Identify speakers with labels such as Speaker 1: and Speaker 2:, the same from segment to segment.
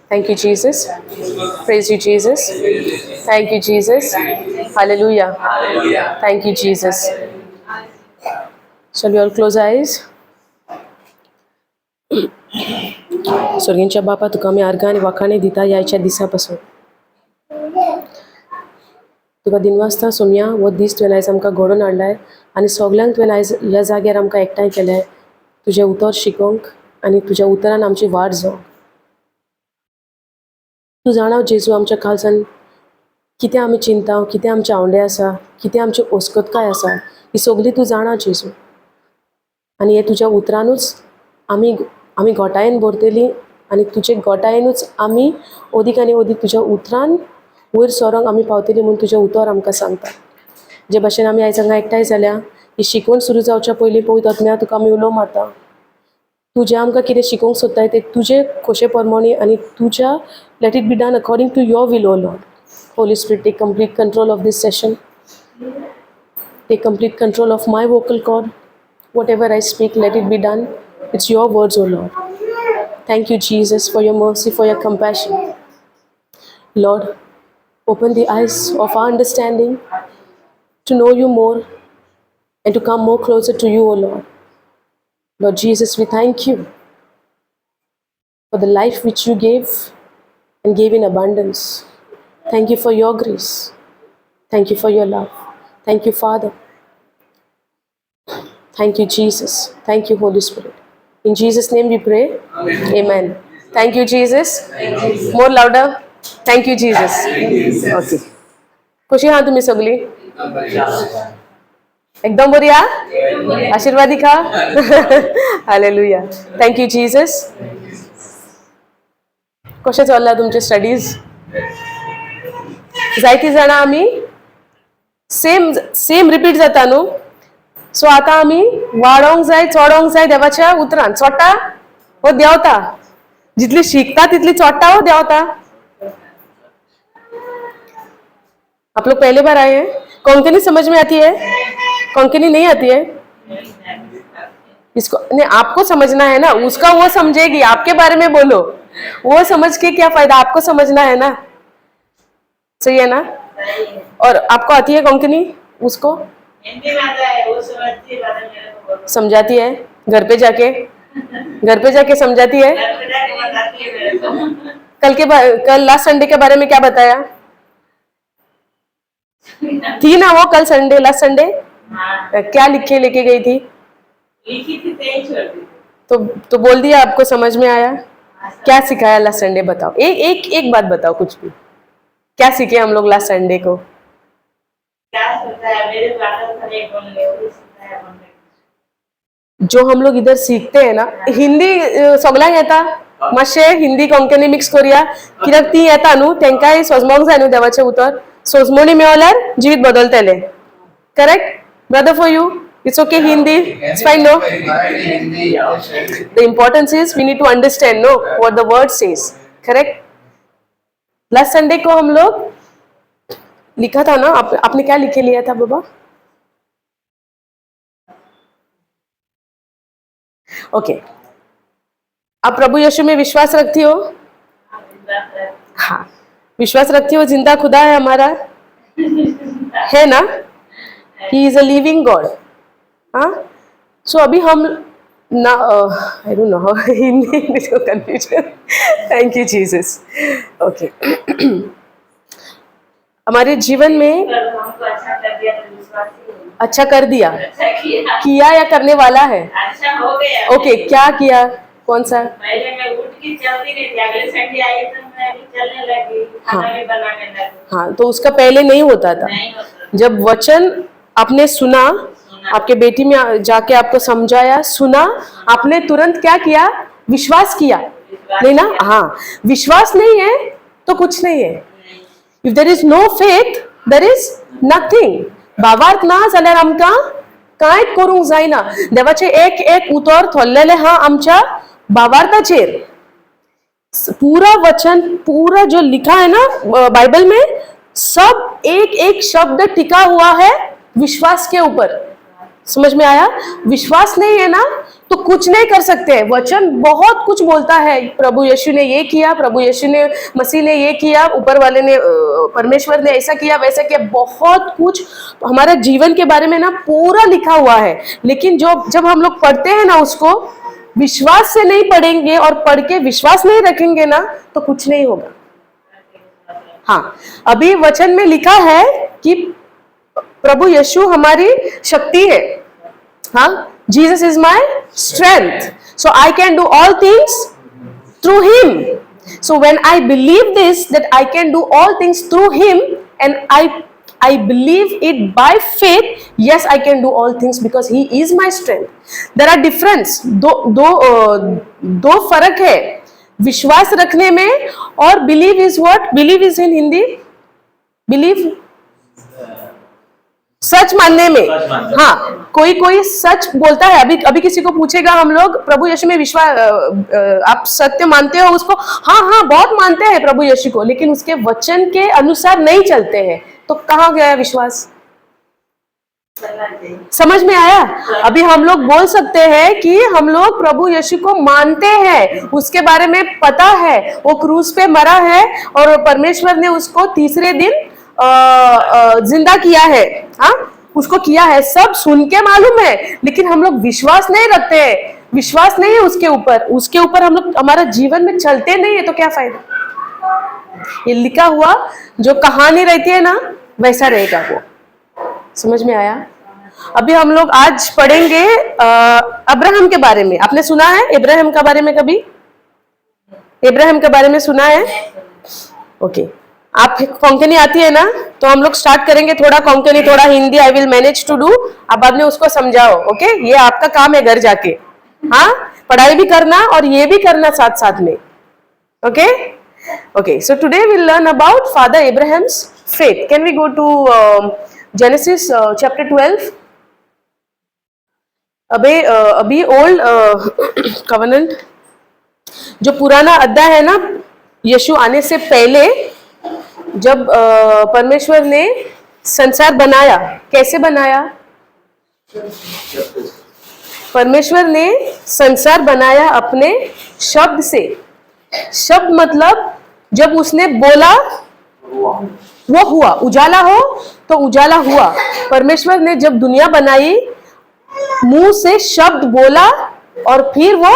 Speaker 1: Thank you, Jesus. Praise you, Jesus. Thank you, Jesus. Hallelujah. Thank you, Jesus. Shall we all close our eyes? स्वर्गींच्या बापा, तुका आमी आर्गां आनी वाखाणे दिता ह्या दिसा पासून. तुका दिनवासता सोमया, हो दीस तुवें आयज आमकां घडोवन हाडलाय आनी सगल्यांक तुवें आयज ह्या जाग्यार आमकां एकठांय केलें तुजें उतर शिकोवंक आनी तुज्या उतरान आमची वाड जावंक. तूं जाणा जेजू, आमच्या काळजान कितें आमी चिंता, कितें आमचे आवंडे आसा, कितें आमची ओस्कतकाय आसा, ही सगली तूं जाणा जेजू. आनी हे तुज्या उतरानूच आमी घोटायेन भरतली आनी तुजे घोटायेनूच आमी अदीक आनी अदीक तुज्या उतरान वयर सरोंक आमी पावतली म्हूण तुजें उतर आमकां सांगता. जे भाशेन आमी आयज हांगा एकठांय जाल्या, ही शिकवण सुरू जावच्या पयलीं पवित्र आत्म्या तुका आमी उलो मारता. तूं जें आमकां कितें शिकोवंक सोदताय तें तुजे खोशे प्रमाणे आनी तुज्या, let it be done according to your will, O Lord. Holy Spirit, take complete control of this session. Take complete control of my vocal cord. Whatever I speak, let it be done. It's your words, O Lord. Thank you, Jesus, for your mercy, for your compassion. Lord, open the eyes of our understanding to know you more and to come more closer to you, O Lord. Lord Jesus, we thank you for the life which you gave and gave in abundance. Thank you for your grace. Thank you for your love. Thank you, Father. Thank you, Jesus. Thank you, Holy Spirit. In Jesus' name we pray. Amen. Amen. Thank you, Jesus. More louder. Thank you, Jesus. Okay. कशी आहा तुमी सगळी? एकदम बरी हा? आशीर्वादी खा. Hallelujah. Thank you Jesus. कशें चल्लां तुमचे स्टडीज? जायतीं जाणां आमी सेम सेम रिपीट जाता न्हू. सो आतां आमी वाडोंक जाय, चडोंक जाय देवाच्या उतरान. चोडटा वो देंवता? जितली शिकता तितली चोडटा वो देंवता? आप लोग पहले बार आए हैं? कोंकणी समझ में आती है? कोंकणी नहीं आती है इसको? नहीं, आपको समझना है ना, उसका वो समझेगी. आपके बारे में बोलो, वो समझ के क्या फायदा, आपको समझना है ना. सही है ना? और आपको आती है कोंकणी? उसको
Speaker 2: हिंदी में आता है, वो समझती है, बाद में मेरे को बोलो।
Speaker 1: समझाती है? घर पे जाके, घर पे जाके समझाती है?
Speaker 2: घर पे जाके बताती है मेरे को।
Speaker 1: कल लास्ट संडे के बारे में क्या बताया थी ना वो कल संडे, लास्ट संडे?
Speaker 2: हाँ।
Speaker 1: क्या लिख के लेके गई थी?
Speaker 2: लिखी थी, ते ही छोड़ दी।
Speaker 1: तो बोल दिया? आपको समझ में आया? क्या सिखाया लास्ट संडे, बताओ. एक एक एक बात बताओ, कुछ भी. क्या सीखे हम लोग लास्ट संडे को?
Speaker 2: क्या सोचा है, मेरे को आता था नहीं बोलने, वो सिखाया बोलने।
Speaker 1: जो हम लोग इधर सीखते हैं ना, हिंदी सगळ्यांक येता. मातशें हिंदी कोंकणी मिक्स करूया, कित्याक ती येता न्हू, तेंकांय सोजमोंक जाय न्हू. देवाचें उतर सोजमणी मेवल्यार जिवीत बदलतलें. Correct, brother? For you it's okay, Hindi it's fine, no? The importance is we need to understand, no, what the word says. Correct? Last Sunday को हम लोग लिखा था ना, आपने क्या लिखे लिया था बाबा? ओके, आप प्रभु यीशु में विश्वास रखती हो? हाँ, विश्वास रखती हो. जिंदा खुदा है हमारा, है ना? He is a living God. हाँ, सो अभी हम ना, I don't know Hindi, confusion. Thank you Jesus. Okay, हमारे जीवन में
Speaker 2: पर हमको अच्छा कर दिया तो विश्वास ही हो।
Speaker 1: अच्छा कर दिया?
Speaker 2: अच्छा किया।
Speaker 1: किया या करने वाला है?
Speaker 2: अच्छा हो गया।
Speaker 1: ओके, क्या किया? कौन सा?
Speaker 2: पहले मैं उठ के चलती नहीं थी, अगले संडे आई तो मैं अभी चलने लगी, खाना भी बनाने लगी।
Speaker 1: हाँ, तो उसका पहले नहीं होता था?
Speaker 2: नहीं होता।
Speaker 1: जब वचन आपने सुना, आपके बेटी में जाके आपको समझाया, सुना, आपने तुरंत क्या किया? विश्वास किया। नहीं ना? हाँ, विश्वास नहीं है तो कुछ नहीं है. If there is no faith, there is nothing. भावार्थ ना जाल्यार आमकां कांयच करूंक जायना. देवाचें एक एक उतर थोरलेलें आहा आमच्या भावार्थाचेर. पूरा वचन, पूरा जो लिखा है ना बाइबल में, सब एक एक शब्द टिका हुआ है विश्वास के ऊपर. समझ में आया? विश्वास नहीं है ना तो कुछ नहीं कर सकते। वचन बहुत कुछ बोलता है। प्रभु यीशु ने ये किया, प्रभु यीशु ने, मसीह ने ये किया, ऊपर वाले ने, परमेश्वर ने ऐसा किया, वैसा किया, बहुत कुछ हमारे जीवन के बारे में ना पूरा लिखा हुआ है। लेकिन जो जब हम लोग पढ़ते हैं ना, उसको विश्वास से नहीं पढ़ेंगे और पढ़ के विश्वास नहीं रखेंगे ना, तो कुछ नहीं होगा। हाँ, अभी वचन में लिखा है कि प्रभु यीशु हमारी शक्ति है। हाँ, Jesus is my strength, so I can do all things through him. So when I believe this, that I can do all things through him, and I believe it by faith, yes, I can do all things because he is my strength. There are difference. दो दो दो फर्क है विश्वास रखने में और believe is what? Believe is in Hindi, believe, सच मानने में।
Speaker 3: सच मानने।
Speaker 1: हाँ, कोई कोई सच बोलता है। अभी अभी किसी को पूछेगा हम लोग, प्रभु यीशु में विश्वास, आप सत्य मानते हो उसको? हाँ हाँ, बहुत मानते हैं प्रभु यीशु को, लेकिन उसके वचन के अनुसार नहीं चलते हैं, तो कहाँ गया विश्वास?
Speaker 2: चलना चाहिए।
Speaker 1: समझ में आया? अभी हम लोग बोल सकते हैं कि हम लोग प्रभु यीशु को मानते हैं, उसके बारे में पता है, वो क्रूस पे मरा है और परमेश्वर ने उसको तीसरे दिन जिंदा किया है। हाँ, उसको किया है, सब सुन के मालूम है, लेकिन हम लोग विश्वास नहीं रखते हैं, विश्वास नहीं है उसके ऊपर, उसके ऊपर हम लोग हमारा जीवन में चलते नहीं है, तो क्या फायदा? ये लिखा हुआ जो कहानी रहती है ना, वैसा रहेगा वो। समझ में आया? अभी हम लोग आज पढ़ेंगे अब्राहम के बारे में। आपने सुना है इब्राहिम के बारे में कभी? इब्राहिम के बारे में सुना है? ओके, आप कोंकणी आती है ना? तो हम लोग स्टार्ट करेंगे, थोड़ा कोंकणी, थोड़ा Hindi, I will manage to do. अब बाद में उसको समझाओ, ओके? ये आपका काम है घर जाके। हाँ, पढ़ाई भी करना और ये भी करना साथ साथ में। Okay, okay, so today we'll learn about Father Abraham's faith. Can we go to Genesis chapter 12? अबे अभी ओल्ड कवनेंट, जो पुराना अद्दा है ना, यीशु आने से पहले जब परमेश्वर ने संसार बनाया, कैसे बनाया? परमेश्वर ने संसार बनाया अपने शब्द से। शब्द मतलब जब उसने बोला, वो हुआ। उजाला हो तो उजाला हुआ। परमेश्वर ने जब दुनिया बनाई, मुंह से शब्द बोला और फिर वो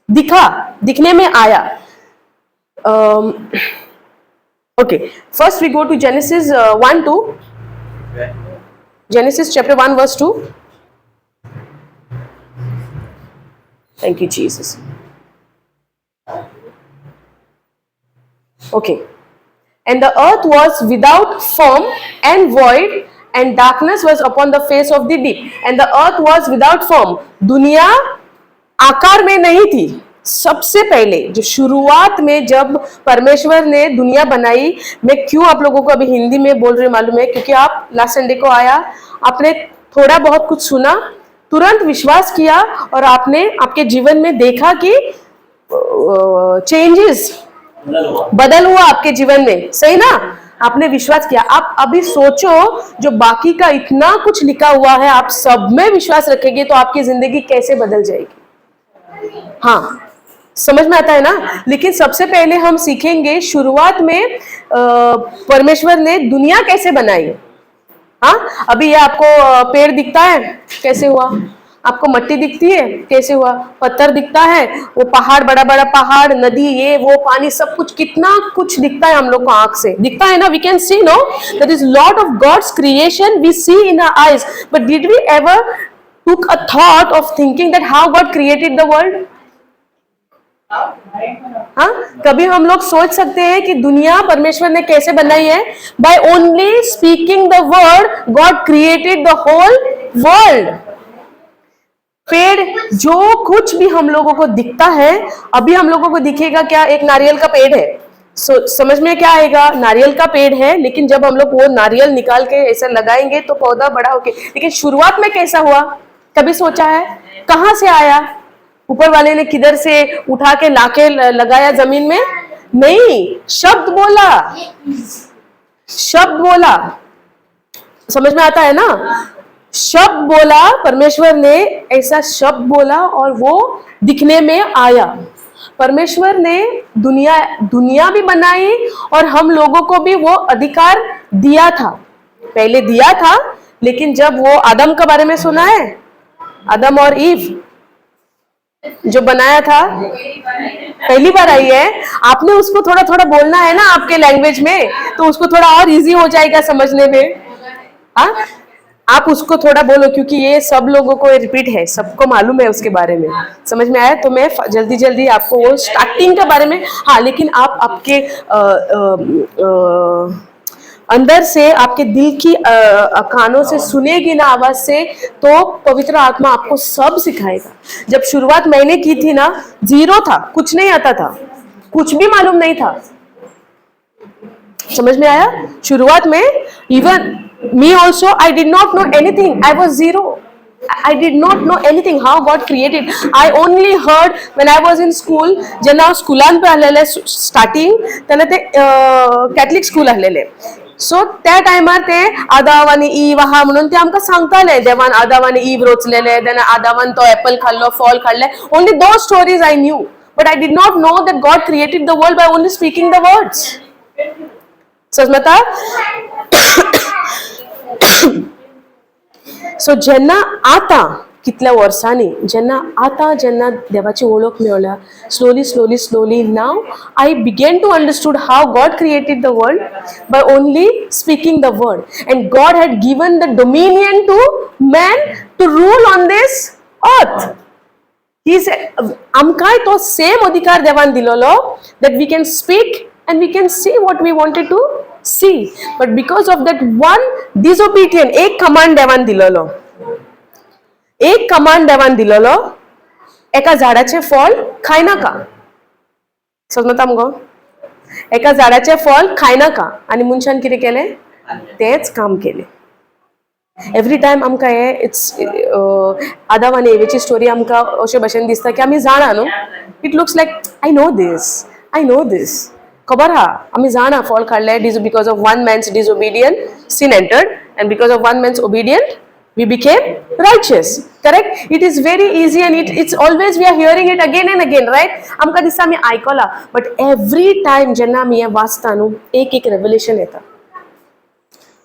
Speaker 1: दिखा, दिखने में आया। Okay, first we go to Genesis 1:2. Genesis chapter 1 verse 2. Thank you, Jesus. Okay. And the earth was without form and void, and darkness was upon the face of the deep. And the earth was without form. दुनिया आकार में नहीं थी। सबसे पहले जो शुरुआत में जब परमेश्वर ने दुनिया बनाई, मैं क्यों आप लोगों को अभी हिंदी में बोल रही हूँ मालूम है? क्योंकि आप लास्ट संडे को आया, आपने थोड़ा बहुत कुछ सुना, तुरंत विश्वास किया और आपने आपके जीवन में देखा कि चेंजेस,
Speaker 3: बदल हुआ।
Speaker 1: बदल हुआ आपके जीवन में, सही ना? आपने विश्वास किया। आप अभी सोचो, जो बाकी का इतना कुछ लिखा हुआ है, आप सब में विश्वास रखेंगे तो आपकी जिंदगी कैसे बदल जाएगी? हाँ, समझ में आता है ना? लेकिन सबसे पहले हम सीखेंगे शुरुआत में परमेश्वर ने दुनिया कैसे बनाई। हाँ, अभी ये आपको पेड़ दिखता है, कैसे हुआ? आपको मट्टी दिखती है, कैसे हुआ? पत्थर दिखता है, वो पहाड़, बड़ा बड़ा पहाड़, नदी, ये वो पानी, सब कुछ, कितना कुछ दिखता है हम लोग को, आंख से दिखता है ना? We can see, no? That is lot of God's creation we see in our eyes, but did we ever took a thought of thinking that how God created the world? हाँ, कभी हम लोग सोच सकते हैं कि दुनिया परमेश्वर ने कैसे बनाई है? By only speaking the word, God created the whole world. पेड़, जो कुछ भी हम लोगों को दिखता है, अभी हम लोगों को दिखेगा क्या? एक नारियल का पेड़ है। सो समझ में क्या आएगा? नारियल का पेड़ है। लेकिन जब हम लोग वो नारियल निकाल के ऐसा लगाएंगे तो पौधा बड़ा होके, लेकिन शुरुआत में कैसा हुआ, कभी सोचा है? कहाँ से आया? ऊपर वाले ने किधर से उठा के लाके लगाया जमीन में? नहीं, शब्द बोला, शब्द बोला। समझ में आता है ना? शब्द बोला परमेश्वर ने, ऐसा शब्द बोला और वो दिखने में आया। परमेश्वर ने दुनिया दुनिया भी बनाई और हम लोगों को भी वो अधिकार दिया था, पहले दिया था। लेकिन जब वो आदम के बारे में सुना है, आदम और ईव जो बनाया था, पहली बार आई है। आपने उसको थोड़ा थोड़ा बोलना है ना आपके लैंग्वेज में, तो उसको थोड़ा और इजी हो जाएगा समझने में। हाँ, आप उसको थोड़ा बोलो, क्योंकि ये सब लोगों को रिपीट है, सबको मालूम है उसके बारे में। समझ में आया? तो मैं जल्दी जल्दी आपको वो स्टार्टिंग के बारे में, हाँ, लेकिन आप आपके अंदर से, आपके दिल की कानों से सुनेगी ना आवाज से, तो पवित्र आत्मा आपको सब सिखाएगा। जब शुरुआत मैंने की थी ना, जीरो था, कुछ नहीं आता था, कुछ भी मालूम नहीं था। समझ में आया? शुरुआत में even me also, I did not know anything. I was zero. I did not know anything, how God created. I only heard when I was in school. जेन्ना हांव स्कुलान पळय आसलेलें स्टार्टींग, तेन्ना ते कॅथलीक स्कूल आसलेलें। सो त्या टायमार ते आदाव आनी ईव आहा म्हणून ते आमकां सांगताले, देवान आदाव आनी ईव रोचलेले, देन आदावान तो एपल खाल्लो, फॉल खाल्लें। Only those stories I knew, but I did not know that God created the world by only speaking the words. समजता? सो जेन्ना आतां कितल्या वर्सांनी जेन्ना आतां जेन्ना देवाची वळख मेवल्या, slowly, slowly, slowly, now I began to understood how God created the world by only speaking the word, and God had given the dominion to man to rule on this earth. He आमकांय तो same अधिकार देवान दिलोलो that we can speak and we can see what we wanted to see. But because of that one disobedient, एक command देवान दिलोलो, एक command देवान दिलोलो, एका झाडाचें फळ खायनाका। समजता मुगो? एका झाडाचें फळ खायनाका आनी मनशान कितें केलें? तेंच काम केलें। एवरी टायम आमकां हें it's आदाव आनी एवेची स्टोरी आमकां अशे भशेन दिसता की आमी जाणा न्हू। It looks like I know this, I know this. खबर आहा, आमी जाणा, फळ काडलें, because of one man's disobedient, sin entered, and because of one man's obedient, we became righteous. Correct? It is very easy and it's always we are hearing it again and again, right? आमकां दिसता आमी आयकलां, but every time जेन्ना आमी हें वाचता न्हू, एक एक रेवलेशन येता,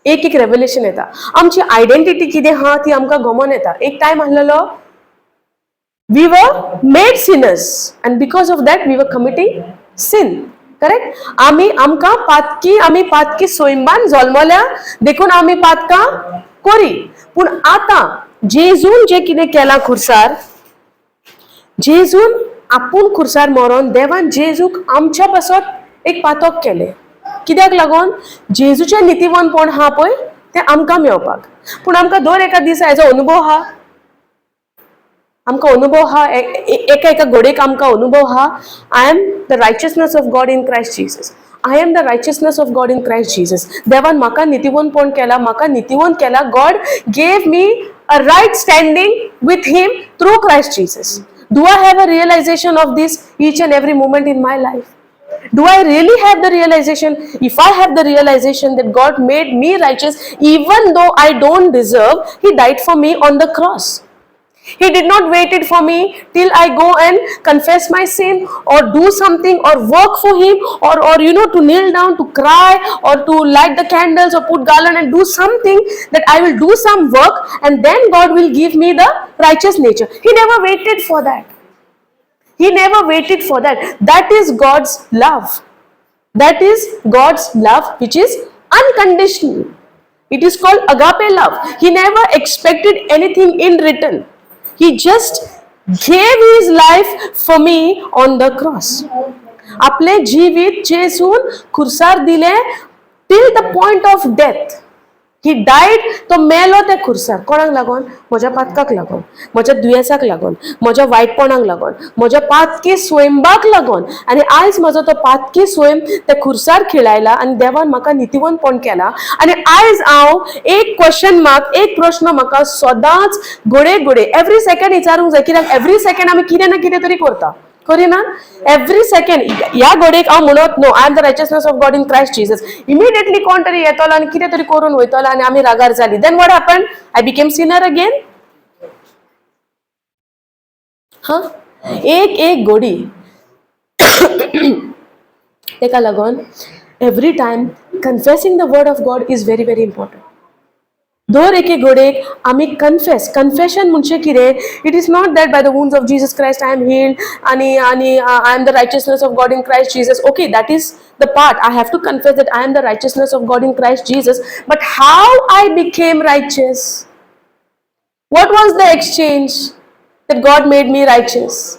Speaker 1: एक एक रेवलेशन येता। आमची आयडेंटिटी कितें आहा ती आमकां गमोन येता। एक टायम आसलेलो, we were made sinners and because of that we were committing sin. Correct? आमी आमकां पातकी, आमी पातकी सोयंबान जल्मल्या, देखून आमी पातकां करी। पूण आतां जेजून जें कितें केलां खुर्सार, जेजून आपूण खुर्सार मरोन देवान जेजूक आमच्या पासत एक पातक केलें। कित्याक लागून? जेजूचें नितीवंतपण आहा पळय, तें आमकां मेळपाक। पूण आमकां दर एका दिसा हेजो अनुभव आहा? आमकां अनुभव आहा? एका एका घडयेक आमकां अनुभव आहा, I am the righteousness of God in Christ Jesus? I am the righteousness of God in Christ Jesus. देवान म्हाका नितीवंतपण केला, म्हाका नितीवंत केला। God gave me a right standing with Him through Christ Jesus. Do I have a realization of this each and every moment in my life? Do I really have the realization? If I have the realization that God made me righteous even though I don't deserve, He died for me on the cross. He did not wait it for me till I go and confess my sin or do something or work for Him or to kneel down, to cry or to light the candles or put garland and do something, that I will do some work and then God will give me the righteous nature. He never waited for that. He never waited for that. That is God's love. That is God's love, which is unconditional. It is called agape love. He never expected anything in return. He just gave his life for me on the cross. आपले जिवीत जेजून खुर्सार दिले till the point of death. He died. तो मेलो त्या खुर्सार। कोणाक लागून? म्हज्या पातकाक लागून, म्हज्या दुयेंसाक लागून, म्हज्या वायटपणाक लागून, म्हज्या पातकी स्वयंबाक लागून। आनी आयज म्हजो तो पातकी स्वयं त्या खुर्सार खिळायला आनी देवान म्हाका नितीवंतपण केला। आनी आयज हांव एक क्वेश्चन मार्क, एक प्रश्न म्हाका सदांच घडये घडये एवरी सेकंड विचारूंक जाय, कित्याक एवरी सेकंड आमी कितें ना कितें तरी करता। करिना एवरी सेकंड. ह्या घडयेक हांव म्हणत, "No, I am the righteousness of God in Christ Jesus." Immediately कोण तरी येतलो आनी कितें तरी करून वयतलो आनी आमी रागार जाली. Then what happen? I became sinner again. हा, एक एक घडी. तेका लागून every time confessing the word of God is very, very important. दर एके घडयेक आमी कन्फेस. कन्फेशन म्हणजे कितें? It is not that by the wounds of Jesus Christ I am healed आनी I am the righteousness of God in Christ Jesus. Okay, that is the part I have to confess, that I am the righteousness of God in Christ Jesus, but how I became righteous? What was the exchange that God made me righteous?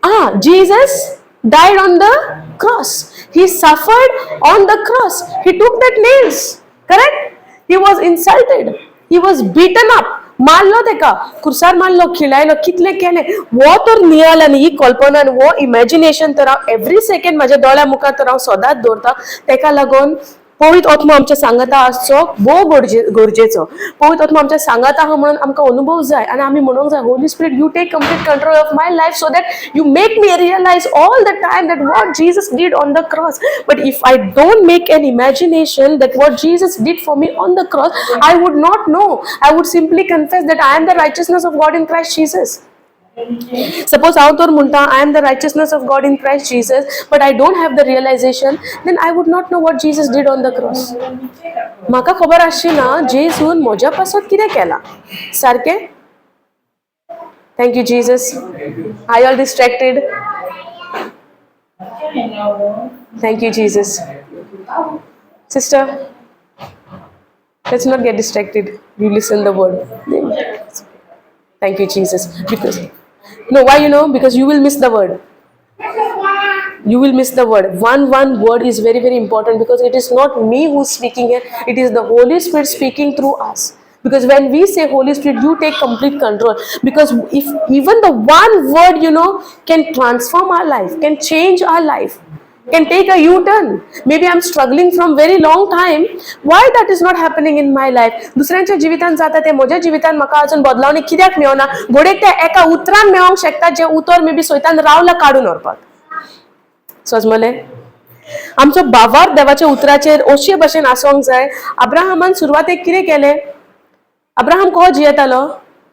Speaker 1: Ah, Jesus died on the cross. He suffered on the cross. He took that nails. Correct? He was insulted. He was beaten up. मारलो तेका, खुर्सार मारलो, खिळायलो, कितले केले. हो तर नियाळ आनी ही कल्पना आनी हो इमॅजिनेशन तर हांव एवरी सेकंड म्हाज्या दोळ्या मुखार तर हांव सदांच दवरता. तेका लागून पवित्र आत्मा आमच्या सांगाता आसचो भोव गरजेचो. पवित्र आत्मा आमच्या सांगाता आहा म्हणून आमकां अनुभव जाय आनी आमी म्हणूंक जाय, "Holy Spirit, you take complete control of my life so that you make me realize all the time that what Jesus did on the cross." But if I don't make an imagination that what Jesus did for me on the cross, I would not know. I would simply confess that I am the righteousness of God in Christ Jesus. Suppose हांव तर म्हणटा, "I am the righteousness of God in Christ Jesus," but I don't have the realization, then I would not know what Jesus did on the cross. म्हाका खबर आसची ना जेजून म्हज्या पासत कितें केलां सारकें. Thank you, Jesus. I all distracted. Thank you, Jesus. Sister, let's not get distracted. You listen the word. Thank you, Jesus. Because, no, why you know? Because you will miss the word. You will miss the word. One word is very, very important, because it is not me who's speaking here, it is the Holy Spirit speaking through us. Because when we say, "Holy Spirit, you take complete control," because if even the one word can transform our life, can change our life, can take a U-turn. Maybe I'm struggling from very long time. Why that is not happening in my life? दुसऱ्यांच्या जिवितांत जाता ते, म्हज्या जिवितांत म्हाका अजून बदलावणी कित्याक मेळना? घडयेक त्या एका उतरान मेळोंक शकता, जें उतर मे बी सैतान रावला काडून व्हरपाक. समजले? आमचो भावार्थ देवाच्या उतराचेर अशे भशेन आसोंक जाय. अब्राहमान सुरवातेक कितें केलें? अब्राहम कसो जियेतालो?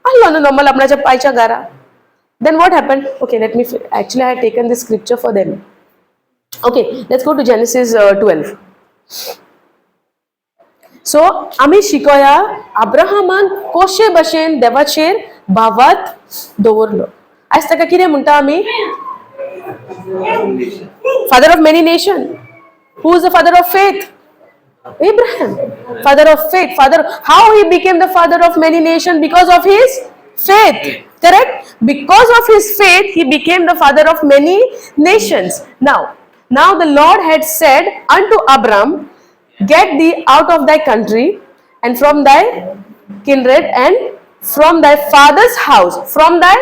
Speaker 1: आहलो न्हू नॉर्मल आपणाच्या पायच्या घरा. Then what happen? Okay, let me, actually, I taken this scripture for them. Okay, let's go to Genesis 12. So आमी शिकोया अब्राहमान कशे भशेन देवाचेर भावार्थ दवरलो. आयज ताका कितें म्हणटा आमी? Father of many nation. Who is the father of faith? Abraham, father of faith. Father, how he became the father of many nation? Because of his faith, correct? Because of his faith he became the father of many nations. Now the Lord had said unto Abram, "Get thee out of thy country and from thy kindred and from thy father's house, from thy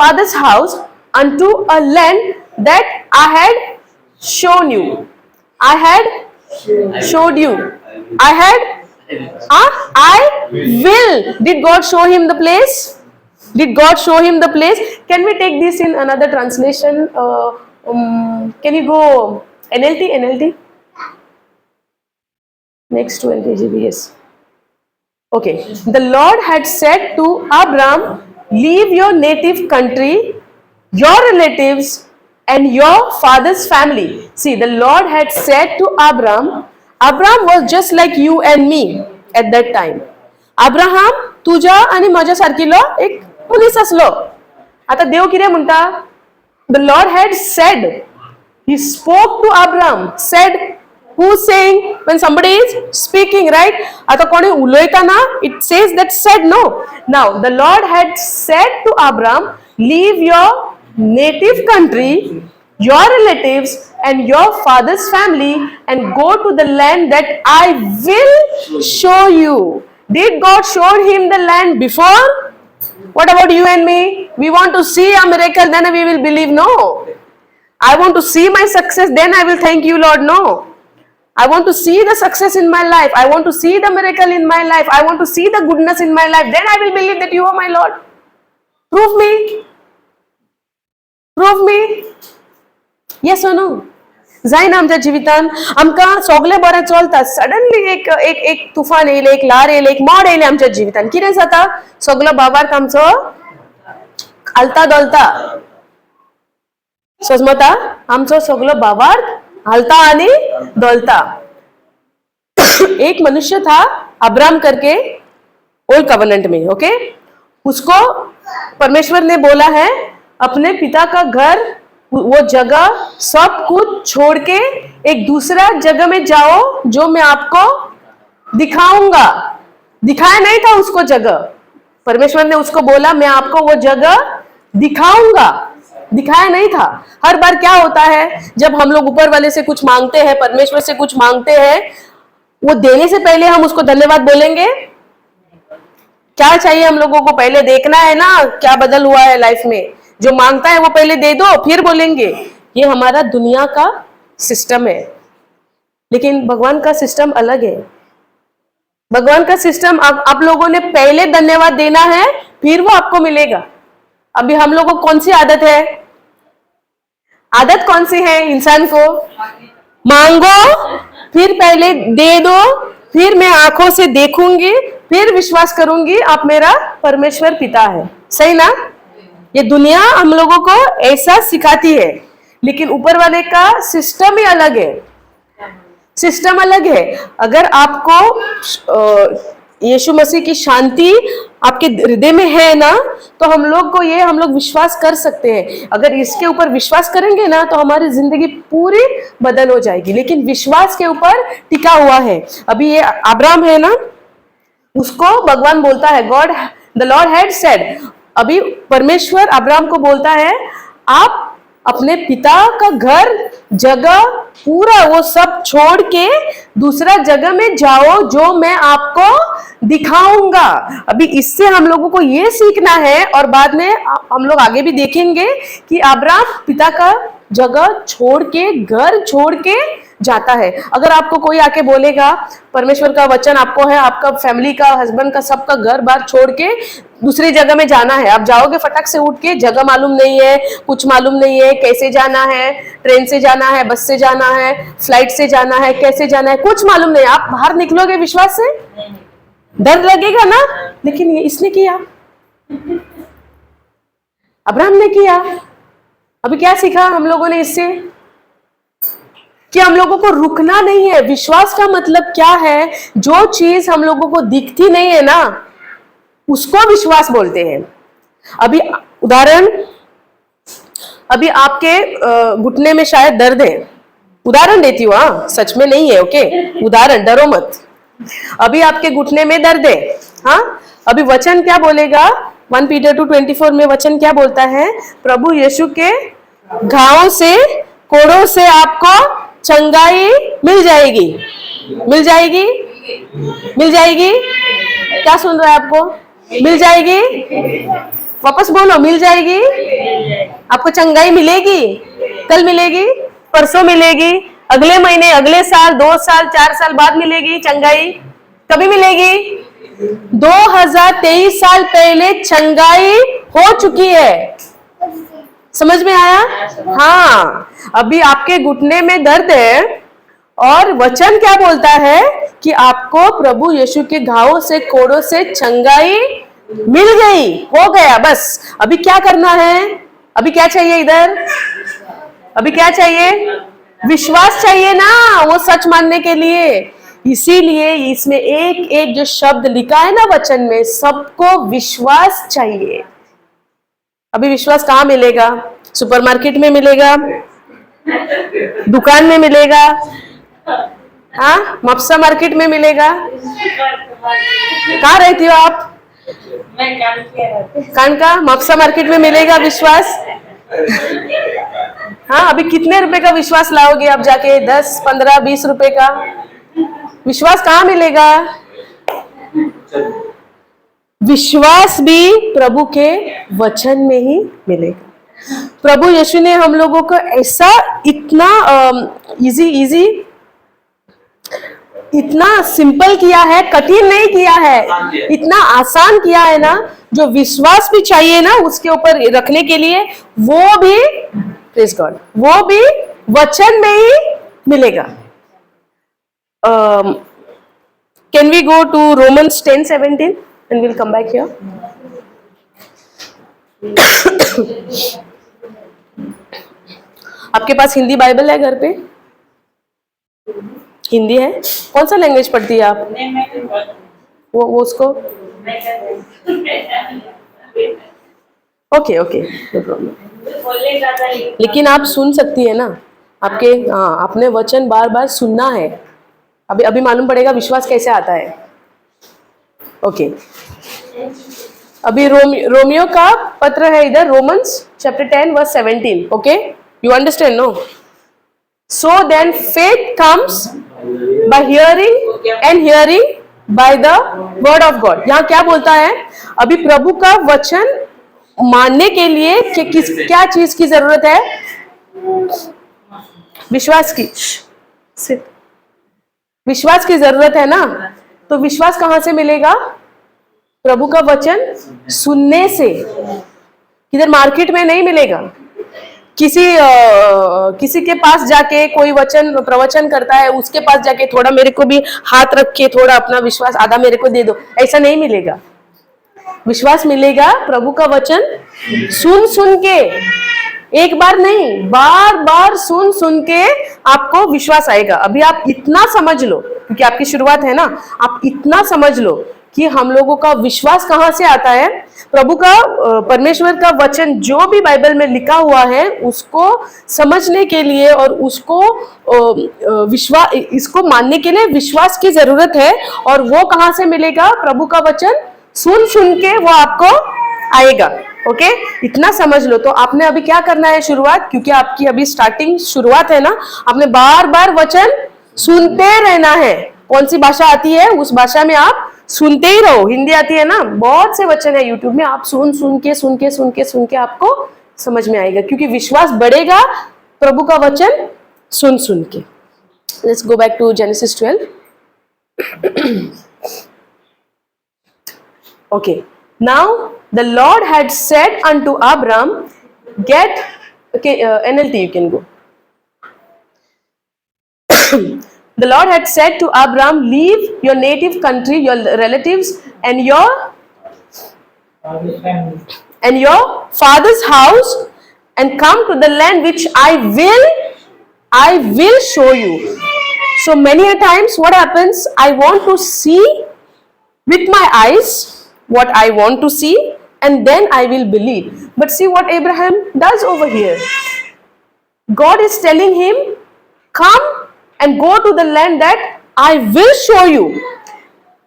Speaker 1: father's house unto a land that I had shown you." I had showed you. I had, ah, I will. Did God show him the place? Did God show him the place? Can we take this in another translation? Can you go NLT? NLT? Next to NKJV, yes. Okay. The Lord had said to Abram, "Leave your native country, your relatives, and your father's family." See, the Lord had said to Abram, Abram was just like you and me at that time. Abraham तुझ्या आणि म्हज्या सारकिलो एक मनीस आसलो. आता देव कितें म्हणटा? The Lord had said. He spoke to Abram. Said, who's saying? When somebody is speaking, right? आता कोणी उलयताना it says that "said," no? Now the Lord had said to Abram, "Leave your native country, your relatives and your father's family and go to the land that I will show you." Did God show him the land before? What about you and me? We want to see a miracle, then we will believe. No, I want to see my success, then I will thank you, Lord. No. I want to see the success in my life. I want to see the miracle in my life. I want to see the goodness in my life. Then I will believe that you are my Lord. Prove me. Prove me. Prove me. Yes or no? जायना आमच्या जिवितान आमकां सगळें बरें चलता, suddenly एक एक एक तुफान येयलें, एक ल्हार येयलें, एक मोड येयलें आमच्या जिवितान, कितें जाता? सगलो बाबार्थ आमचो हालता डोलता. सजमता आमचो सगलो बाबार्थ हालता आनी डोलता. एक मनुष्य था अब्राम करके, ओल्ड कवनेंट में, ओके. उसको परमेश्वर ने बोला है अपने पिता का घर, वो जगह सब कुछ छोड़ के एक दूसरा जगह में जाओ जो मैं आपको दिखाऊंगा. दिखाया नहीं था उसको जगह. परमेश्वर ने उसको बोला मैं आपको वो जगह दिखाऊंगा, दिखाया नहीं था. हर बार क्या होता है, जब हम लोग ऊपर वाले से कुछ मांगते हैं, परमेश्वर से कुछ मांगते हैं, वो देने से पहले हम उसको धन्यवाद बोलेंगे? क्या चाहिए हम लोगों को पहले देखना है ना, क्या बदल हुआ है लाइफ में. जो मांगता है वो पहले दे दो, फिर बोलेंगे. ये हमारा दुनिया का सिस्टम है, लेकिन भगवान का सिस्टम अलग है. भगवान का सिस्टम, आप लोगों ने पहले धन्यवाद देना है, फिर वो आपको मिलेगा. अभी हम लोगों को कौन सी आदत है? आदत कौन सी है इंसान को? मांगो, फिर पहले दे दो, फिर मैं आंखों से देखूंगी, फिर विश्वास करूंगी आप मेरा परमेश्वर पिता है. सही ना? ये दुनिया हम लोगों को ऐसा सिखाती है, लेकिन ऊपर वाले का सिस्टम ही अलग है. सिस्टम अलग है. अगर आपको यीशु मसीह की शांति आपके हृदय में है ना, तो हम लोग को ये, हम लोग विश्वास कर सकते हैं. अगर इसके ऊपर विश्वास करेंगे ना, तो हमारी जिंदगी पूरी बदल हो जाएगी. लेकिन विश्वास के ऊपर टिका हुआ है. अभी ये अब्राम है ना, उसको भगवान बोलता है, God the Lord had said. अभी परमेश्वर अब्राम को बोलता है आप अपने पिता का घर, जगह, पूरा वो सब छोड़ के दूसरा जगह में जाओ जो मैं आपको दिखाऊंगा. अभी इससे हम लोगों को ये सीखना है और बाद में हम लोग आगे भी देखेंगे कि अब्राम पिता का जगह छोड़ के, घर छोड़ के जाता है. अगर आपको कोई आके बोलेगा परमेश्वर का वचन आपको है, आपका फैमिली का, हस्बैंड का, सबका घर बार छोड़ के दूसरी जगह में जाना है, आप जाओगे फटक से उठ के? जगह मालूम नहीं है, कुछ मालूम नहीं है, कैसे जाना है, ट्रेन से जाना है, बस से जाना है, फ्लाइट से जाना है, कैसे जाना है, कुछ मालूम नहीं, आप बाहर निकलोगे विश्वास से? डर लगेगा ना? लेकिन ये इसने किया, अब्राहम ने किया. अभी क्या सीखा हम लोगों ने इससे? कि हम लोगों को रुकना नहीं है. विश्वास का मतलब क्या है? जो चीज हम लोगों को दिखती नहीं है ना, उसको विश्वास बोलते हैं. अभी उदाहरण, अभी आपके घुटने में शायद दर्द है, उदाहरण देती हूँ, हाँ, सच में नहीं है, ओके, उदाहरण, डरो मत. अभी आपके घुटने में दर्द है, हाँ. अभी वचन क्या बोलेगा? 1 पीटर 2:24 में वचन क्या बोलता है? प्रभु यीशु के घावों से, कोड़ों से आपको चंगाई मिल जाएगी. मिल जाएगी? मिल जाएगी? क्या सुन रहा है आपको? मिल जाएगी? वापस बोलो, मिल जाएगी. आपको चंगाई मिलेगी. कल मिलेगी, परसों मिलेगी, अगले महीने, अगले साल, 2 साल, 4 साल बाद मिलेगी चंगाई? कभी मिलेगी? 2023 साल पहले चंगाई हो चुकी है. समझ में आया? हाँ. अभी आपके घुटने में दर्द है और वचन क्या बोलता है कि आपको प्रभु यीशु के घावों से, कोड़ों से चंगाई मिल गई. हो गया बस. अभी क्या करना है? अभी क्या चाहिए इधर? अभी क्या चाहिए? विश्वास चाहिए ना, वो सच मानने के लिए. इसीलिए इसमें एक एक जो शब्द लिखा है ना वचन में, सबको विश्वास चाहिए. अभी विश्वास कहाँ मिलेगा? सुपरमार्केट में मिलेगा? दुकान में मिलेगा? हाँ, मपसा मार्केट में मिलेगा? कहाँ रहती हो आप?
Speaker 2: मैं काम किया रहती.
Speaker 1: कान का मपसा मार्केट में मिलेगा विश्वास? हाँ, अभी कितने रुपए का विश्वास लाओगे आप जाके? 10, 15, 20 रुपए का विश्वास कहाँ मिलेगा? विश्वास भी प्रभु के वचन में ही मिलेगा. प्रभु यीशु ने हम लोगों को ऐसा इतना इजी इजी, इतना सिंपल किया है, कठिन नहीं किया है, इतना आसान किया है ना. जो विश्वास भी चाहिए ना उसके ऊपर रखने के लिए, वो भी, प्रेज गॉड, वो भी वचन में ही मिलेगा। Can we go to Romans 10:17 and we'll come back here? आपके पास हिंदी बाइबल है घर पे? हिंदी है? कौन सा लैंग्वेज पढ़ती है आप?
Speaker 2: नहीं, मैं नहीं पढ़ती।
Speaker 1: वो उसको
Speaker 2: मैं क्या
Speaker 1: ओके ओके, नो प्रॉब्लम।
Speaker 2: बोलने का था लेकिन
Speaker 1: लेकिन आप सुन सकती है ना आपके, हाँ, आपने वचन बार बार सुनना है। अभी अभी मालूम पड़ेगा विश्वास कैसे आता है। ओके, अभी रोमियो का पत्र है इधर, Romans chapter 10 verse 17। Okay, you understand, no? So then faith comes by hearing and hearing by the word of God. यहाँ क्या बोलता है? अभी प्रभु का वचन मानने के लिए कि किस क्या चीज की जरूरत है? विश्वास की। Sit. विश्वास की जरूरत है ना? तो विश्वास कहाँ से मिलेगा? प्रभु का वचन सुनने से। किधर मार्केट में नहीं मिलेगा। किसी के पास जाके, कोई वचन प्रवचन करता है, उसके पास जाके थोड़ा मेरे को भी हाथ रख के थोड़ा अपना विश्वास आधा मेरे को दे दो, ऐसा नहीं मिलेगा। विश्वास मिलेगा प्रभु का वचन सुन सुन के, एक बार नहीं, बार बार सुन सुन के आपको विश्वास आएगा। अभी आप इतना समझ लो, क्योंकि आपकी शुरुआत है ना, आप इतना समझ लो कि हम लोगों का विश्वास कहाँ से आता है। प्रभु का परमेश्वर का वचन जो भी बाइबल में लिखा हुआ है, उसको समझने के लिए और उसको विश्वास, इसको मानने के लिए विश्वास की जरूरत है। और वो कहाँ से मिलेगा? प्रभु का वचन सुन सुन के वो आपको आएगा। ओके, इतना समझ लो। तो आपने अभी क्या करना है? शुरुआत, क्योंकि आपकी अभी स्टार्टिंग शुरुआत है ना, आपने बार बार वचन सुनते रहना है। कौन सी भाषा आती है, उस भाषा में आप सुनते ही रहो। हिंदी आती है ना, बहुत से वचन है यूट्यूब में, आप सुन सुन के, सुन के, सुन के, सुन के आपको समझ में आएगा, क्योंकि विश्वास बढ़ेगा प्रभु का वचन सुन सुन K. Let's go back to Genesis 12. Okay. Now the Lord had said unto Abram, get, okay, NLT you can go. The Lord had said to Abram, "Leave your native country, your relatives, and your father's house, and come to the land which I will show you." So many a times, what happens? I want to see with my eyes what I want to see, and then I will believe. But see what Abraham does over here. God is telling him, "Come and go to the land that I will show you."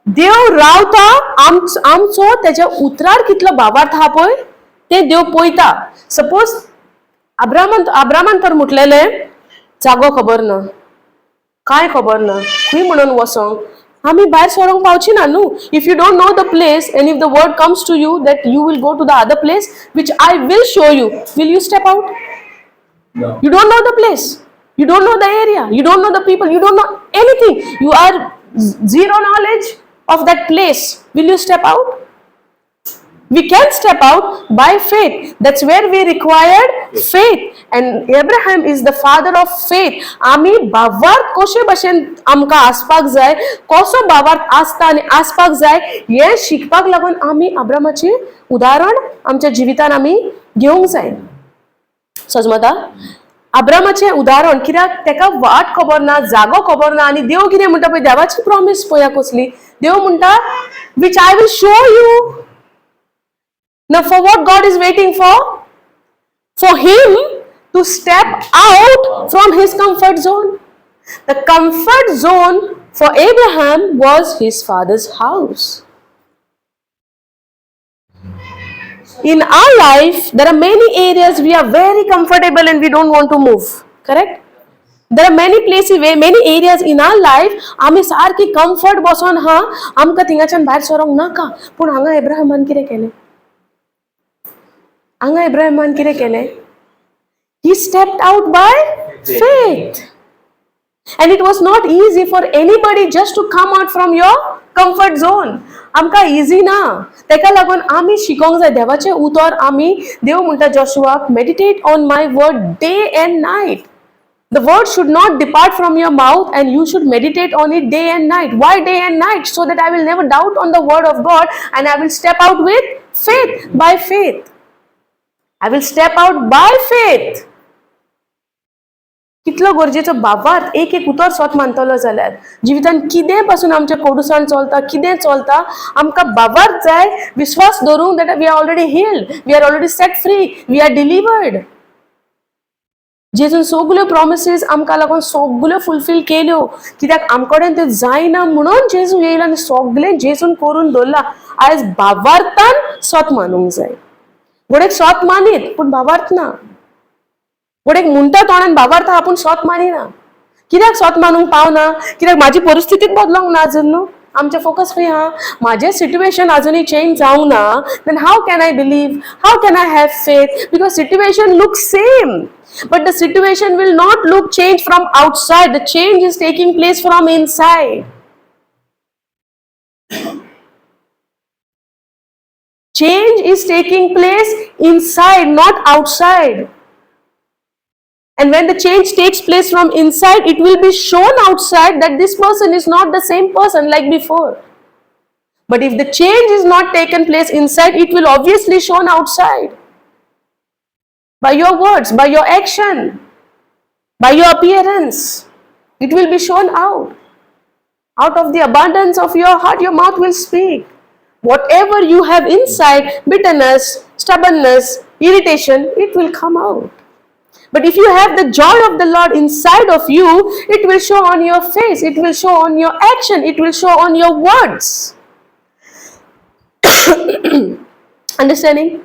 Speaker 1: देव रावता आमचो त्याच्या उतरार कितलो भावार्थ आहा पळय, ते देव पळयता। सपोज अब्रामान तर म्हटलेलें, जागो खबर ना, काय खबर ना, खंय म्हणून वचोंक आमी भायर सरोंक पावची ना न्हू। If you don't know the place and if the word comes to you that you will go to the other place which I will show you, will you step out?
Speaker 3: No.
Speaker 1: You don't know the place. You don't know the area. You don't know the people. You don't know anything. You are zero knowledge of that place. Will you step out? We can step out by faith. That's where we required faith. And Abraham is the father of faith. आमी भावार्थ कशे भशेन आमकां आसपाक जाय, कसो भावार्थ आसता आनी आसपाक जाय, हें शिकपाक लागून आमी अब्रामाचें उदाहरण आमच्या जिवितान आमी घेवंक जाय। सजमता अब्रामाचें उदाहरण, कित्याक तेका वाट खबर ना, जागो खबर ना, आनी देव कितें म्हणटा पळय, देवाची प्रॉमीस पळया कसली। देव म्हणटा, "Which I will show you." Now, for what God is waiting for? For him to step out from his comfort zone. The comfort zone for Abraham was his father's house. In our life, there are many areas we are very comfortable and we don't want to move. Correct? There are many places where, many areas in our life, आमी सारकी comfort बसोन हा, आमकां थिंगाच्यान भायर सरोंक नाका। पूण हांगा एब्राहमान कितें केलें? हांगा एब्राहमान कितें केलें? He stepped out by faith. And it was not easy for anybody just to come out from your Comfort zone. आमकां इजी ना. तेका लागून आमी शिकोंक जाय देवाचें उतर. आमी देव म्हणटा जोशुआक, meditate on my word day and night. The word should not depart from your mouth and you should meditate on it day and night. Why day and night? So that I will never doubt on the word of God and I will step out with faith, by faith. I will step out by faith. कितलो गरजेचो बाबार्थ एक एक उतर सोत मानतलो जाल्यार जिवितान कितें पासून आमचें कोडूसाण चलता, कितें चलता, आमकां बाबार्थ जाय विस्वास दवरूंक that we are already healed, we are already set free, we are delivered. जेजून सगल्यो प्रॉमिसीस आमकां लागून सगल्यो फुलफील केल्यो. कित्याक आमकडेन त्यो जायना म्हणून जेजू येयला आनी सगलें जेजून करून दवरलां. आयज भावार्थान सोत मानूंक जाय. गोडेक सोत मानीत पूण भावार्थ ना. गोडेक म्हणटा तोंडान भावार्थ आहा पूण सोत मानिना. कित्याक सोत मानूंक पावना? कित्याक म्हाजी परिस्थितीच बदलोंक ना अजून न्हू. आमचें फोकस खंय आहा? म्हाजें सिट्युएशन अजुनूय चेंज जावंक ना, then how can I believe? How can I have faith? Because situation look same, but the situation will not look change from outside. The change is taking place from inside. Change is taking place inside, not outside. And when the change takes place from inside, it will be shown outside that this person is not the same person like before. But if the change is not taken place inside, it will obviously shown outside. By your words, by your action, by your appearance, it will be shown out. Out of the abundance of your heart, your mouth will speak. Whatever you have inside, bitterness, stubbornness, irritation, it will come out. But if you have the joy of the Lord inside of you, it will show on your face, it will show on your action, it will show on your words. Understanding?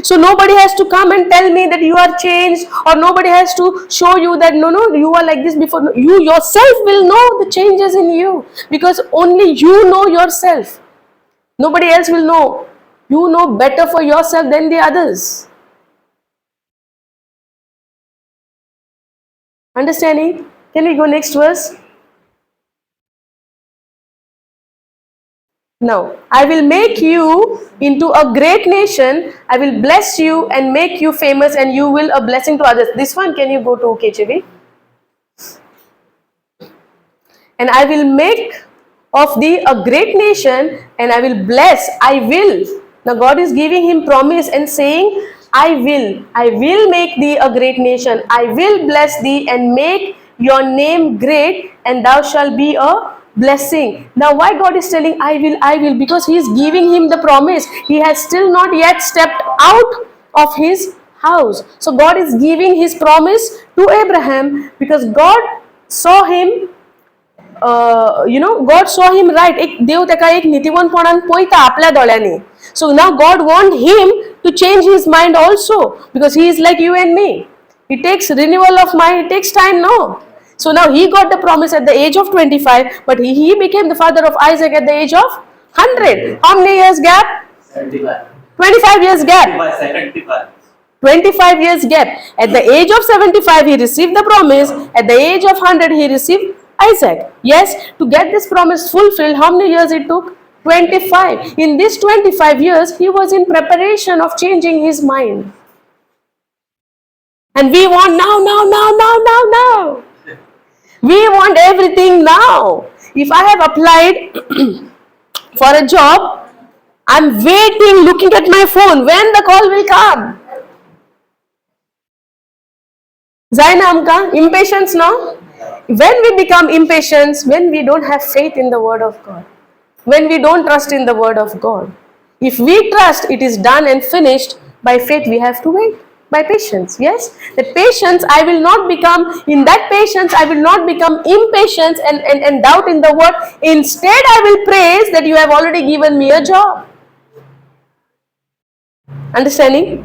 Speaker 1: So nobody has to come and tell me that you are changed, or nobody has to show you that no, you are like this before. No, you yourself will know the changes in you because only you know yourself. Nobody else will know. You know better for yourself than the others. Understanding? Can we go next verse? Now, I will make you into a great nation. I will bless you and make you famous, and you will a blessing to others. This one, can you go to KJV? And I will make of thee a great nation, and I will bless. I will. Now, God is giving him promise and saying, I will. I will make thee a great nation. I will bless thee and make your name great, and thou shalt be a blessing. Now, why God is telling I will, I will? Because he is giving him the promise. He has still not yet stepped out of his house. So God is giving his promise to Abraham because God saw him, God saw him right. एक देव ताका एक नितीवंतपणान पळयता आपल्या दोळ्यांनी. So now God want him to change his mind also because he is like you and me. It takes renewal of mind, it takes time, no? So now he got the promise at the age of 25, but he became the father of Isaac at the age of 100. How many years gap?
Speaker 3: 75.
Speaker 1: 25 years gap.
Speaker 3: 75.
Speaker 1: 25 years gap. At the age of 75, he received the promise. At the age of 100, he received Isaac. Yes, to get this promise fulfilled, how many years it took? 25. In this 25 years, he was in preparation of changing his mind. And we want now, now, now, now, now, now. We want everything now. If I have applied for a job, I'm waiting, looking at my phone, when the call will come. जायना आमकां impatience, no? When we become impatient, when we don't have faith in the word of God, when we don't trust in the word of God. If we trust it is done and finished, by faith we have to wait. By patience, yes? That patience, I will not become, in that patience, I will not become impatient and doubt in the word. Instead, I will praise that you have already given me a job. Understanding?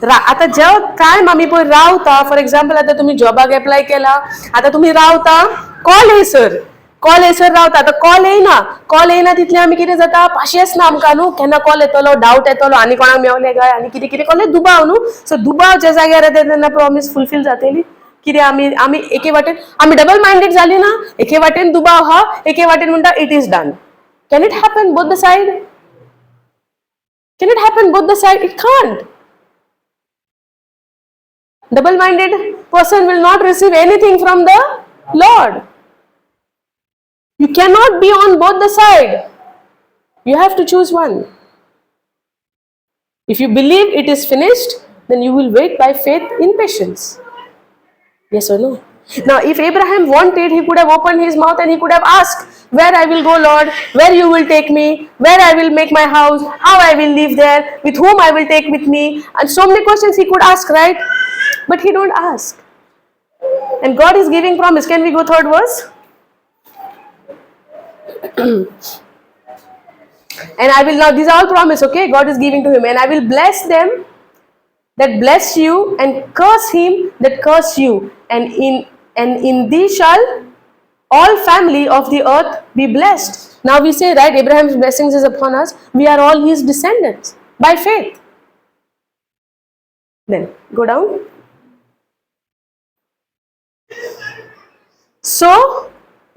Speaker 1: आतां ज्या time आमी पळय रावता, for example आतां तुमी जॉबाक apply केला, आतां तुमी रावता कॉल येयसर, कॉल येयसर रावता. आतां कॉल येयना, कॉल येयना तितलें आमी कितें जाता, पाशेंस ना आमकां न्हू, केन्ना कॉल येतलो, डावट येतलो, आनी कोणाक मेवले काय आनी कितें कितें कसलें दुबाव न्हू. सो दुबाव ज्या जाग्यार येता तेन्ना प्रॉमीस फुलफील जातली. कितें आमी आमी एके वाटेन आमी डबल मायंडेड जाली ना, एके वाटेन दुबाव आहा, एके वाटेन म्हणटा it is done. Can it happen both the side? Can it happen both the side? It can't. Double minded person will not receive anything from the Lord. You cannot be on both the side. You have to choose one. If you believe it is finished, then you will wait by faith in patience. Yes or no? Now, if Abraham wanted, he could have opened his mouth and he could have asked, "Where I will go, Lord? Where you will take me? Where I will make my house? How I will live there? With whom I will take with me?" And so many questions he could ask, right? But he don't ask. And God is giving promise. Can we go third verse? And I will now, these are all promise, okay? God is giving to him. "And I will bless them that bless you and curse him that curse you. And in thee shall all family of the earth be blessed." Now we say, right, Abraham's blessings is upon us. We are all his descendants by faith. Then go down. So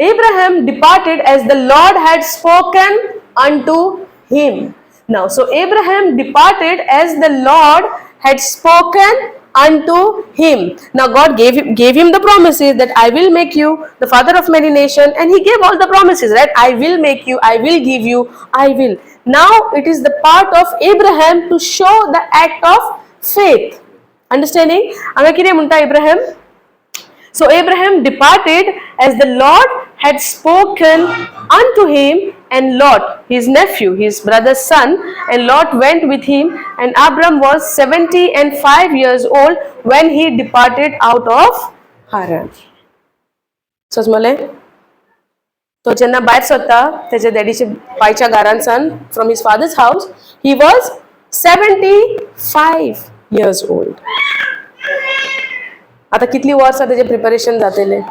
Speaker 1: Abraham departed as the Lord had spoken unto him. Now, so Abraham departed as the Lord had spoken unto him. Now God gave him the promises that I will make you the father of many nations, and he gave all the promises, right? I will make you, I will give you, I will. Now it is the part of Abraham to show the act of faith. Understanding? हांगा कितें म्हणटा Abraham? So Abraham departed as the Lord had spoken unto him, and Lot, his nephew, his brother's son, and Lot went with him. And Abram was 75 years old when he departed out of Haran. समजले? तो जेन्ना भायर सरता तेच्या डॅडीच्या पायच्या घरांसान, from his father's house, he was 75 years old. आतां कितलीं वर्सां तेजें प्रिपरेशन जातलें?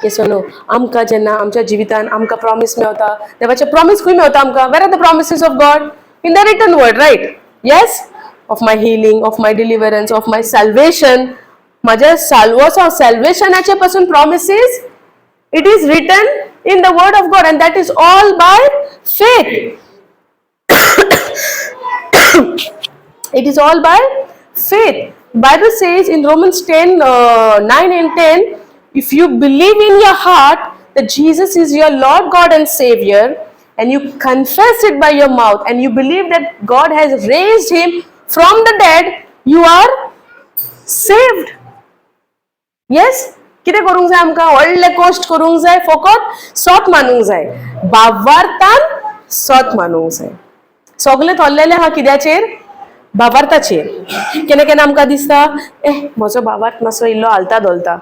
Speaker 1: Yes or no? आमकां जेन्ना आमच्या जिवितान आमकां प्रॉमीस मेवता, देवाचें प्रॉमीस खंय मेवता आमकां? Where are the promises of God? In the written word, right? Yes, of my healing, of my deliverance, of my salvation. म्हाज्या साल्वोसा सॅल्वेशनाचे पासून promises, it is written in the word of God, and that is all by faith. It is all by faith. Bible says in Romans 10 9 and 10, if you believe in your heart that Jesus is your Lord God and Savior, and you confess it by your mouth, and you believe that God has raised him from the dead, you are saved. Yes. कितें करूंक जाय आमकां? व्हडले कश्ट करूंक जाय? फकत सत मानूंक जाय, भावार्थान सत मानूंक जाय. सगलें थोरलेलें आहा कित्याचेर? भावार्थाचेर. केन्ना केन्ना आमकां दिसता, ए, म्हजो भावार्थ मातसो इल्लो हालता धोलता,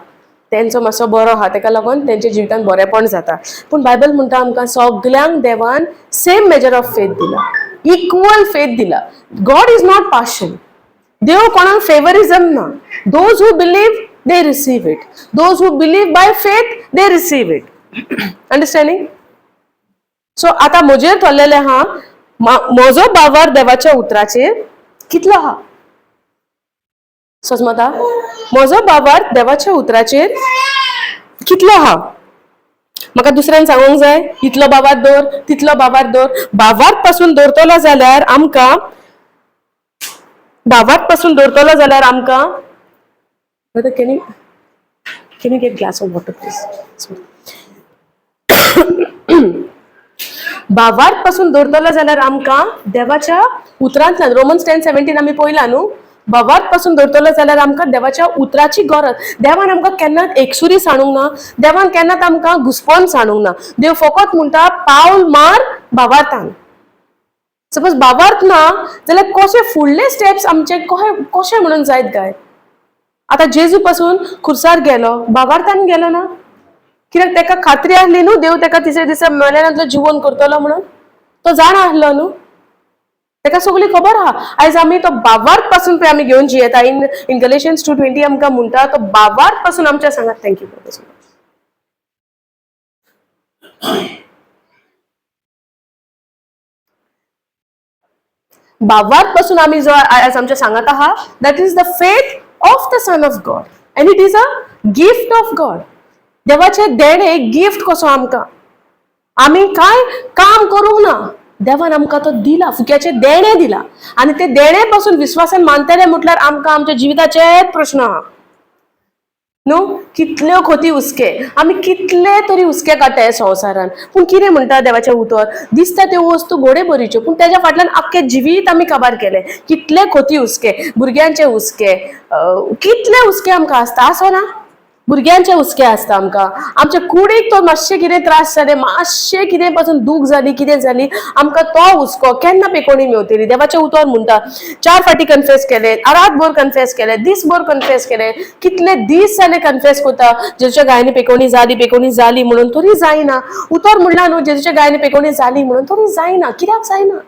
Speaker 1: तेंचो मातसो बरो आहा, तेका लागून तेंच्या जिवितान बरेपण जाता. पूण बायबल म्हणटा, आमकां सगल्यांक देवान सेम मेजर ऑफ फेथ दिला, इक्वल फेथ दिला. God is not partial. देव कोणाक फेवरिझम ना. Those who believe, they receive it. Those who believe by faith, they receive it. Understanding? So आतां म्हजेर थरलेलें आहा, म्हजो भावार्थ देवाच्या उतराचेर कितलो आहा? समजता? म्हजो भावार्थ देवाच्या उतराचेर कितलो आहा? म्हाका दुसऱ्यान सांगूंक जाय, इतलो भावार्थ दवर, तितलो भावार्थ दवर? भावार्थ पासून दवरतलो जाल्यार आमकां, भावार्थ पासून दवरतलो जाल्यार आमकां. Brother, can you get glass of water, please? Sorry. भावार्थ पासून दवरतलो जाल्यार आमकां देवाच्या उतरांतल्यान, रोमन्स 10:17 आमी पळयला न्हू, भावार्थ पासून दवरतलो जाल्यार आमकां देवाच्या उतराची गरज. देवान आमकां केन्नाच एकसुरी सांडूंक ना. देवान केन्नाच आमकां घुसपोन सांडूंक ना. देव फकत म्हणटा, पावल मार भावार्थान. सपोज भावार्थ ना जाल्यार कशे फुडले स्टेप्स आमचे कशे कशे म्हणून जायत काय? आतां जेजू पासून खुर्सार गेलो, भावार्थान गेलो ना? कित्याक तेका खात्री आहली न्हू, देव तेका तिसऱ्या दिसा मेल्यानंतर जिवन करतलो म्हणून. तो जाणा आहलो न्हू, तेका सगळी खबर आहा. आयज आमी तो भावार्थ पासून पळय आमी घेवन जियेता. इन गलेशियन्स 2:20 आमकां म्हणटा, तो भावार्थ पासून आमच्या सांगात. Thank you so much. भावार्थ पासून आमी जो आयज आमच्या सांगात आहा, that is the faith of the Son of God, and it is a gift of God. देवाचें देणें, गिफ्ट कसो आमकां. आमी कांय काम करूंक ना, देवान आमकां तो दिला, फुक्याचें देणें दिला. आनी ते देणें पासून विस्वासान मानतले म्हटल्यार आमकां आमच्या जिविताचेच प्रश्न आहा न्हू. कितल्यो खोती हुस्के, आमी कितले तरी हुस्के काडटा संवसारान, पूण कितें म्हणटा देवाचें उतर, दिसता त्यो वस्तू घोडे बरीच्यो, पूण तेज्या फाटल्यान आख्खें जिवीत आमी काबार केलें. कितले खोती हुस्के, भुरग्यांचे हुस्के, कितले हुस्के आमकां आसता, आसो ना? भुरग्यांचे हुस्के आसता आमकां, आमच्या कुडीक तो मातशें कितें त्रास जाले, मातशें कितें पासून दूख जाली, कितें जाली, आमकां तो हुस्को केन्ना पेकोणी मेवतली. देवाचें उतर म्हणटा, 4 फाटी कन्फेस केले, रातभर कन्फेस केले, दीसभर कन्फेस केले, कितले दीस जाले कन्फेस करता, जेजूच्या गायनी पेकोणी जाली, पेकोणी जाली म्हणून, तरी जायना. उतर म्हणला न्हू जेजूच्या गायनी पेकोणी जाली म्हणून, तरी जायना. कित्याक जायना?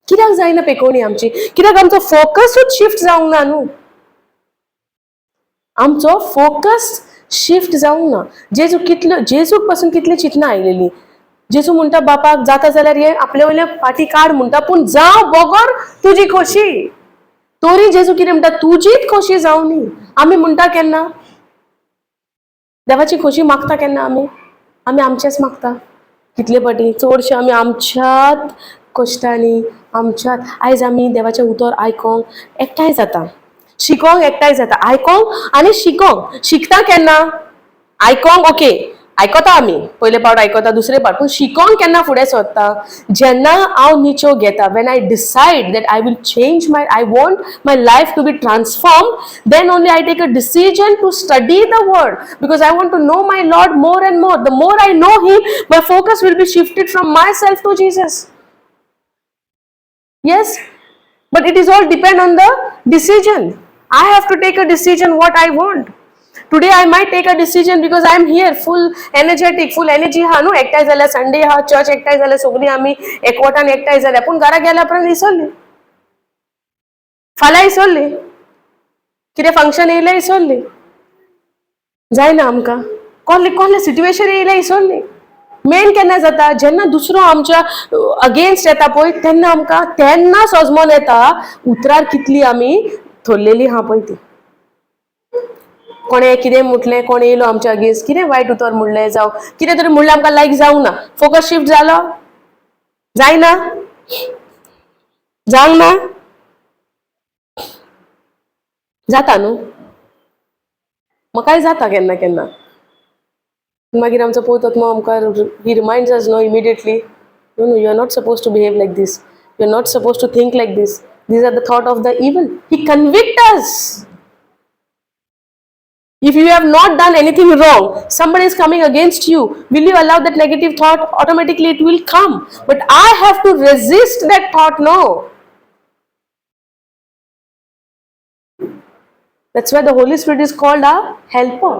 Speaker 1: कित्याक जायना पेकोणी आमची? कित्याक आमचो फोकसूच शिफ्ट जावंक ना न्हू, आमचो फोकस शिफ्ट जावंक ना. जेजू कितल्यो, जेजूक पासून कितली चिंतना आयलेली. जेजू म्हणटा बापाक, जाता जाल्यार हे आपले वयल्या फाटी काड म्हणटा, पूण जावं बगर तुजी खोशी. तरी जेजू कितें म्हणटा, तुजीच खोशी जावं न्ही. आमी म्हणटा केन्ना देवाची खोशी मागता केन्ना आमी? आमी आमचेच मागता कितले फाटी, चडशे आमी आमच्यात कश्टांनी आमच्यात. आयज आमी देवाचें उतर आयकोंक एकठांय जाता, शिकोंक एकठांय जाता, आयकोंक आनी शिकोंक. शिकता केन्ना? आयकोंक ओके आयकता आमी, पयले पावट आयकता, दुसरे पावट, पूण शिकोंक केन्ना फुडें सरता? जेन्ना हांव निचो घेता, when I decide that I will change my, I want my life to be transform, then only I take a decision to study the word, because I want to know my Lord more and more. The more I know him, my focus will be shifted from myself to Jesus. Yes, but it is all depend on the decision. I have to take a decision what I want. Today I might take a decision because I am here full energetic, full energy हा न्हू. एकठांय जाल्यार Sunday हा, church एकठांय जाल्यार सगळीं आमी एकवटान एकठांय जाल्या, पूण घरा गेल्या उपरांत विसरली, फाल्यां विसरली, कितें फंक्शन येयलें विसरली, जायना आमकां. कसलें कसलें सिट्युएशन येयलें विसरली. मेन केन्ना जाता, जेन्ना दुसरो आमच्या अगेन्स्ट येता पळय, तेन्ना आमकां तेन्ना सोजमोन येता उतरार कितली आमी थरलेली आहा पळय ती. कोणें कितें म्हटलें, कोण येयलो आमच्या अगेन्स्ट, कितें वायट उतर म्हणलें, जावं कितें तरी म्हणलें, आमकां लायक जावंक ना, फोकस शिफ्ट जालो, जायना, जावंक ना, जाता न्हू. म्हाकाय जाता केन्ना केन्ना. मागीर आमचो पवित्र आमकां he reminds us no immediately, no no, you are not suppose to behave like this, you are not suppose to think like this, these are the thought of the evil. He convict us. If you have not done anything wrong, somebody is coming against you, will you allow that negative thought? Automatically it will come. But I have to resist that thought, no. That's why the Holy Spirit is called a helper.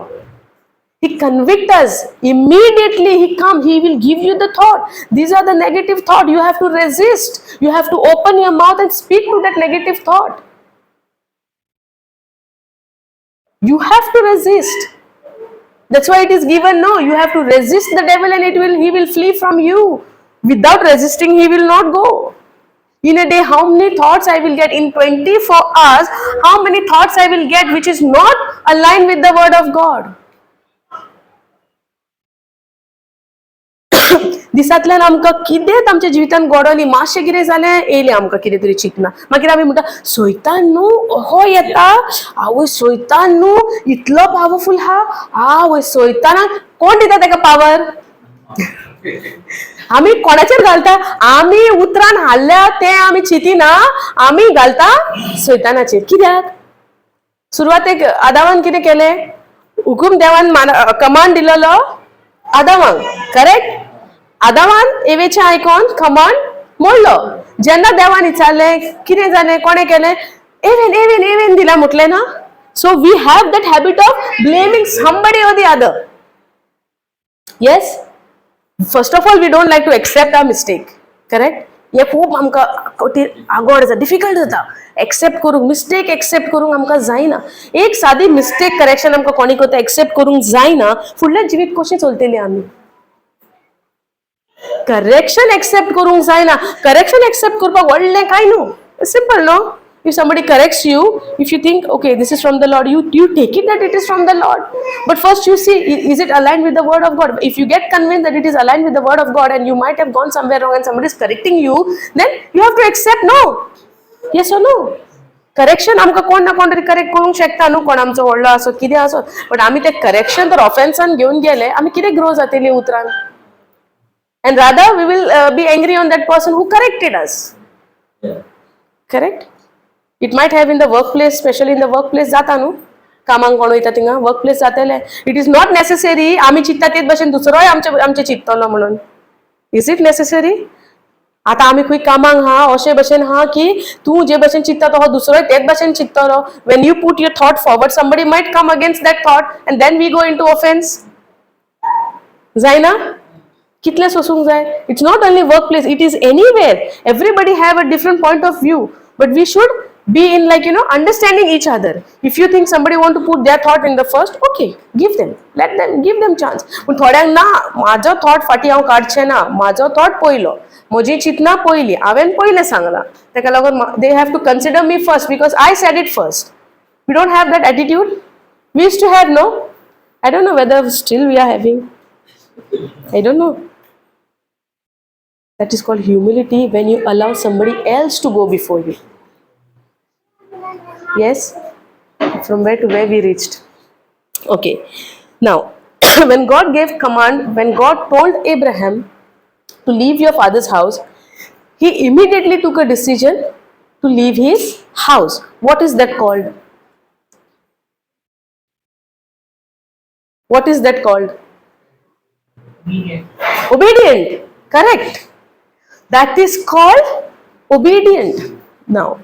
Speaker 1: He convict us. Immediately he come, he will give you the thought. These are the negative thought. You have to resist. You have to open your mouth and speak to that negative thought. You have to resist. That's why it is given, no, you have to resist the devil and he will flee from you. Without resisting, he will not go. In a day, how many thoughts I will get? In 24 hours, how many thoughts I will get which is not aligned with the word of God? दिसांतल्यान आमकां कितेंच आमच्या जिवितान घडोली, मातशें कितें जालें येयलें आमकां कितें तरी चिंतना, मागीर आमी म्हणटा सैतान न्हू हो येता, आवय सैतान न्हू इतलो पावरफूल हा, आवय सैतानाक कोण दिता ताका पावर? आमी कोणाचेर घालता? आमी उतरान हाडल्या तें आमी चिंतिना, आमी घालता सैतानाचेर. कित्याक? सुरवातेक आदावान कितें केलें? हुकूम देवान कमांड दिलेलो आदावांक, करेक्ट? आदावान एवेचें आयकोन कमांड मोडलो. जेन्ना देवान विचारलें कितें जालें, कोणें केलें, एवेन एवेन एवेन दिला म्हटलें ना. So we have that habit of blaming somebody or the other. Yes, first of all we don't like to accept our mistake, correct? हें खूब आमकां कठीण आगोड जाता, डिफिकल्ट जाता एक्सेप्ट करूंक, मिस्टेक एक्सेप्ट करूंक आमकां जायना. एक सादी मिस्टेक करेक्शन आमकां कोणी करता एक्सेप्ट करूंक जायना, फुडलें जिवीत कशें चलतलें आमी? करेक्शन एक्सेप्ट करूंक जायना. करेक्शन एक्सेप्ट करपाक व्हडलें कांय न्हू, सिंपल न्हू. If somebody corrects you, if you think, okay, this is from the Lord, you take it that it is from the Lord. But first you see, is it aligned with the word of God? If you get convinced that it is aligned with the word of God and you might have gone somewhere wrong and somebody is correcting you, then you have to accept, no? Yes or no? Correction आमकां कोण ना कोण तरी correct करूंक शकता न्हू, कोण आमचो व्हडलो आसो, कितें आसो, बट आमी ते करेक्शन तर ऑफेन्सान घेवन गेले, आमी कितें ग्रो जातली उतरान? And rather we will be angry on that person who corrected us. Correct? It might have in the workplace, specially in the workplace जाता न्हू, कामाक कोण वयता थिंगा वर्क प्लेस जातले. It is not necessary आमी चिंत्ता तेच भशेन दुसरोय आमचे आमचे चिंततलो म्हणून. Is it necessary? आतां आमी खंय कामाक हा, अशे भशेन हा की तूं जे भशेन चिंत्ता तो दुसरोय तेच भशेन चिंततलो. When you put your thought forward, somebody might come against that thought and then we go into offense. जायना? कितलें सोसूंक जाय? It's not only work place, it is anywhere. Everybody have a different point of view, but we should be in like understanding each other. If you think somebody want to put their thought in the first, okay, give them, let them, give them chance. पूण थोड्यांक ना, म्हाजो thought फाटीं हांव काडचें ना, म्हाजो thought पयलो, म्हजी चिंतना पयली, हांवें पयलें सांगलां, ताका लागून they have to consider me first because I said it first. We don't have that attitude. We used to have, no? I don't know whether still we are having. I don't know. That is called humility, when you allow somebody else to go before you. Yes? From where to where we reached. Okay. Now, when God gave command, when God told Abraham to leave your father's house, he immediately took a decision to leave his house. What is that called? What is that called?
Speaker 2: Obedient.
Speaker 1: Obedient. Correct. That is called obedient. Now,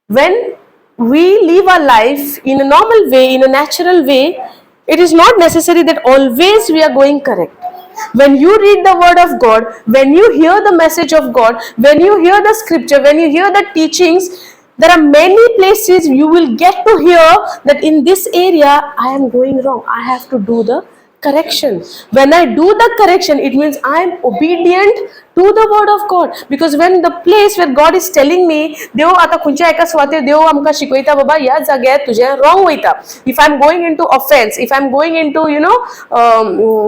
Speaker 1: when we live our life in a normal way, in a natural way, it is not necessary that always we are going correct. When you read the word of God, when you hear the message of God, when you hear the scripture, when you hear the teachings, there are many places you will get to hear that in this area I am going wrong. I have to do the correction. When I do the correction, it means I am obedient to the word of God. Because when the place where God is telling me, देव आता खंयच्या एका सुवातेर देव आमकां शिकयता, बाबा ह्या जाग्यार तुजें wrong वयता. If I am going into offense, if I am going into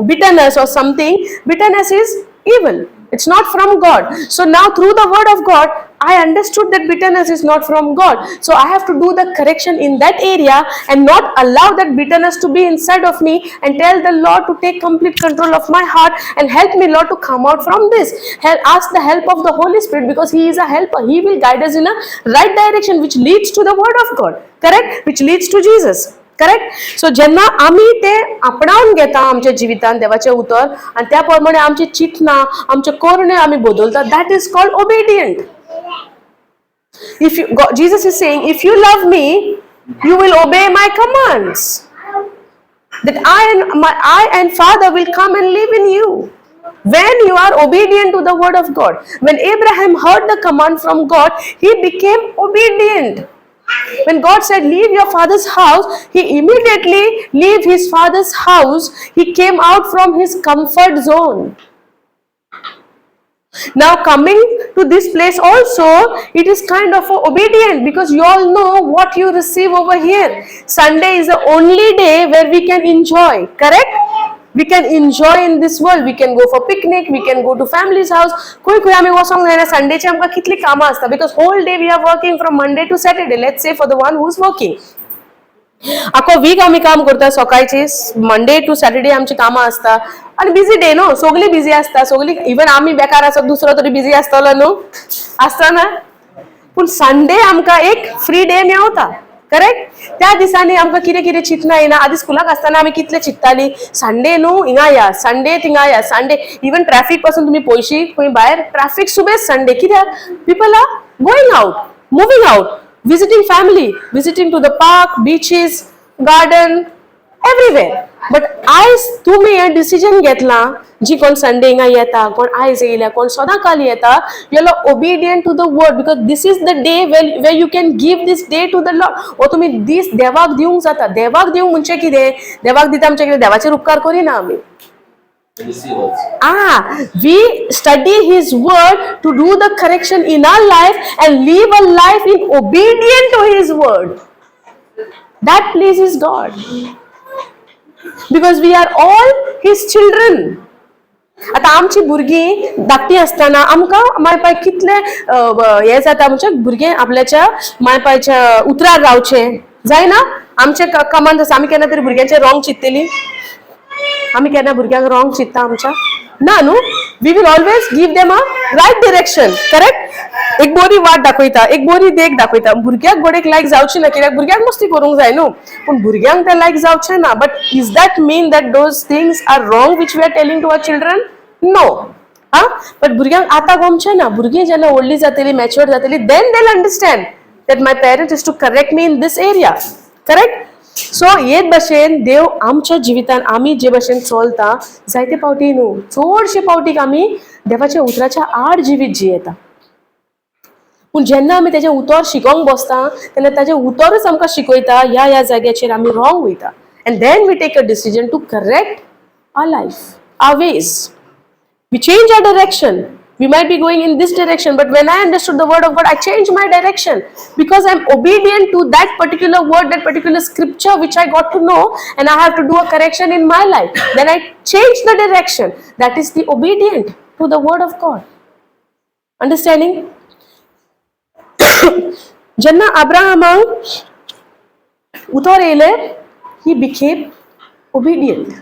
Speaker 1: bitterness or something, bitterness is evil. It's not from God. So now through the word of God, I understood that bitterness is not from God. So I have to do the correction in that area and not allow that bitterness to be inside of me and tell the Lord to take complete control of my heart and help me, Lord, to come out from this. Help, ask the help of the Holy Spirit, because He is a helper. He will guide us in a right direction which leads to the word of God. Correct? Which leads to Jesus. Correct? So जेन्ना आमी ते आपणावन घेता आमच्या जिवितान देवाचें उतर आनी त्या प्रमाणे आमची चिंतना, आमचे करणे आमी बदलता, that is called obedient. If you God, Jesus is saying, "If you love me, you will obey my commands, that I and Father will come and live in you," when you are obedient to the word of God. When Abraham heard the command from God, he became obedient. When God said, "Leave your father's house," he immediately leave his father's house. He came out from his comfort zone. Now coming to this place also, it is kind of a obedient, because you all know what you receive over here. Sunday is the only day where we can enjoy, correct? We can enjoy in this world. We can go for picnic, we can go to family's house. खंय खंय आमी वचोंक जायना. संडेची आमकां कितली कामां आसता, because whole day we are working from Monday to Saturday, let's say for the one who is working. आखो वीक आमी काम करता, सकाळची मंडे टू सॅटर्डे आमची कामां आसता आनी बिजी डे न्हू, सगळी बिजी आसता सगळी. इवन आमी बेकार आसत, दुसरो तरी बिजी आसतलो न्हू? आसता ना? पूण संडे आमकां एक फ्री डे मेवता, करेक्ट? त्या दिसांनी आमकां कितें कितें चिंतना येना. आदी स्कुलाक आसतना आमी कितले चिंत्ताली, संडे न्हू हिंगा या, संडे थिंगा या. संडे इवन ट्रॅफिक पासून तुमी पयशी खंय भायर ट्रॅफिक सुबेज संडे. कित्याक? People are going out, moving out, visiting family, visiting to the park, beaches, garden, everywhere. But आयज तुमी हें डिसिजन घेतलां, जी कोण संडे हिंगा येता, कोण आयज येयल्या, कोण सदां काल येता, you are obedient to the word, because this is the day where you can give this day to the Lord. हो तुमी दीस देवाक दिवंक जाता. देवाक दिवंक म्हणजे कितें? देवाक दिता म्हणजे कितें? देवाचेर उपकार करिना आमी.
Speaker 3: Receive also.
Speaker 1: We study His word to do the correction in our life and live a life in obedience to His word. That pleases God. Because we are all His children. आतां आमची भुरगीं धाकटीं आसतना आमकां माय पाय कितले हें जाता, म्हणजे भुरगें आपल्याच्या माय पायच्या उतरार रावचें जायना. आमच्या कमांत आसा. आमी केन्ना तरी भुरग्यांचें रॉंग चिंततली? आमी केन्ना भुरग्यांक रॉंग चिंतता आमच्या? ना न्हू. We will always give them a right direction, correct? एक बरी वाट दाखयता, एक बरी देख दाखयता. भुरग्याक गोडेक लायक जावची ना, कित्याक भुरग्यांक मस्ती करूंक जाय न्हू, पूण भुरग्यांक तें लायक जावचें ना. But is that mean that those things are wrong which we are telling to our children? No. Ah, but भुरग्यांक आतां गमचें ना. भुरगीं जेन्ना व्हडलीं जातली, मॅच्युअर जातली, then they understand that my parent is to correct me in this area, correct? So हेच भशेन देव आमच्या जिवितान आमी जे भशेन चलता, जायते फावटी न्हू, चडशे फावटीक आमी देवाच्या उतराच्या आड जिवीत जियेता. पूण जेन्ना आमी तेजें उतर शिकोंक बसता, तेन्ना ताजें उतरूच आमकां शिकयता, ह्या ह्या जाग्याचेर आमी रॉंग वयता, and then we take a decision to correct our life, our ways. We change our direction. We might be going in this direction, but when I understood the word of God, I changed my direction because I'm obedient to that particular word, that particular scripture which I got to know, and I have to do a correction in my life. Then I change the direction. That is the obedient to the word of God. Understanding? जेन्ना अब्राहमाक उतर येयलें, he became obedient.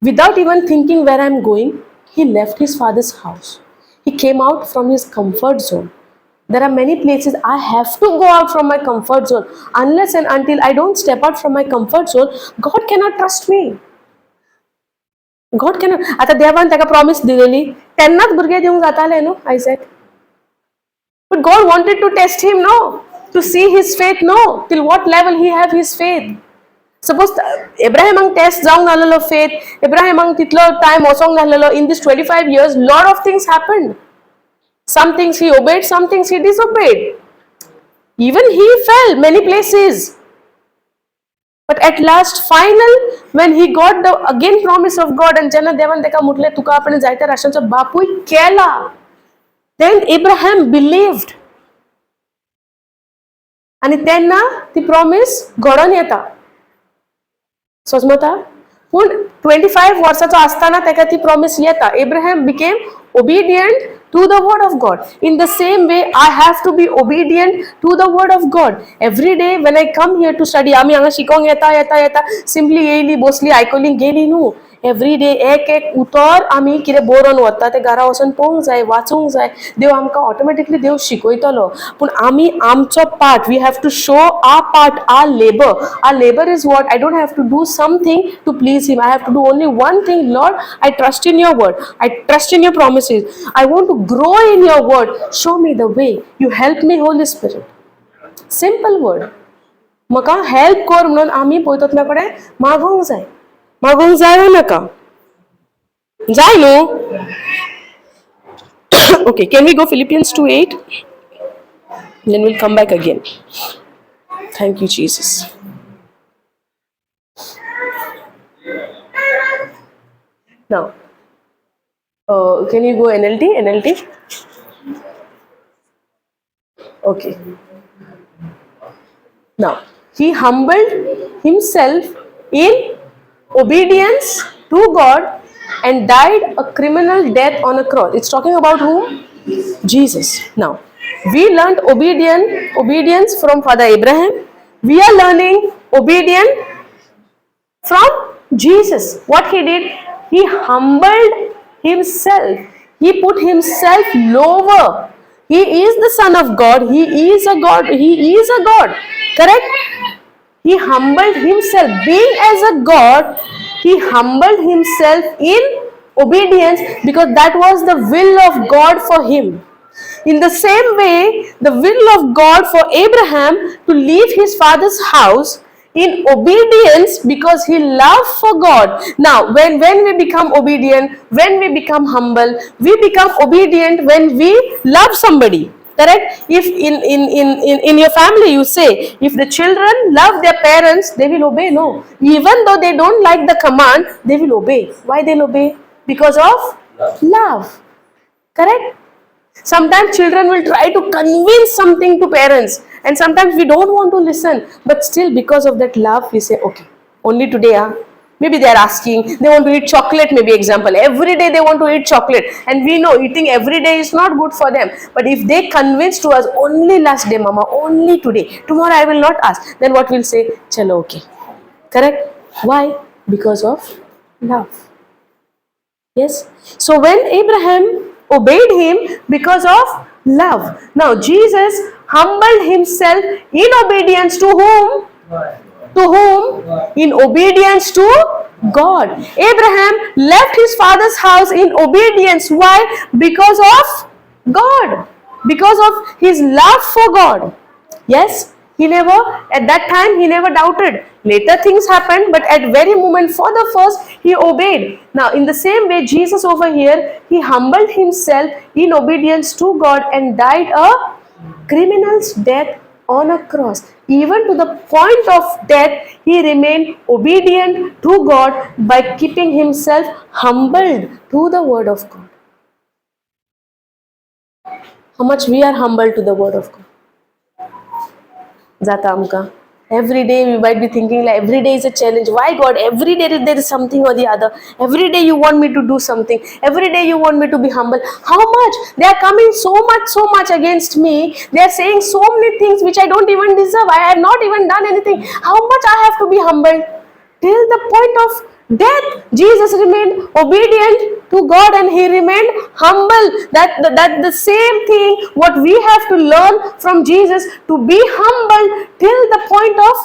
Speaker 1: Without even thinking where I'm going, he left his father's house. He came out from his comfort zone. There are many places I have to go out from my comfort zone. Unless and until I don't step out from my comfort zone, God cannot trust me. God cannot. आता देवान ताका promise दिलेली, तेन्नाच भुरगे दिवंक जाताले न्हू आयजॅक. But God wanted to test him, no? To see his faith, no? Till what level he have his faith. Suppose एब्राहिमाक test जावंक नासलेलो फेथ, एब्राहिमाक तितलो टायम वचोंक नासलेलो. In this 25 years, lot of things happened. Some things he obeyed, some things he disobeyed. Even he fell many places. But at last, final, when he got the again promise of God and जेन्ना देवान ताका म्हटलें, तुका आपण जायत्या राष्ट्रांचो बापूय केला, then Abraham believed. आनी तेन्ना ती प्रॉमिस घडोवन येता, समजता? पूण 25 वर्साचो आसतना ताका ती प्रॉमिस येता. Abraham became obedient to the word of God. In the same way, I have to be obedient to the word of God. Every day when I come here to study, आमी हांगा शिकोंक येता येता येता, simply येयली, बसली, आयकली, गेली न्हू. एवरी डे एक एक उतर आमी कितें बरोवन वता, तें घरा वचून पळोवंक जाय, वाचूंक जाय. देव आमकां ऑटोमॅटिकली देव शिकयतलो, पूण आमी आमचो part, we have to show our part, our labour. Our labour is what? I don't have to do something to please Him. I have to do only one thing. Lord, I trust in your word. I trust in your promises. I want to grow in your word. Show me the way. You help me, Holy Spirit. Simple word. म्हाका help कर म्हणून आमी पवित्र कडेन मागोंक जाय. मागोंक जाय वो नाका? जाय न्हू? Okay, can we go Philippians 2:8? Then we'll come back again. Thank you, Jesus. Now, can you go NLT? NLT? Okay. Now, he humbled himself in obedience to God and died a criminal death on a cross. It's talking about whom? Jesus. Now, we learned obedience from Father Abraham. We are learning obedience from Jesus. What he did? He humbled himself. He put himself lower. He is the Son of God. He is a God. He is a God. Correct? He humbled himself. Being as a God, he humbled himself in obedience because that was the will of God for him. In the same way, the will of God for Abraham to leave his father's house in obedience because he loved for God. Now, when we become obedient, when we become humble, we become obedient when we love somebody. Correct? If in your family you say, if the children love their parents, they will obey. No. Even though they don't like the command, they will obey. Why they'll obey? Because of love. Correct? Sometimes children will try to convince something to parents, and sometimes we don't want to listen, but still because of that love we say, okay, only today. Maybe they are asking, they want to eat chocolate, maybe example. Every day they want to eat chocolate, and we know eating every day is not good for them. But if they convince to us, only last day, mama, only today, tomorrow I will not ask, then what we'll say? Chalo, okay. Correct? Why? Because of love. Yes. So when Abraham obeyed him because of love. Now Jesus humbled himself in obedience to whom? To whom? In obedience to God. Abraham left his father's house in obedience. Why? Because of God. Because of his love for God. Yes, he never, at that time he never doubted. Later things happened, but at very moment for the first he obeyed. Now in the same way, Jesus over here, he humbled himself in obedience to God and died a criminal's death on a cross. Even to the point of death, he remained obedient to God by keeping himself humbled to the word of God. How much we are humbled to the word of God. Jata amka. Every day we might be thinking like every day is a challenge. Why God? Every day there is something or the other. Every day you want me to do something. Every day you want me to be humble. How much? They are coming so much against me. They are saying so many things which I don't even deserve. I have not even done anything. How much I have to be humble? Till the point of death, Jesus remained obedient to God and he remained humble. That the same thing what we have to learn from Jesus, to be humble till the point of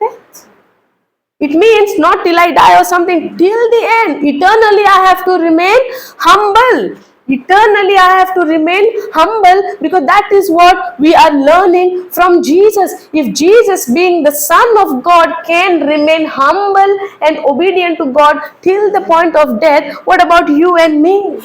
Speaker 1: death. It means not till I die or something, till the end. Eternally I have to remain humble. Eternally I have to remain humble, because that is what we are learning from Jesus. If Jesus, being the Son of God, can remain humble and obedient to God till the point of death, what about you and me?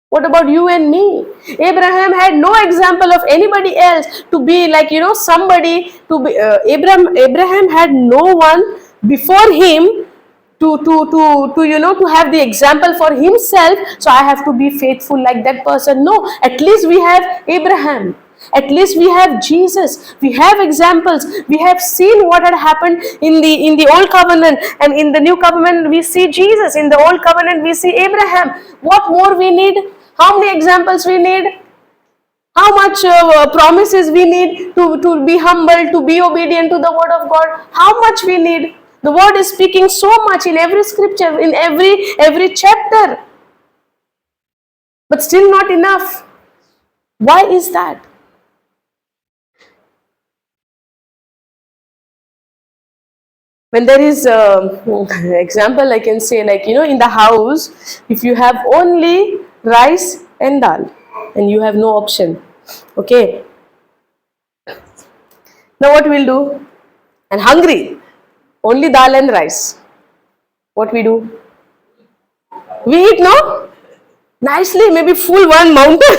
Speaker 1: What about you and me? Abraham had no example of anybody else to be like, you know, somebody to be. Abraham had no one before him to you know, to have the example for himself. So I have to be faithful like that person. No, at least we have Abraham. At least we have Jesus. We have examples. We have seen what had happened in the old covenant, and in the new covenant we see Jesus. In the old covenant we see Abraham. What more we need? How many examples we need? How much promises we need to be humble, to be obedient to the word of God? How much we need? The word is speaking so much in every scripture, in every chapter. But still not enough. Why is that? When there is example, I can say, like, you know, in the house, if you have only rice and dal and you have no option, okay, now what we'll do? And hungry, only dal and rice. What we do? We eat, no? Nicely, maybe full one mountain,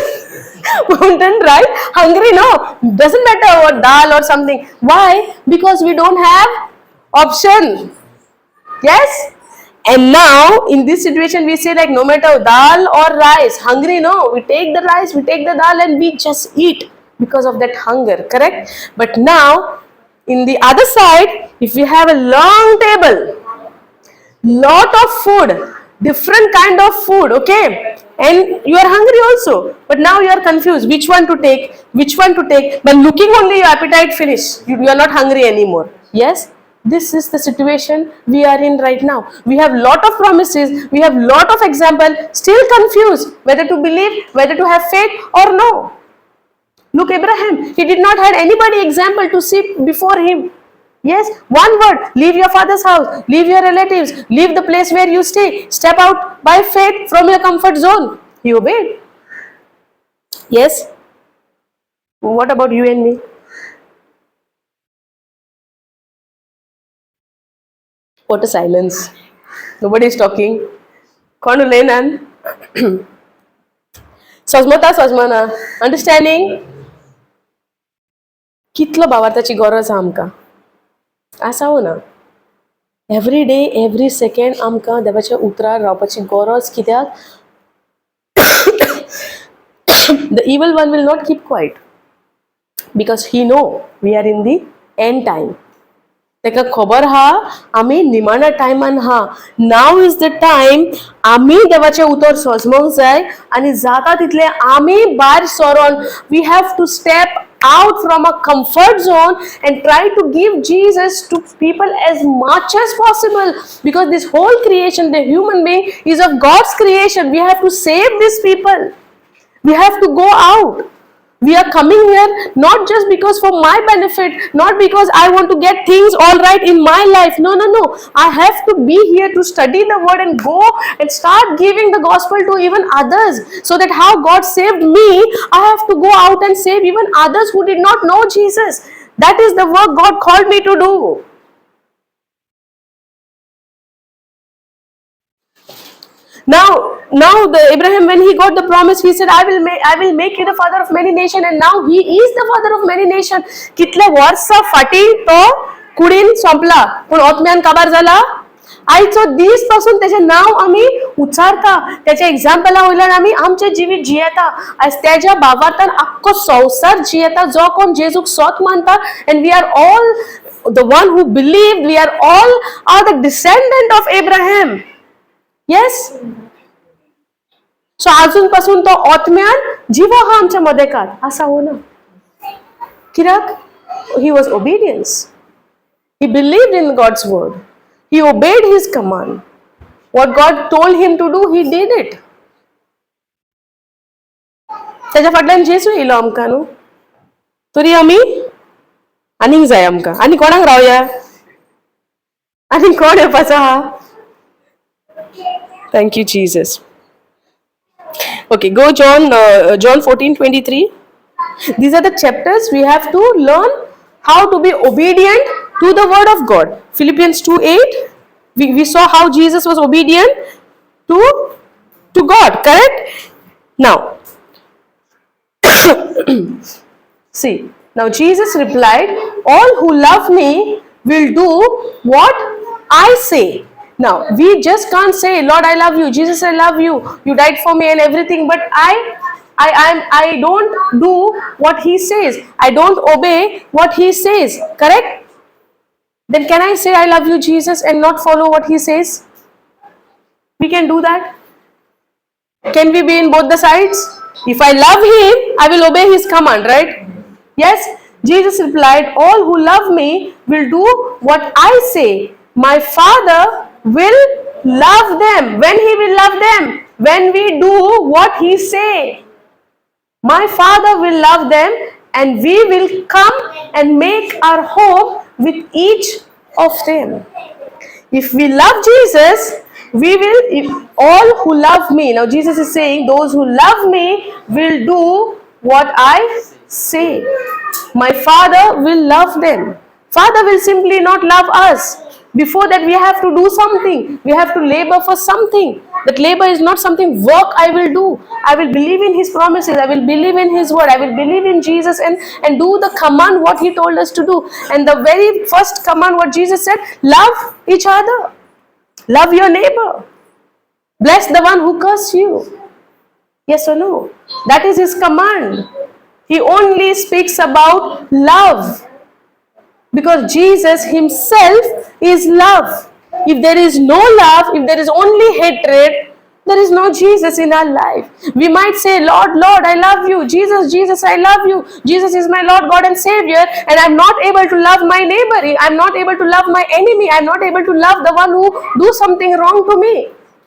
Speaker 1: mountain, right? Hungry, no? Doesn't matter what dal or something. Why? Because we don't have option. Yes? And now in this situation we say, like, no matter dal or rice, hungry, no, we take the rice, we take the dal and we just eat because of that hunger, correct? But now in the other side, if we have a long table, lot of food, different kind of food, okay, and you are hungry also, but now you are confused which one to take, which one to take. By looking only, your appetite finish, you are not hungry anymore. Yes, this is the situation we are in right now. We have lot of promises, we have lot of example, still confused whether to believe, whether to have faith or no. Look, Abraham, he did not have anybody example to see before him. Yes, one word, leave your father's house, leave your relatives, leave the place where you stay, step out by faith from your comfort zone. He obeyed. Yes. What about you and me? What a silence. Nobody is talking. Kono lenan. सजमता सजमना, understanding? कितलो भावार्थाची गरज आहा आमकां, आसा वो ना? एवरी डे एवरी सेकेंड आमकां देवाच्या उतरार रावपाची गरज. कित्याक? The evil one will not keep quiet because he know we are in the end time. ताका खबर आहा आमी निमाण्या टायमान आहा. Now is the time आमी देवाचें उतर सजमोंक जाय आनी जाता तितलें आमी भायर सरोन we have to step out from a comfort zone and try to give Jesus to people as much as possible, because this whole creation, the human being, is of God's creation. We have to save these people. We have to go out. We are coming here not just because for my benefit, not because I want to get things all right in my life. No, no, no. I have to be here to study the word and go and start giving the gospel to even others, so that how God saved me, I have to go out and save even others who did not know Jesus. That is the work God called me to do. Now the Abraham, when he got the promise, he said, I will make you the father of many nations, and now he is the father of many nations. कितले वर्सां फाटीं तो कुडीन सोंपला, पूण आत्म्यान काबार जाला. आयचो दीस पासून तेजें नांव आमी उच्चारता, तेच्या एग्जाम्पला वयल्यान आमी आमचें जिवीत जियेता. आयज तेज्या भावार्थान आख्खो संवसार जियेता, जो कोण जेजूक सोत मानता. And we are all the one who believe, we are all are the descendant of Abraham. Yes. So अजून पासून तो आत्म्यान जिवो आहा आमच्या मदेकार, आसा हो ना? कित्याक? He was obedience. He believed in God's word. He obeyed his command. What God told him to do, he did it. त्याच्या फाटल्यान जेजू येयलो आमकां न्हू, तरी आमी आनीक जाय आमकां. आनी कोणाक रावया, आनी कोण येवपाचो आहा? Thank you, Jesus. Okay, go John 14:23. These are the chapters we have to learn how to be obedient to the word of God. Philippians 2:8. We saw how Jesus was obedient to God, correct? Now, see, now Jesus replied, "All who love me will do what I say." Now, we just can't say, "Lord, I love you, Jesus, I love you, you died for me and everything," but I don't do what he says. I don't obey what he says, correct? Then can I say I love you, Jesus, and not follow what he says? We can do that? Can we be in both the sides? If I love him, I will obey his command, right? Yes. Jesus replied, "All who love me will do what I say. My Father will love them." When he will love them? When we do what he say. "My Father will love them, and we will come and make our home with each of them." If we love Jesus, we will, if all who love me, now Jesus is saying, those who love me will do what I say. My Father will love them. Father will simply not love us. Before that, we have to do something. We have to labor for something. That labor is not something work I will do. I will believe in His promises. I will believe in His word. I will believe in Jesus and do the command what He told us to do. And the very first command what Jesus said, love each other. Love your neighbor. Bless the one who curses you. Yes or no? That is His command. He only speaks about love. Because Jesus Himself is love. If there is no love, if there is only hatred, there is no Jesus in our life. We might say, "Lord, Lord, I love you. Jesus, Jesus, I love you. Jesus is my Lord, God and Savior." And I'm not able to love my neighbor. I'm not able to love my enemy. I'm not able to love the one who do something wrong to me.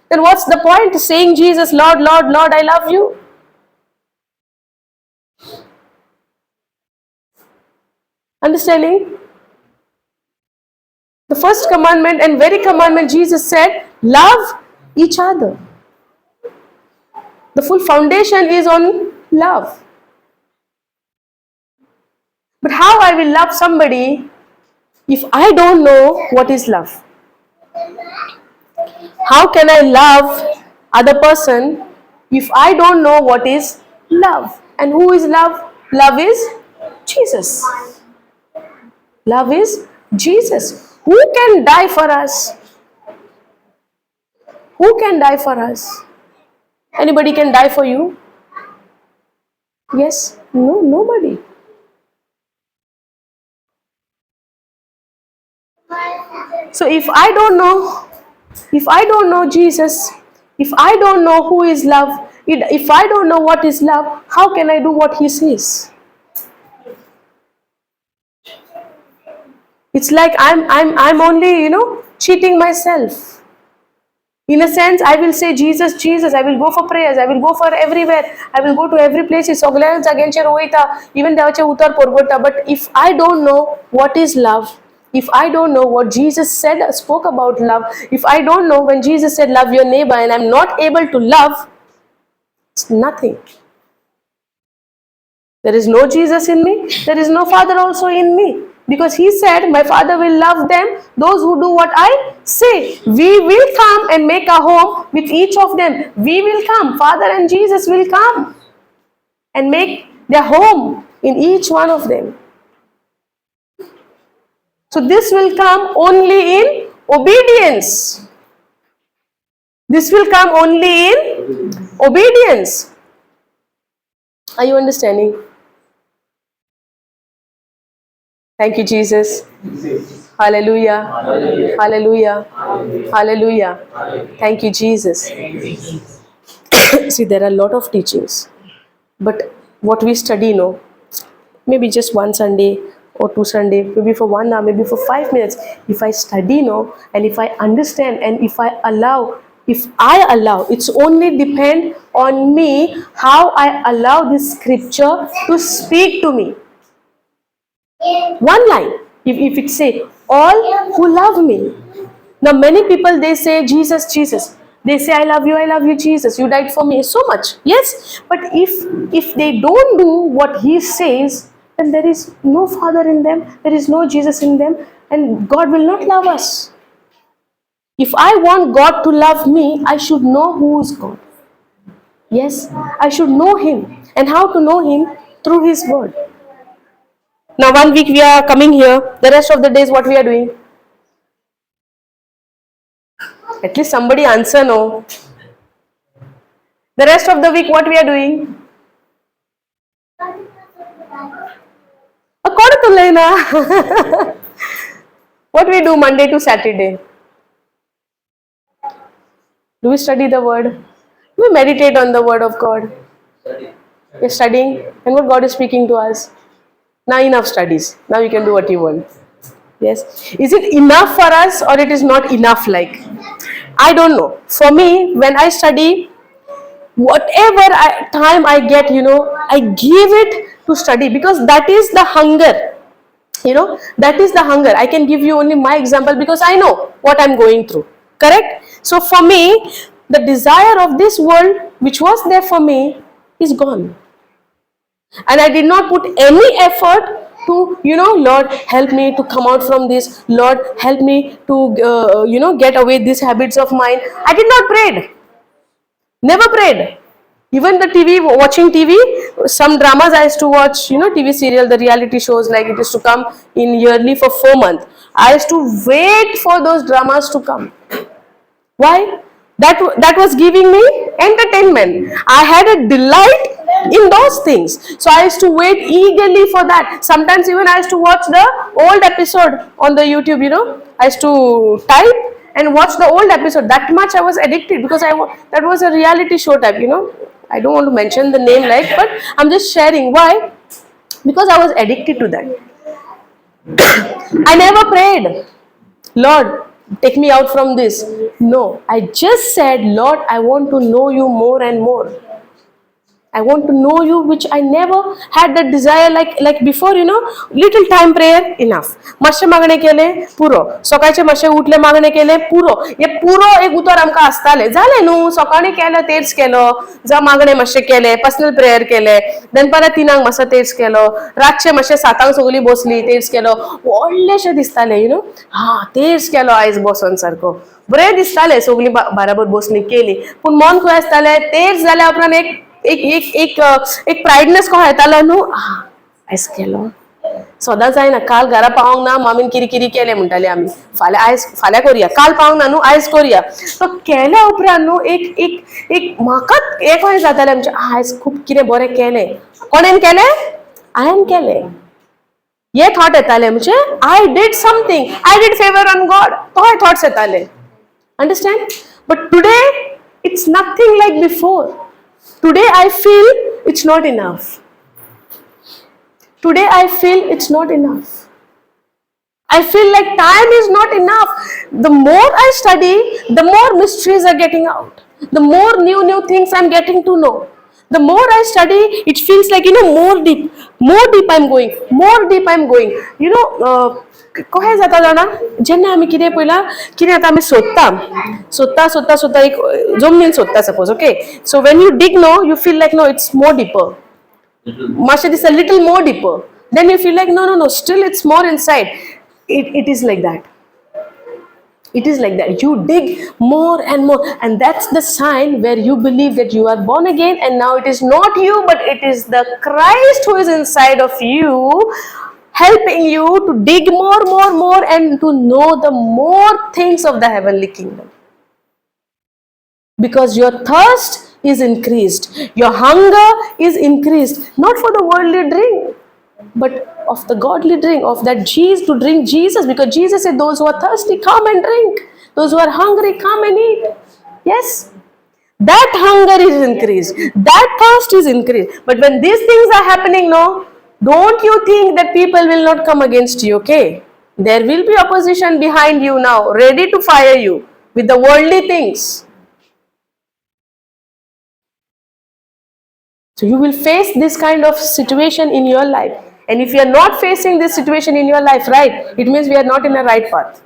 Speaker 1: Then what's the point saying, "Jesus, Lord, Lord, Lord, I love you"? Understanding? The first commandment and very commandment Jesus said, love each other. The full foundation is on love. But how I will love somebody if I don't know what is love? How can I love other person if I don't know what is Love. And who is love? Love is Jesus. Love is Jesus. Who can die for us? Who can die for us? Anybody can die for you? Yes? No, nobody. So if I don't know, if I don't know Jesus, if I don't know who is love, if I don't know what is love, how can I do what he says? It's like I'm only, cheating myself. In a sense, I will say, Jesus, Jesus, I will go for prayers, I will go for everywhere, I will go to every place, सगळ्या जाग्यांचेर वयता, even देवाचें उतर परगटता. But if I don't know what is love, if I don't know what Jesus said, spoke about love, if I don't know when Jesus said love your neighbor and I'm not able to love, it's nothing. There is no Jesus in me, there is no Father also in me. Because he said, my Father will love them, those who do what I say. We will come and make a home with each of them. We will come. Father and Jesus will come and make their home in each one of them. So this will come only in obedience. This will come only in obedience. Are you understanding? Thank you, Jesus. Hallelujah. Hallelujah. Hallelujah. Thank you, Jesus. See, there are a lot of teachings, but what we study, no, maybe just one Sunday or two Sunday, maybe for 1 hour, maybe for 5 minutes. If I study, no, and if I understand, and if I allow, it's only depend on me how I allow this scripture to speak to me. One line, if it say, all who love me. Now many people, they say, Jesus, Jesus. They say, I love you, Jesus. You died for me so much. Yes, but if they don't do what he says, then there is no Father in them, there is no Jesus in them, and God will not love us. If I want God to love me, I should know who is God. Yes, I should know him. And how to know him? Through his word. Now 1 week we are coming here, the rest of the days what we are doing? At least somebody answer no. The rest of the week what we are doing? What we do Monday to Saturday? Do we study the word? Do we meditate on the word of God? We are studying, and what God is speaking to us. Now enough studies. Now you can do what you want. Yes. Is it enough for us or it is not enough? Like, I don't know. For me, when I study, whatever time I get, I give it to study, because that is the hunger. That is the hunger. I can give you only my example because I know what I'm going through. Correct? So for me, the desire of this world, which was there for me, is gone. And I did not put any effort to, Lord, help me to come out from this. Lord, help me to, get away these habits of mine. I did not pray. Never prayed. Even the TV, watching TV, some dramas I used to watch, TV serial, the reality shows, like it used to come in yearly for 4 months. I used to wait for those dramas to come. Why? That was giving me entertainment. I had a delight in those things. So I used to wait eagerly for that. Sometimes even I used to watch the old episode on the YouTube, I used to type and watch the old episode. That much I was addicted, because that was a reality show type, I don't want to mention the name, but I'm just sharing. Why? Because I was addicted to that. I never prayed, Lord, take me out from this. No, I just said, Lord, I want to know you more and more. I want to know you, which I never had that desire like before, little time prayer, enough. मातशें मागणें केलें, पुरो. सकाळचें मातशें उठलें, मागणें केलें, पुरो. हें पुरो एक उतर आमकां आसतालें. जालें न्हू, सकाळीं केलो, तेर्स केलो, जावं मागणें मातशें केलें, पर्सनल प्रेयर केलें, दनपारां 3 मातसो तेर्स केलो, रातचें मातशें 7 सगळीं बसलीं, तेर्स केलो. व्हडलेशें दिसतालें, हा तेर्स केलो आयज बसोन सारको बरें दिसतालें, सगळीं बाराबर बसली केली. पूण मन खंय आसतालें, तेर्स जाल्या उपरांत एक एक एक एक एक प्रायडनेस कसो येतालो न्हू, आयज केलो सदां जायना. काल घरा पावंक ना, मामीन किरी किरी केलें म्हणटाली आमी, फाल्यां आयज फाल्यां करुया, काल पावंक ना न्हू आयज करुया. सो केल्या उपरांत न्हू एक एक एक म्हाकाच हें कशें जातालें आमचें, आयज खूब कितें बरें केलें. कोणेन केलें? हांवें केलें. हे थॉट येताले म्हणजे I did something, I did favour on God, तोय थॉट्स येताले. Understand? But today it's nothing like before. Today I feel it's not enough. Today I feel it's not enough. I feel like time is not enough. The more I study, the more mysteries are getting out. The more new things I'm getting to know. The more I study, it feels like, more deep I'm going, more deep I'm going. कशें जाता जाणा, जेन्ना आमी कितें पळयलां, कितें आतां आमी सोदता सोदता सोदता सोदता, एक जमनीन सोदता suppose, okay, so when you dig no, you feel like no, it's more deeper. मातशें दिसता little more deeper, then you feel like no no no, still it's more inside. It is like that. It is like that. You dig more and more, and that's the sign where you believe that you are born again, and now it is not you, but it is the Christ who is inside of you, helping you to dig more, more, more, and to know the more things of the heavenly kingdom. Because your thirst is increased, your hunger is increased, not for the worldly drink, but of the godly drink, of that Jesus, to drink Jesus, because Jesus said, those who are thirsty, come and drink. Those who are hungry, come and eat. Yes, that hunger is increased, that thirst is increased. But when these things are happening, no, don't you think that people will not come against you, okay? There will be opposition behind you now, ready to fire you with the worldly things. So you will face this kind of situation in your life. And if you are not facing this situation in your life, right, it means we are not in the right path.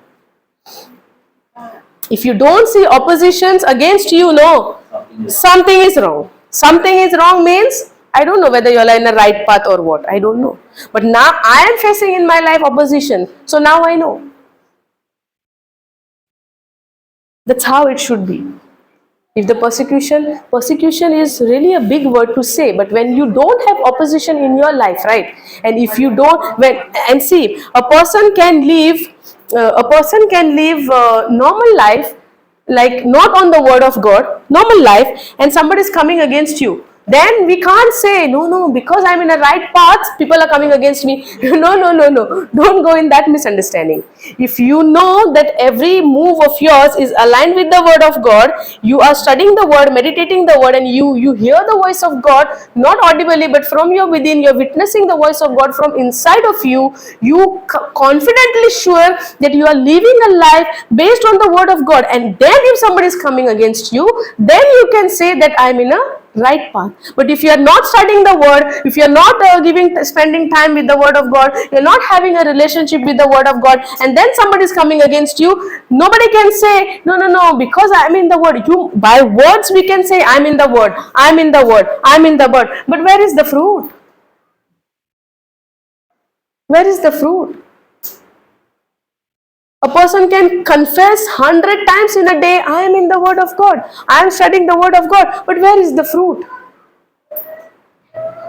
Speaker 1: If you don't see oppositions against you, no, something is wrong. Something is wrong means, I don't know whether you are in the right path or what, I don't know. But now I am facing in my life opposition, so now I know. That's how it should be. If the persecution is really a big word to say, but when you don't have opposition in your life, right? And if you don't, when, and see, a person can live, normal life, like not on the word of God, normal life, and somebody is coming against you. Then we can't say, no, no, because I'm in a right path, people are coming against me. No, no, no, no. Don't go in that misunderstanding. If you know that every move of yours is aligned with the word of God, you are studying the word, meditating the word, and you hear the voice of God, not audibly, but from your within, you're witnessing the voice of God from inside of you, you confidently sure that you are living a life based on the word of God. And then if somebody is coming against you, then you can say that I'm in a right path. But if you are not studying the word, if you are not spending time with the word of God, you are not having a relationship with the word of God, and then somebody is coming against you, nobody can say, no, no, no, because I am in the word. You, by words we can say, I am in the word, I am in the word, I am in the word. But where is the fruit? Where is the fruit? A person can confess 100 times in a day, I am in the word of God, I am studying the word of God, but where is the fruit?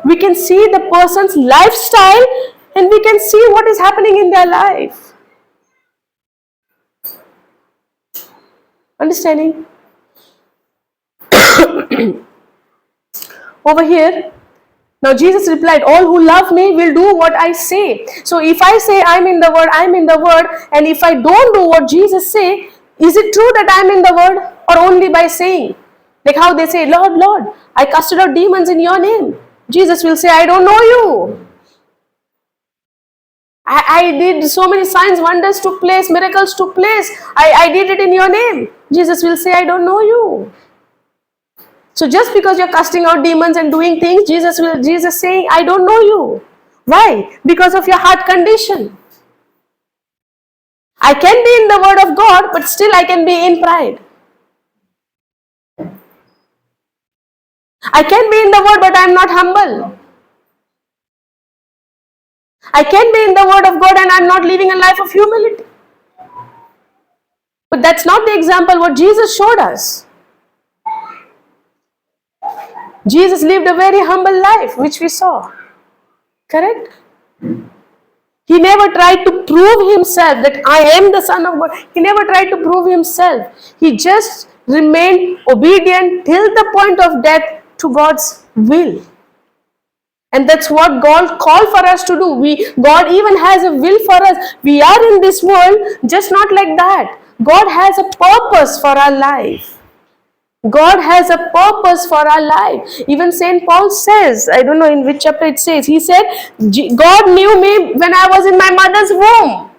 Speaker 1: We can see the person's lifestyle and we can see what is happening in their life. Understanding? Over here, now Jesus replied, all who love me will do what I say. So if I say I'm in the word, I'm in the word, and if I don't do what Jesus say, is it true that I'm in the word or only by saying? Like how they say, Lord, Lord, I casted out demons in your name. Jesus will say, I don't know you. I did so many signs, wonders took place, miracles took place. I did it in your name. Jesus will say, I don't know you. So just because you're casting out demons and doing things, Jesus saying, I don't know you. Why? Because of your heart condition. I can be in the word of God, but still I can be in pride. I can be in the word, but I am not humble. I can be in the word of God and I am not living a life of humility. But that's not the example what Jesus showed us. Jesus lived a very humble life, which we saw. Correct? He never tried to prove himself that I am the Son of God. He never tried to prove himself. He just remained obedient till the point of death to God's will. And that's what God called for us to do. God even has a will for us. We are in this world just not like that. God has a purpose for our life. God has a purpose for our life. Even St. Paul says, I don't know in which chapter it says, he said, God knew me when I was in my mother's womb.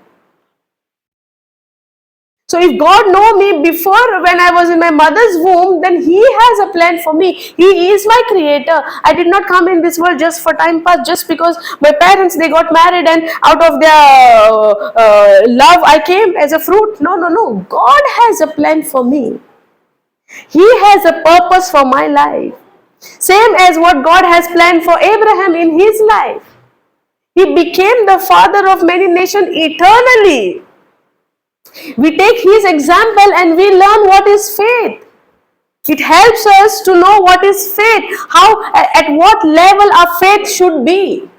Speaker 1: So if God knew me before when I was in my mother's womb, then he has a plan for me. He is my creator. I did not come in this world just for time pass, just because my parents, they got married and out of their love I came as a fruit. No, no, no. God has a plan for me. He has a purpose for my life. Same as what God has planned for Abraham in his life. He became the father of many nations eternally. We take his example and we learn what is faith. It helps us to know what is faith, how, at what level our faith should be.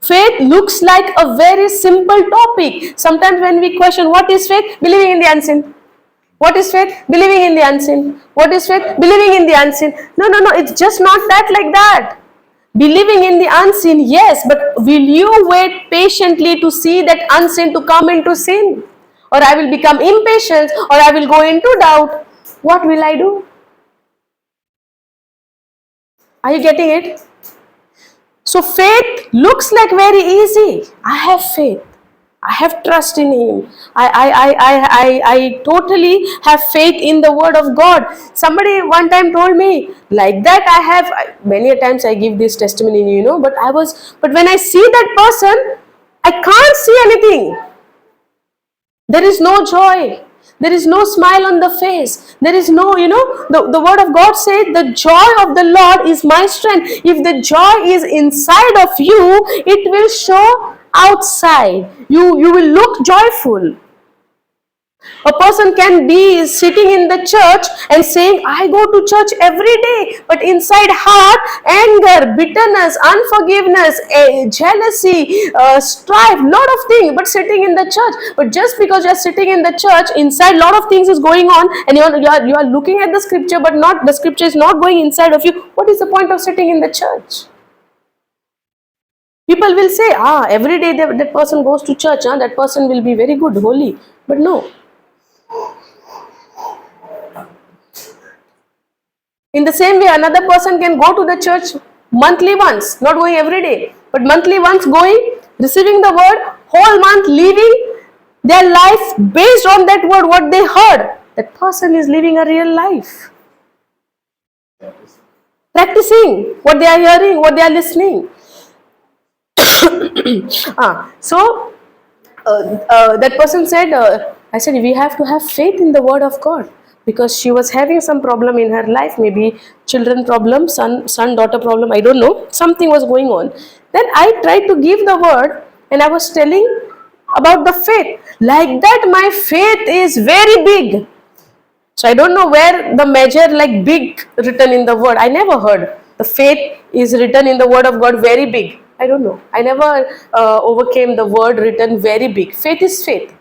Speaker 1: Faith looks like a very simple topic. Sometimes when we question what is faith, believing in the unseen. What is faith? Believing in the unseen. What is faith? Believing in the unseen. No, no, no, it's just not that like that. Believing in the unseen, yes, but will you wait patiently to see that unseen to come into sin? Or I will become impatient, or I will go into doubt. What will I do? Are you getting it? So faith looks like very easy. I have faith. I have trust in him. I totally have faith in the word of God. Somebody one time told me, like that I have, many a times I give this testimony, you know, but when I see that person, I can't see anything. There is no joy. There is no smile on the face. There is no, you know, the word of God said, the joy of the Lord is my strength. If the joy is inside of you, it will show outside. You will look joyful. A person can be sitting in the church and saying, I go to church every day, but inside heart, anger, bitterness, unforgiveness, jealousy, strife, lot of things, but sitting in the church. But just because you are sitting in the church, inside lot of things is going on, and you are looking at the scripture, but not the scripture is not going inside of you. What is the point of sitting in the church? People will say, every day that person goes to church, that person will be very good, holy. But no. In the same way, another person can go to the church monthly once, not going every day, but monthly once going, receiving the word, whole month living their life based on that word, what they heard. That person is living a real life. Practicing what they are hearing, what they are listening. So, that person said, I said, we have to have faith in the word of God. Because she was having some problem in her life, maybe children problem, son daughter problem, I don't know, something was going on. Then I tried to give the word and I was telling about the faith. Like that, my faith is very big. So I don't know where the measure like big written in the word. I never heard the faith is written in the word of God very big. I don't know. I never overcame the word written very big. Faith is faith.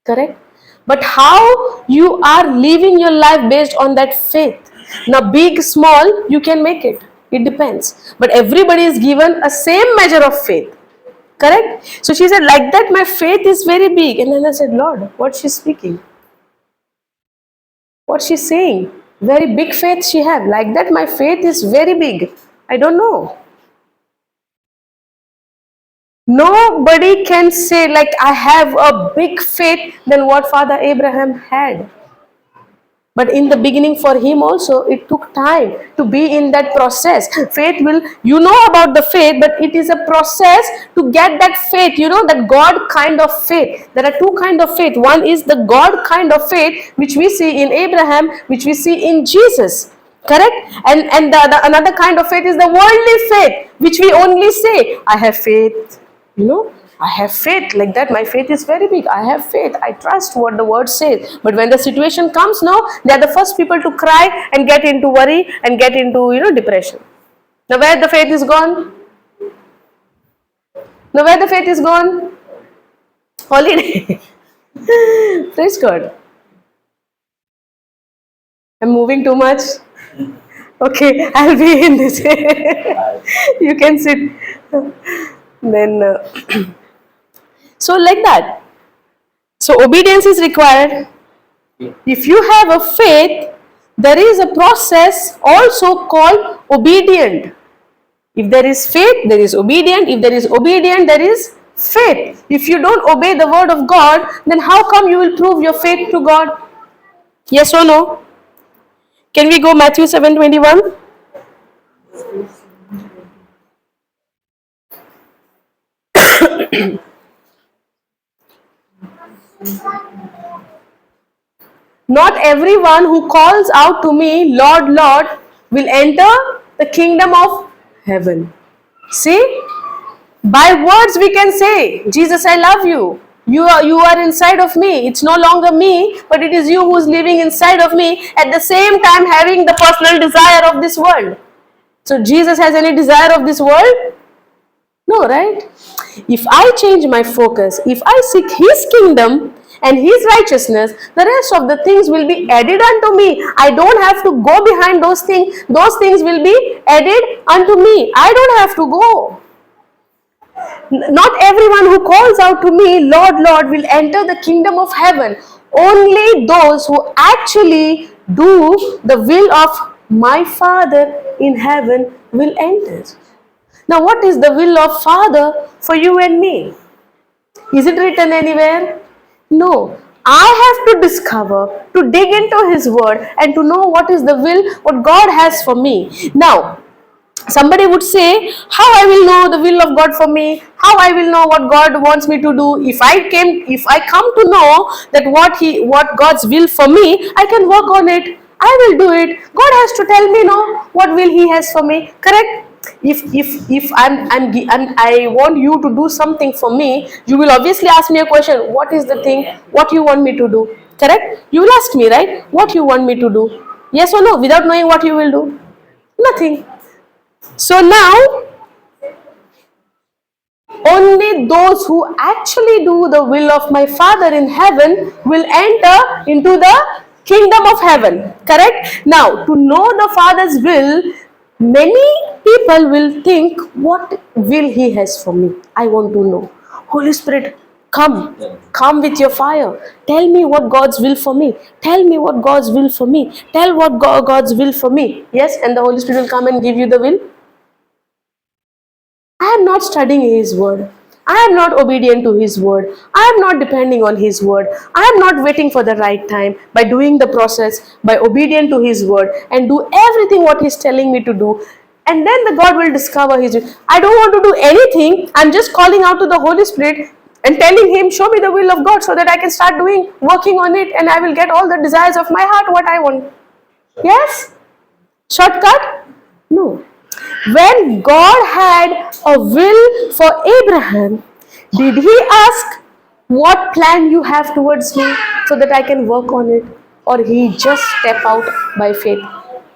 Speaker 1: Correct? But how you are living your life based on that faith. Now big, small, you can make it. It depends. But everybody is given a same measure of faith. Correct? So she said, like that my faith is very big. And then I said, Lord, what she's speaking? What she's saying? Very big faith she have. Like that my faith is very big. I don't know. Nobody can say like I have a big faith than what Father Abraham had. But in the beginning for him also, it took time to be in that process. Faith will, you know about the faith, but it is a process to get that faith, you know, that God kind of faith. There are two kinds of faith. One is the God kind of faith, which we see in Abraham, which we see in Jesus. Correct? And the another kind of faith is the worldly faith, which we only say, I have faith, you know. I have faith like that. My faith is very big. I have faith. I trust what the word says. But when the situation comes, no, they are the first people to cry and get into worry and get into, depression. Now where the faith is gone? Now where the faith is gone? Holiday. Praise God. I'm moving too much. Okay, I'll be in this. You can sit. Then, so like that. So obedience is required. If you have a faith, there is a process also called obedient. If there is faith, there is obedient. If there is obedient, there is faith. If you don't obey the word of God, then how come you will prove your faith to God? Yes or no? Can we go Matthew 7:21? Not everyone who calls out to me, Lord, Lord, will enter the kingdom of heaven. See? By words we can say, Jesus, I love you. You are inside of me. It's no longer me, but it is you who is living inside of me, at the same time having the personal desire of this world. So Jesus has any desire of this world? No, right? If I change my focus, if I seek His kingdom and His righteousness, the rest of the things will be added unto me. I don't have to go behind those things. Those things will be added unto me. I don't have to go. Not everyone who calls out to me, Lord, Lord, will enter the kingdom of heaven. Only those who actually do the will of my Father in heaven will enter. Now, what is the will of Father for you and me? Is it written anywhere? No. I have to discover, to dig into His word and to know what is the will, what God has for me. Now, somebody would say, how I will know the will of God for me? How I will know what God wants me to do? If I come to know that what God's will for me, I can work on it. I will do it. God has to tell me, no, what will He has for me. Correct? If I want you to do something for me, you will obviously ask me a question. What is the thing? What you want me to do? Correct? You will ask me, right? What you want me to do? Yes or no? Without knowing what you will do? Nothing. So now, only those who actually do the will of my Father in heaven will enter into the kingdom of heaven. Correct? Now, to know the Father's will, many people will think, what will He has for me? I want to know. Holy Spirit, come. Come with your fire. Tell me what God's will for me. Tell me what God's will for me. Tell what God's will for me. Yes, and the Holy Spirit will come and give you the will. I am not studying His word. I am not obedient to His word. I am not depending on His word. I am not waiting for the right time by doing the process, by obedient to His word and do everything what He's telling me to do. And then the God will discover His will. I don't want to do anything. I'm just calling out to the Holy Spirit and telling Him, show me the will of God so that I can start doing, working on it, and I will get all the desires of my heart, what I want. Yes? Shortcut? No. When God had a will for Abraham, did He ask, what plan you have towards me so that I can work on it? Or He just step out by faith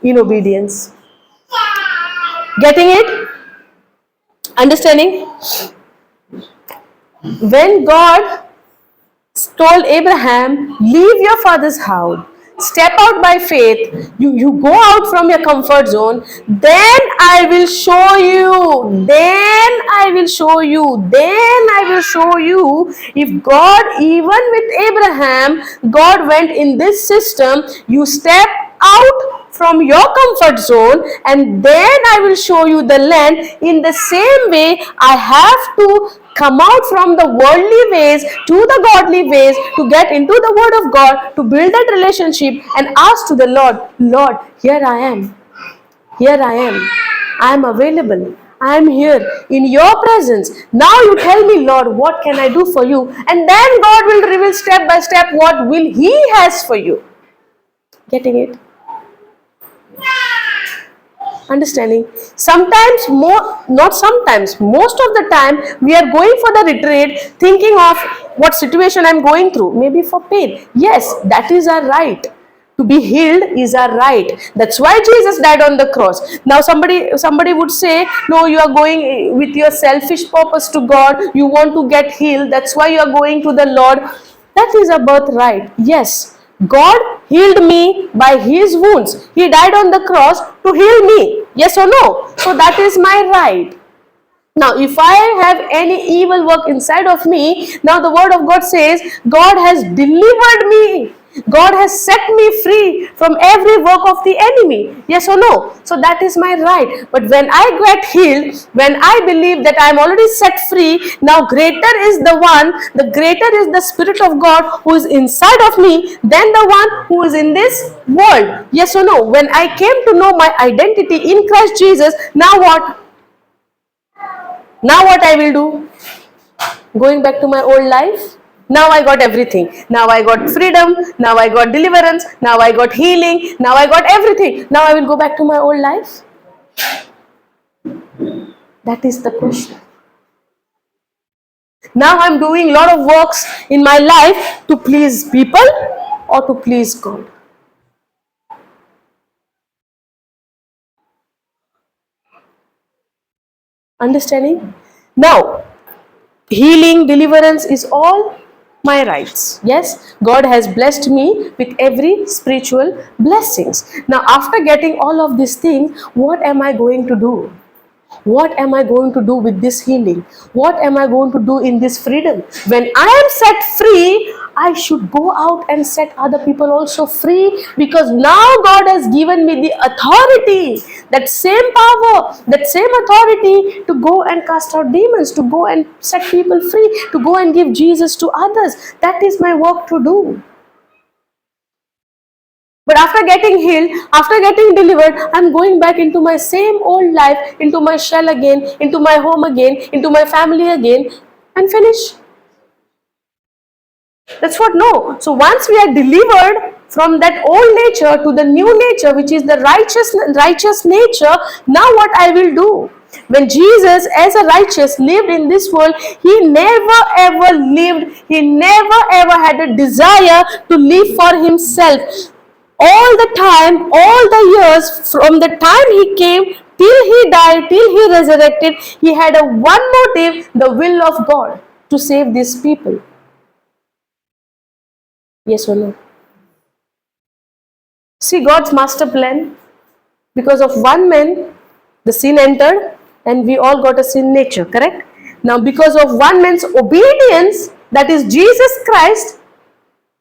Speaker 1: in obedience? Getting it? Understanding? When God told Abraham, leave your father's house, step out by faith, you go out from your comfort zone, then I will show you, then I will show you, then I will show you. If God, even with Abraham, God went in this system, you step out from your comfort zone and then I will show you the land. In the same way, I have to come out from the worldly ways to the godly ways to get into the word of God, to build that relationship and ask to the Lord, Lord, here I am. Here I am. I am available. I am here in your presence. Now you tell me, Lord, what can I do for you? And then God will reveal step by step what will He has for you. Getting it? Understanding? Sometimes more, not sometimes, most of the time we are going for the retreat thinking of what situation I'm going through, maybe for pain. Yes, that is our right. To be healed is our right. That's why Jesus died on the cross. Now somebody would say, no, you are going with your selfish purpose to God. You want to get healed. That's why you are going to the Lord. That is a birthright. Yes, God healed me by his wounds. He died on the cross to heal me. Yes or no? So that is my right. Now, if I have any evil work inside of me, now the word of God says, God has delivered me. God has set me free from every work of the enemy. Yes or no? So that is my right. But when I get healed, when I believe that I am already set free, now greater is the one, the greater is the Spirit of God who is inside of me than the one who is in this world. Yes or no? When I came to know my identity in Christ Jesus, now what? Now what I will do? Going back to my old life? Now I got everything. Now I got freedom. Now I got deliverance. Now I got healing. Now I got everything. Now I will go back to my old life? That is the question. Now I am doing a lot of works in my life to please people or to please God. Understanding? Now, healing, deliverance is all my rights. Yes, God has blessed me with every spiritual blessings. Now, after getting all of these things, what am I going to do? What am I going to do with this healing? What am I going to do in this freedom? When I am set free, I should go out and set other people also free, because now God has given me the authority, that same power, that same authority to go and cast out demons, to go and set people free, to go and give Jesus to others. That is my work to do. But after getting healed, after getting delivered, I'm going back into my same old life, into my shell again, into my home again, into my family again, and finish. That's what, no. So once we are delivered from that old nature to the new nature, which is the righteous nature, now what I will do? When Jesus as a righteous lived in this world, he never ever lived, he never ever had a desire to live for himself. All the time, all the years, from the time he came till he died, till he resurrected, he had a one motive, the will of God, to save these people. Yes or no? See God's master plan. Because of one man, the sin entered and we all got a sin nature, correct? Now because of one man's obedience, that is Jesus Christ,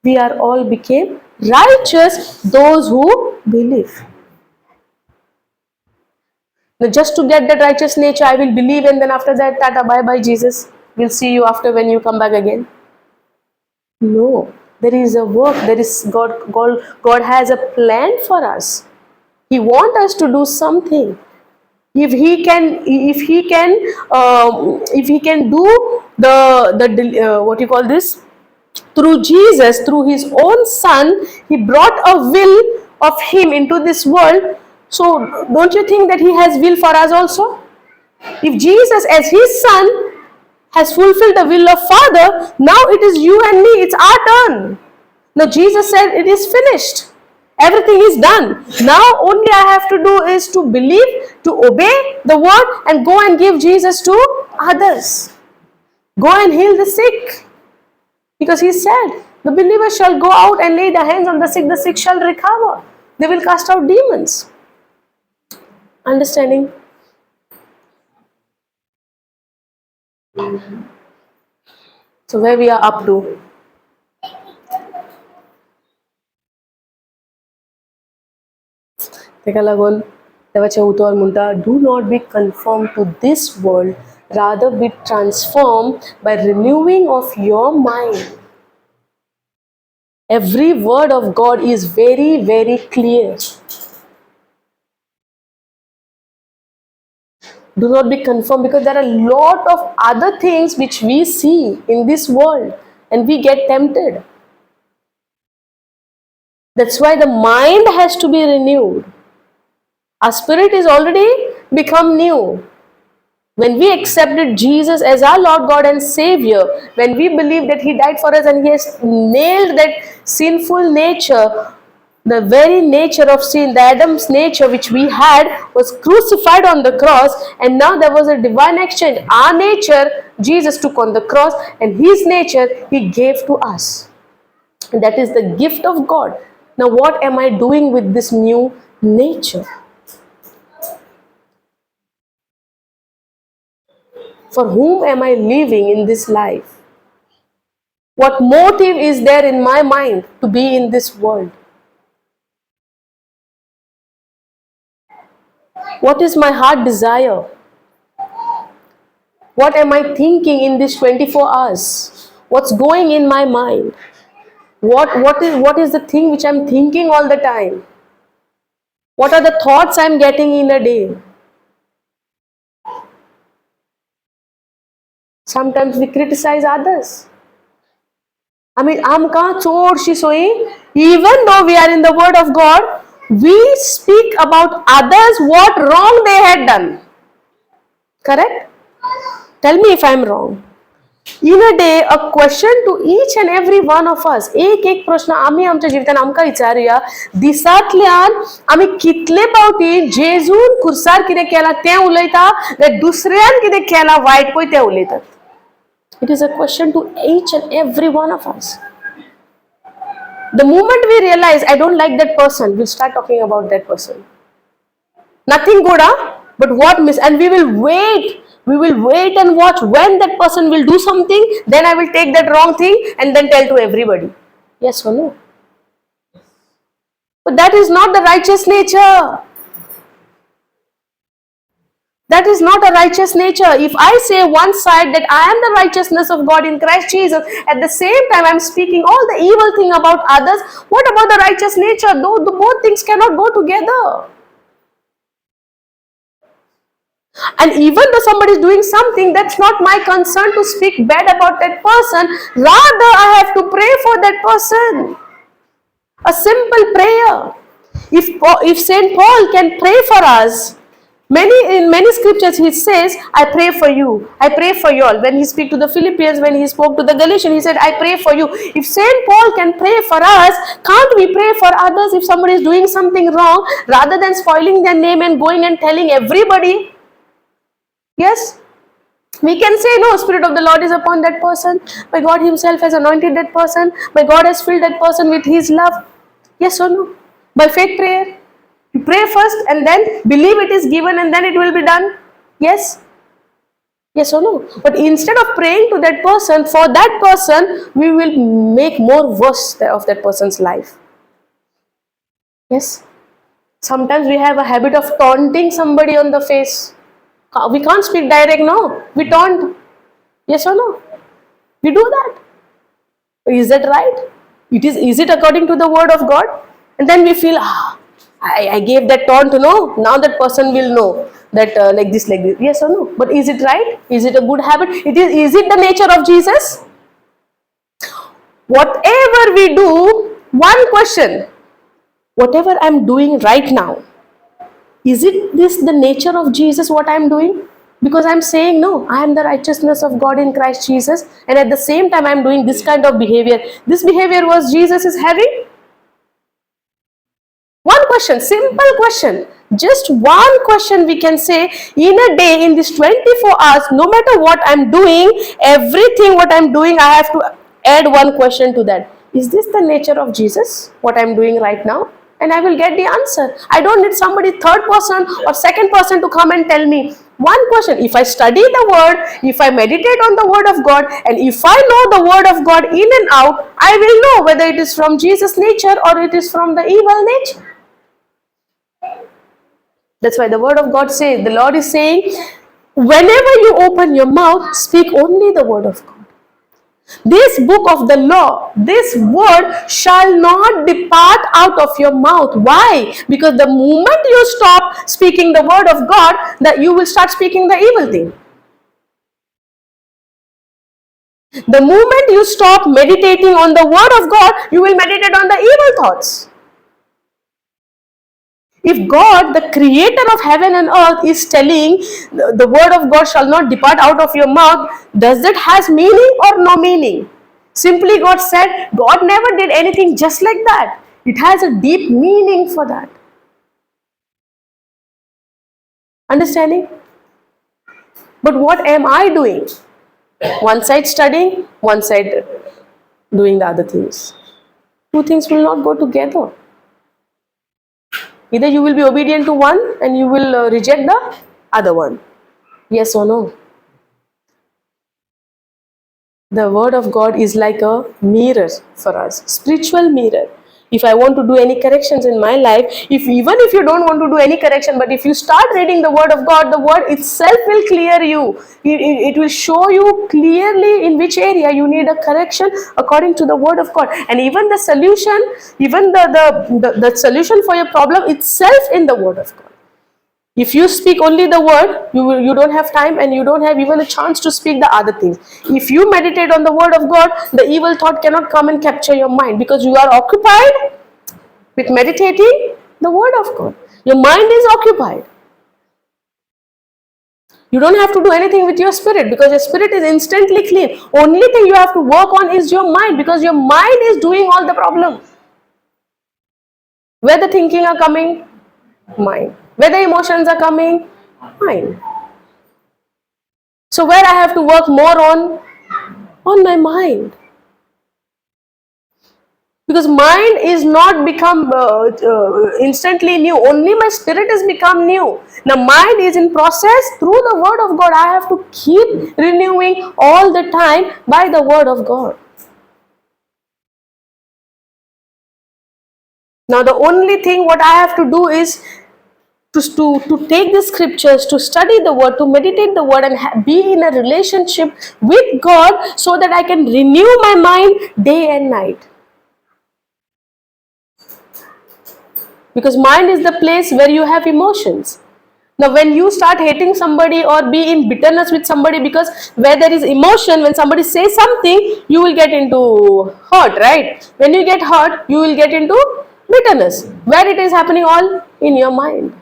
Speaker 1: we are all became righteous, those who believe. Now just to get that righteous nature, I will believe, and then after that, tata, bye-bye Jesus. We'll see you after when you come back again. No, there is a work, there is God, God, God has a plan for us. He wants us to do something. If he can, if he can, if he can do the what you call this, through Jesus, through his own son, he brought a will of him into this world. So don't you think that he has will for us also? If Jesus as his son has fulfilled the will of Father, now it is you and me, it's our turn. Now Jesus said it is finished. Everything is done. Now only I have to do is to believe, to obey the word and go and give Jesus to others. Go and heal the sick. Because he said, the believers shall go out and lay their hands on the sick shall recover. They will cast out demons. Understanding? So where we are up to? तेका लागून देवाचें उतर म्हणटा, do not be conform to this world, rather be transform by renewing of your mind. Every word of God is very very clear. Do not be conformed, because there are a lot of other things which we see in this world and we get tempted. That's why the mind has to be renewed. Our spirit is already become new. When we accepted Jesus as our Lord God and Savior, when we believe that He died for us and He has nailed that sinful nature, the very nature of sin, the Adam's nature which we had, was crucified on the cross, and now there was a divine exchange. Our nature, Jesus took on the cross, and His nature He gave to us. And that is the gift of God. Now, what am I doing with this new nature? For whom am I living in this life? What motive is there in my mind to be in this world? What is my heart desire? What am I thinking in this 24 hours? What's going in my mind? What is the thing which I'm thinking all the time? What are the thoughts I'm getting in a day? Sometimes we criticize others. I mean, आमकां चडशी सोयी, even though we are in the word of God, we speak about others what wrong they had done. Correct? Tell me if I am wrong. In a day, a question to each and every one of us. एक एक प्रश्न आमी आमच्या जिवितान आमकां विचारुया. दिसांतल्यान आमी कितले फावटी जेजून खुर्सार कितें केलां तें उलयता, दुसऱ्यान कितें केलां वायट पळय तें उलयतात. It is a question to each and every one of us. The moment we realize I don't like that person, we'll start talking about that person. Nothing good, huh? But what miss? And we will wait. We will wait and watch when that person will do something. Then I will take that wrong thing and then tell to everybody. Yes or no? But that is not the righteous nature. That is not a righteous nature. If I say one side that I am the righteousness of God in Christ Jesus, at the same time I am speaking all the evil thing about others, what about the righteous nature? Though the both things cannot go together. And even though somebody is doing something, that's not my concern to speak bad about that person. Rather, I have to pray for that person. A simple prayer. If Saint Paul can pray for us, in many scriptures he says, I pray for you, I pray for you all. When he spoke to the Philippians, when he spoke to the Galatians, he said, I pray for you. If Saint Paul can pray for us, can't we pray for others if somebody is doing something wrong, rather than spoiling their name and going and telling everybody? Yes? We can say, no, Spirit of the Lord is upon that person. My God himself has anointed that person. My God has filled that person with his love. Yes or no? By faith prayer. You pray first and then believe it is given and then it will be done. Yes? Yes or no? But instead of praying to that person, for that person, we will make more worse of that person's life. Yes? Sometimes we have a habit of taunting somebody on the face. We can't speak direct, no. We taunt. Yes or no? We do that. Is that right? Is it according to the word of God? And then we feel, I gave that taunt, no. Now that person will know that like this, like this. Yes or no? But is it right? Is it a good habit? Is it the nature of Jesus? Whatever we do, one question. Whatever I'm doing right now, is it this the nature of Jesus what I'm doing? Because I'm saying no, I am the righteousness of God in Christ Jesus, and at the same time I'm doing this kind of behavior. This behavior was Jesus is having? One question, simple question. Just one question we can say in a day, in this 24 hours, no matter what I'm doing, everything what I'm doing, I have to add one question to that. Is this the nature of Jesus, what I'm doing right now? And I will get the answer. I don't need somebody third person or second person to come and tell me. One question, if I study the word, if I meditate on the word of God, and if I know the word of God in and out, I will know whether it is from Jesus' nature or it is from the evil nature. That's why the word of God says, the Lord is saying, whenever you open your mouth, speak only the word of God. This book of the law, this word shall not depart out of your mouth. Why? Because the moment you stop speaking the word of God, that you will start speaking the evil thing. The moment you stop meditating on the word of God, you will meditate on the evil thoughts. If God, the creator of heaven and earth, is telling the word of God shall not depart out of your mouth, does that has meaning or no meaning? Simply God said, God never did anything just like that. It has a deep meaning for that. Understanding? But what am I doing? One side studying, one side doing the other things. Two things will not go together. Either you will be obedient to one and you will reject the other one. Yes or no? The word of God is like a mirror for us, spiritual mirror. If I want to do any corrections in my life, if even if you don't want to do any correction, but if you start reading the word of God, the word itself will clear you. It will show you clearly in which area you need a correction according to the word of God. And even the solution, even the solution for your problem itself in the word of God. If you speak only the word, you don't have time and you don't have even a chance to speak the other things. If you meditate on the word of God, the evil thought cannot come and capture your mind because you are occupied with meditating the word of God. Your mind is occupied. You don't have to do anything with your spirit because your spirit is instantly clean. Only thing you have to work on is your mind, because your mind is doing all the problem. Where the thinking are coming? Mind. Where the emotions are coming? Mind. So where I have to work more on? On my mind. Because mind is not become instantly new. Only my spirit has become new. Now mind is in process through the word of God. I have to keep renewing all the time by the word of God. Now the only thing what I have to do is to take the scriptures, to study the word, to meditate the word, and be in a relationship with God so that I can renew my mind day and night. Because mind is the place where you have emotions. Now when you start hating somebody or be in bitterness with somebody, because where there is emotion, when somebody says something, you will get into hurt, right? When you get hurt, you will get into bitterness. Where it is happening? All in your mind.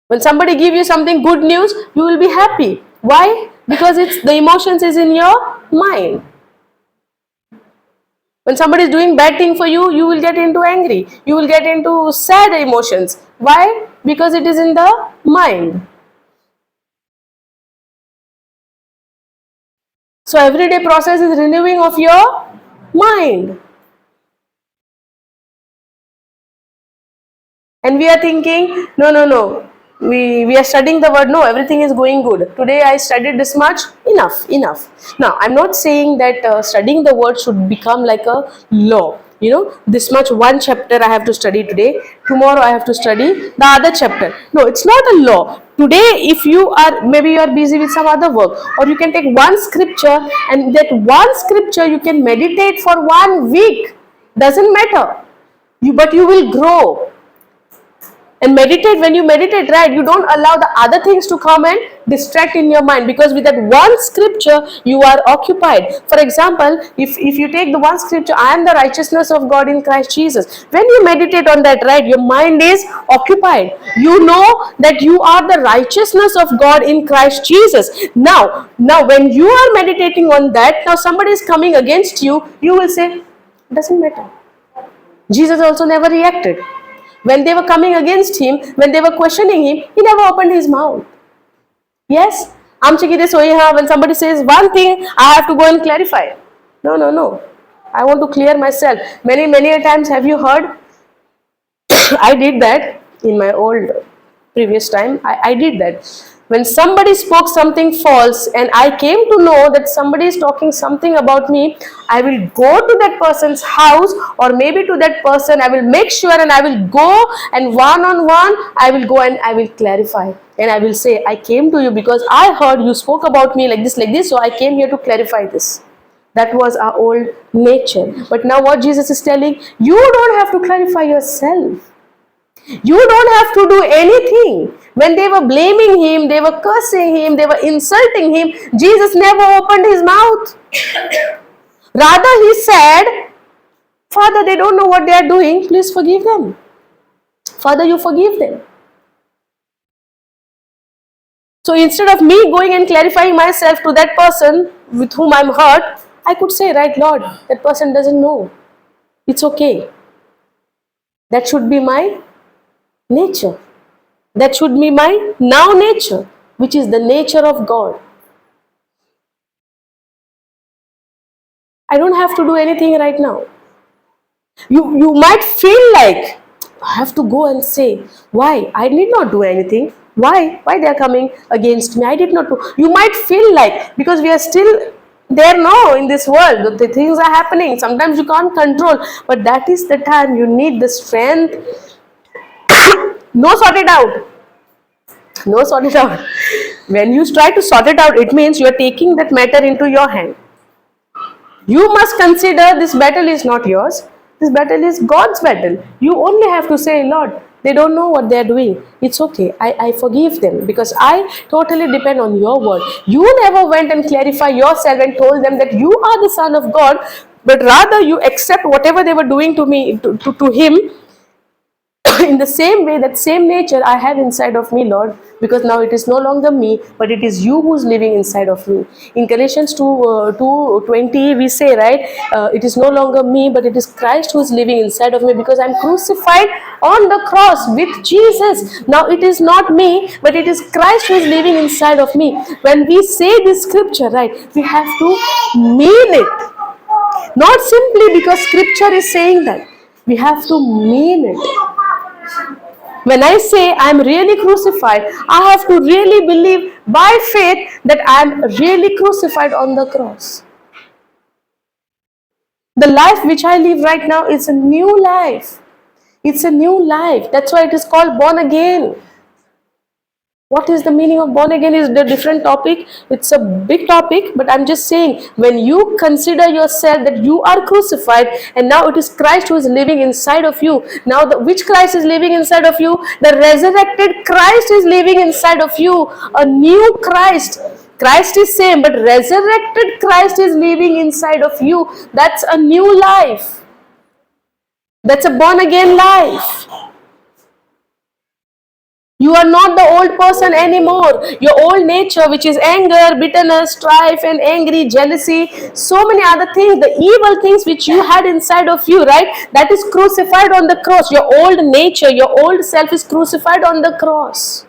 Speaker 1: When somebody give you something good news, you will be happy. Why? Because it's the emotions is in your mind. When somebody is doing bad thing for you, you will get into angry. You will get into sad emotions. Why? Because it is in the mind. So everyday process is renewing of your mind. And we are thinking, no, no, no. We are studying the word, no, everything is going good. Today I studied this much, enough, enough. Now, I'm not saying that studying the word should become like a law. You know, this much one chapter I have to study today, tomorrow I have to study the other chapter. No, it's not a law. Today, if you are, maybe you are busy with some other work, or you can take one scripture, and that one scripture you can meditate for 1 week. Doesn't matter. But you will grow. And meditate, when you meditate, right, you don't allow the other things to come and distract in your mind, because with that one scripture, you are occupied. For example, if you take the one scripture, I am the righteousness of God in Christ Jesus. When you meditate on that, right, your mind is occupied. You know that you are the righteousness of God in Christ Jesus. Now when you are meditating on that, now somebody is coming against you, you will say, doesn't matter. Jesus also never reacted. When they were coming against him, when they were questioning him, he never opened his mouth. Yes? When somebody says one thing, I have to go and clarify. No, no, no. I want to clear myself. Many, many a times have you heard? I did that in my old previous time. I did that. When somebody spoke something false and I came to know that somebody is talking something about me, I will go to that person's house or maybe to that person. I will make sure and I will go and one-on-one, I will go and I will clarify. And I will say, I came to you because I heard you spoke about me like this, so I came here to clarify this. That was our old nature. But now what Jesus is telling, you don't have to clarify yourself. You don't have to do anything. When they were blaming him, they were cursing him, they were insulting him, Jesus never opened his mouth. Rather, he said, Father, they don't know what they are doing. Please forgive them. Father, you forgive them. So instead of me going and clarifying myself to that person with whom I'm hurt, I could say, right, Lord, that person doesn't know. It's okay. That should be my nature. That should be my now nature, which is the nature of God. I don't have to do anything right now. You might feel like I have to go and say, why? I need not do anything. Why? Why they are coming against me? I did not do. You might feel like, because we are still there now in this world, the things are happening. Sometimes you can't control, but that is the time you need the strength. No, sort it out. No, sort it out. When you try to sort it out, it means you are taking that matter into your hand. You must consider this battle is not yours. This battle is God's battle. You only have to say, Lord, they don't know what they are doing. It's okay. I forgive them because I totally depend on your word. You never went and clarified yourself and told them that you are the Son of God, but rather you accept whatever they were doing to me, to him. In the same way, that same nature I have inside of me, Lord, because now it is no longer me, but it is you who is living inside of me. In Galatians 2:20, we say, right, it is no longer me, but it is Christ who is living inside of me, because I am crucified on the cross with Jesus. Now it is not me, but it is Christ who is living inside of me. When we say this scripture, right, we have to mean it. Not simply because scripture is saying that. We have to mean it. When I say I am really crucified, I have to really believe by faith that I am really crucified on the cross. The life which I live right now is a new life. It's a new life. That's why it is called born again. What is the meaning of born again is a different topic. It's a big topic, but I'm just saying, when you consider yourself that you are crucified and now it is Christ who is living inside of you. Now, which Christ is living inside of you? The resurrected Christ is living inside of you. A new Christ. Christ is same, but resurrected Christ is living inside of you. That's a new life. That's a born again life. You are not the old person anymore. Your old nature, which is anger, bitterness, strife, and angry, jealousy, so many other things, the evil things which you had inside of you, right? That is crucified on the cross. Your old nature, your old self is crucified on the cross.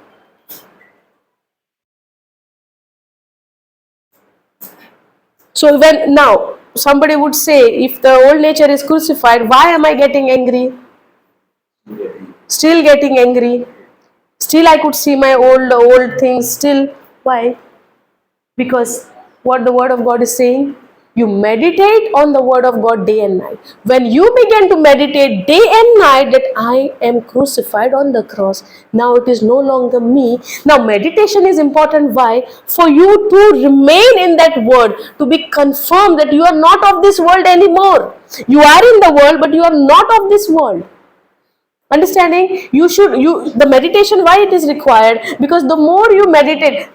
Speaker 1: So when now somebody would say, if the old nature is crucified, why am I getting angry? Still getting angry. Still I could see my old things. Still, why? Because what the word of God is saying, you meditate on the word of God day and night. When you begin to meditate day and night that I am crucified on the cross, now it is no longer me. Now meditation is important. Why? For you to remain in that word, to be confirmed that you are not of this world anymore. You are in the world, but you are not of this world. Understanding? The meditation, why it is required? Because the more you meditate,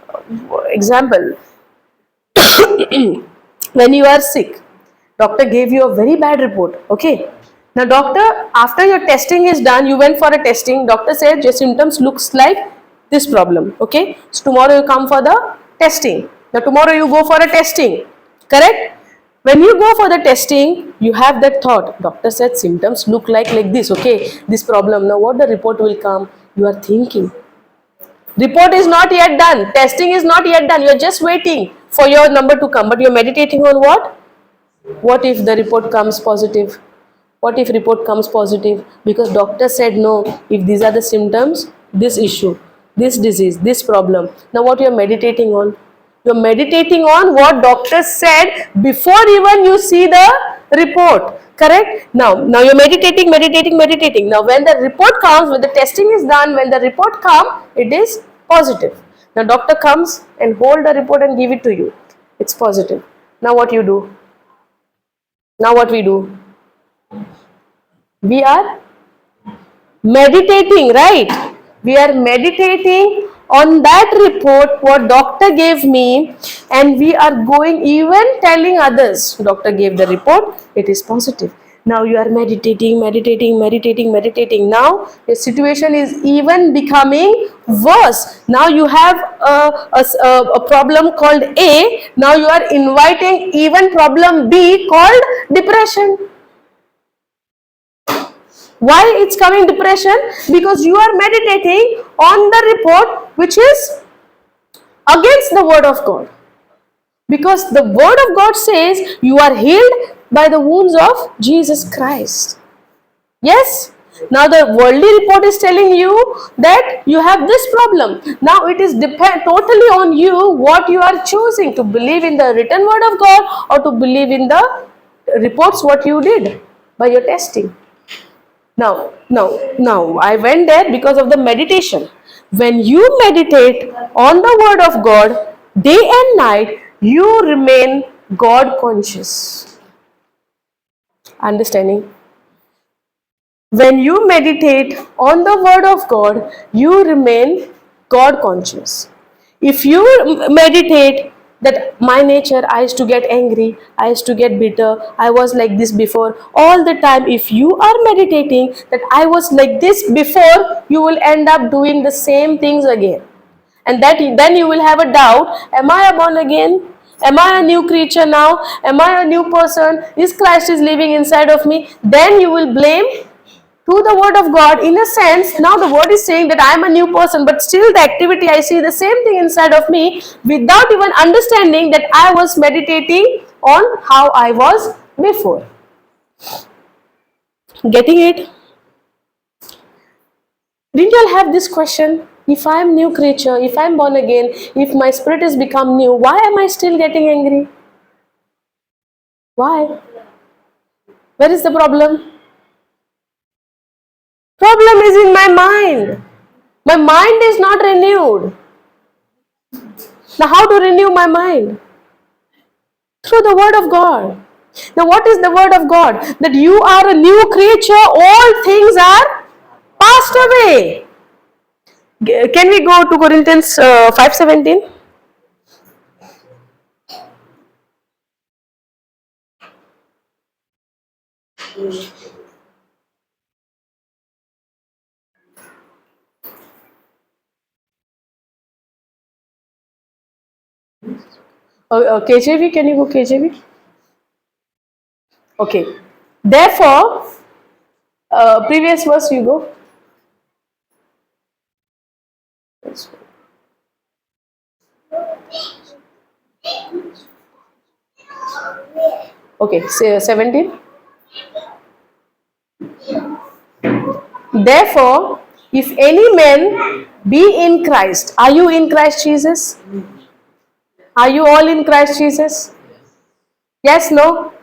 Speaker 1: example, when you are sick, doctor gave you a very bad report, okay? Now doctor, after your testing is done, you went for a testing, doctor said your symptoms looks like this problem, okay? So tomorrow you come for the testing. Now tomorrow you go for a testing, correct? When you go for the testing, you have that thought, doctor said symptoms look like this, okay, this problem. Now what the report will come, you are thinking. Report is not yet done, testing is not yet done, you are just waiting for your number to come, but you are meditating on what? What if the report comes positive? What if report comes positive? Because doctor said no, if these are the symptoms, this issue, this disease, this problem. Now what you are meditating on? You are meditating on what doctor said before even you see the report. Correct? Now you are meditating, meditating, meditating. Now when the report comes, when the testing is done, when the report comes, it is positive. Now doctor comes and hold the report and give it to you. It's positive. Now what you do? Now what we do? We are meditating, right? We are meditating on that report what doctor gave me, and we are going even telling others, doctor gave the report, it is positive. Now you are meditating, meditating, meditating, meditating. Now your situation is even becoming worse. Now you have a problem called A. Now you are inviting even problem B called depression. Why it's coming depression? Because you are meditating on the report which is against the word of God. Because the word of God says you are healed by the wounds of Jesus Christ. Yes? Now the worldly report is telling you that you have this problem. Now it is depend totally on you what you are choosing, to believe in the written word of God or to believe in the reports what you did by your testing. Now I went there because of the meditation. When you meditate on the word of God day and night, you remain God conscious. Understanding? When you meditate on the word of God, you remain God conscious. If you meditate that my nature, I used to get angry, I used to get bitter, I was like this before, all the time, if you are meditating that I was like this before, you will end up doing the same things again. And that then you will have a doubt, am I a born again? Am I a new creature now? Am I a new person? Is Christ is living inside of me? Then you will blame to the word of God. In a sense, now the word is saying that I am a new person, but still the activity, I see the same thing inside of me without even understanding that I was meditating on how I was before. Getting it? Didn't you all have this question? If I am new creature, if I am born again, if my spirit has become new, why am I still getting angry? Why? Where is the problem? Problem is in my mind. My mind is not renewed. Now how to renew my mind? Through the word of God. Now what is the word of God? That you are a new creature, all things are passed away. Can we go to Corinthians 5:17? KJV, can you go KJV? Okay. Therefore, previous verse you go. Okay, say 17. Therefore, if any man be in Christ, are you in Christ Jesus? Are you all in Christ Jesus? Yes, no?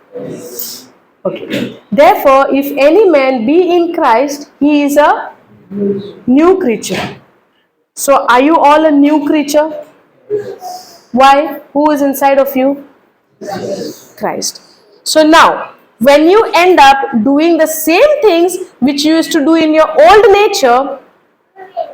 Speaker 1: Okay. Therefore, if any man be in Christ, he is a new creature. So, are you all a new creature? Why? Who is inside of you? Christ. So now, when you end up doing the same things which you used to do in your old nature,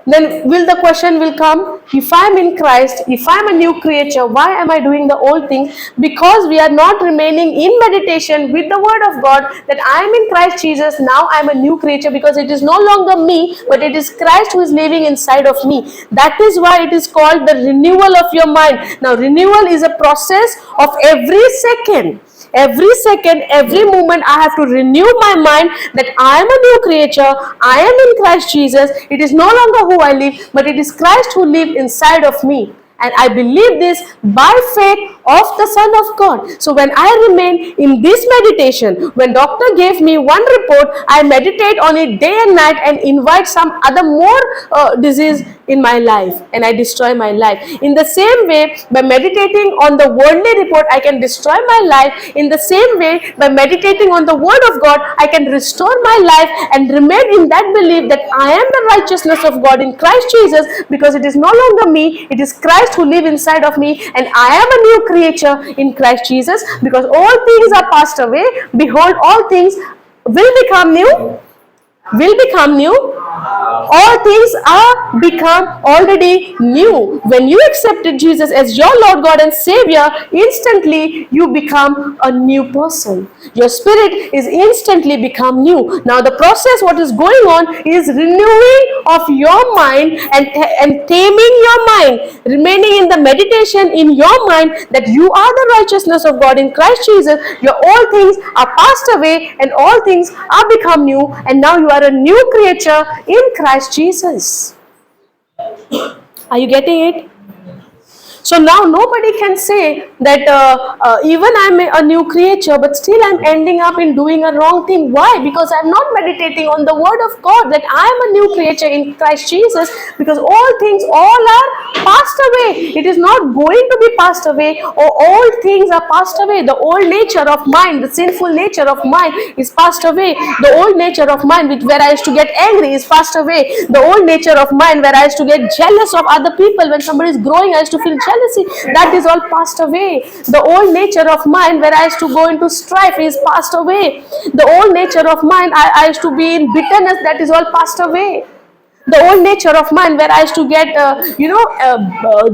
Speaker 1: then will the question will come, if I am in Christ, if I am a new creature, why am I doing the old thing? Because we are not remaining in meditation with the word of God that I am in Christ Jesus, now I am a new creature, because it is no longer me, but it is Christ who is living inside of me. That is why it is called the renewal of your mind. Now renewal is a process of every second. Every second, every moment, I have to renew my mind that I am a new creature, I am in Christ Jesus. It is no longer who I live, but it is Christ who lives inside of me. And I believe this by faith of the Son of God. So when I remain in this meditation, when doctor gave me one report, I meditate on it day and night and invite some other more disease in my life, and I destroy my life. In the same way, by meditating on the worldly report, I can destroy my life. In the same way, by meditating on the word of God, I can restore my life and remain in that belief that I am the righteousness of God in Christ Jesus, because it is no longer me, it is Christ who lives inside of me, and I am a new creature in Christ Jesus, because all things are passed away. Behold, all things will become new. Will become new. All things are become already new. When you accepted Jesus as your Lord God and Savior, instantly you become a new person. Your spirit is instantly become new. Now the process what is going on is renewing of your mind and taming your mind, remaining in the meditation in your mind that you are the righteousness of God in Christ Jesus. Your all things are passed away and all things are become new, and now you are a new creature in Christ Jesus. Are you getting it? So now nobody can say that even I'm a new creature, but still I'm ending up in doing a wrong thing. Why? Because I'm not meditating on the word of God that I'm a new creature in Christ Jesus, because all things, all are passed away. It is not going to be passed away, or all things are passed away. The old nature of mine, the sinful nature of mine is passed away. The old nature of mine, which where I used to get angry, is passed away. The old nature of mine, where I used to get jealous of other people, when somebody is growing, I used to feel jealousy. That is all passed away. The old nature of mine, where I used to go into strife, is passed away. The old nature of mine, I used to be in bitterness, that is all passed away. The old nature of mine, where I used to get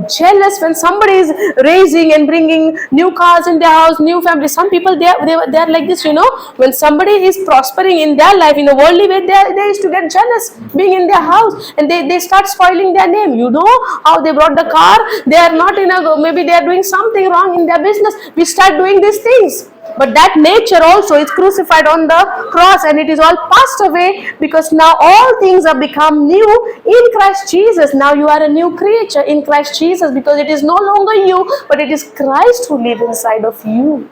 Speaker 1: jealous when somebody is raising and bringing new cars in their house, new family. Some people, they are like this, you know, when somebody is prospering in their life in a worldly way, they used to get jealous being in their house, and they start spoiling their name. You know how they brought the car, they are not in a, maybe they are doing something wrong in their business. We start doing these things. But that nature also is crucified on the cross, and it is all passed away, because now all things are become new in Christ Jesus. Now you are a new creature in Christ Jesus, because it is no longer you, but it is Christ who lives inside of you.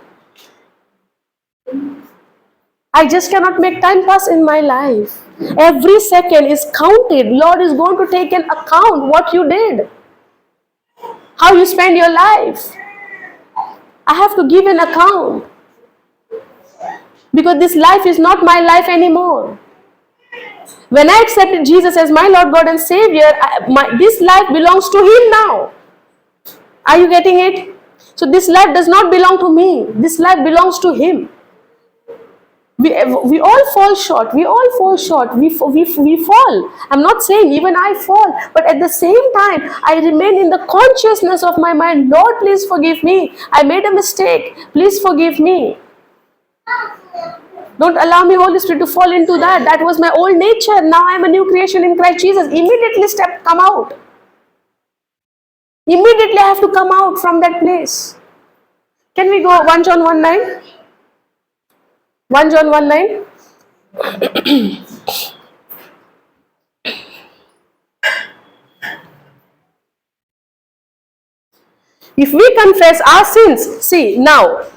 Speaker 1: I just cannot make time pass in my life. Every second is counted. Lord is going to take an account what you did, how you spend your life. I have to give an account, because this life is not my life anymore. When I accepted Jesus as my Lord God and Savior, this life belongs to Him now. Are you getting it? So this life does not belong to me. This life belongs to Him. We all fall short. We all fall short. We fall. I'm not saying even I fall. But at the same time, I remain in the consciousness of my mind. Lord, please forgive me. I made a mistake. Please forgive me. Don't allow me, Holy Spirit, to fall into that. That was my old nature. Now I am a new creation in Christ Jesus. Immediately step, come out. Immediately I have to come out from that place. Can we go 1 John 1:9? 1 John 1:9. If we confess our sins, see now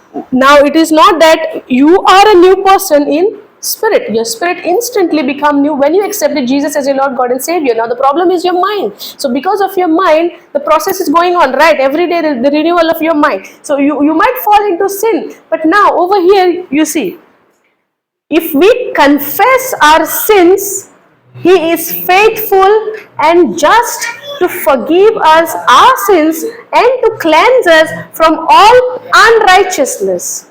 Speaker 1: it is not that you are a new person in spirit. Your spirit instantly become new when you accepted Jesus as your Lord God and Savior. Now the problem is your mind. So because of your mind, the process is going on, right? Every day the renewal of your mind. So you might fall into sin. But now over here you see, if we confess our sins, He is faithful and just to forgive us our sins and to cleanse us from all unrighteousness.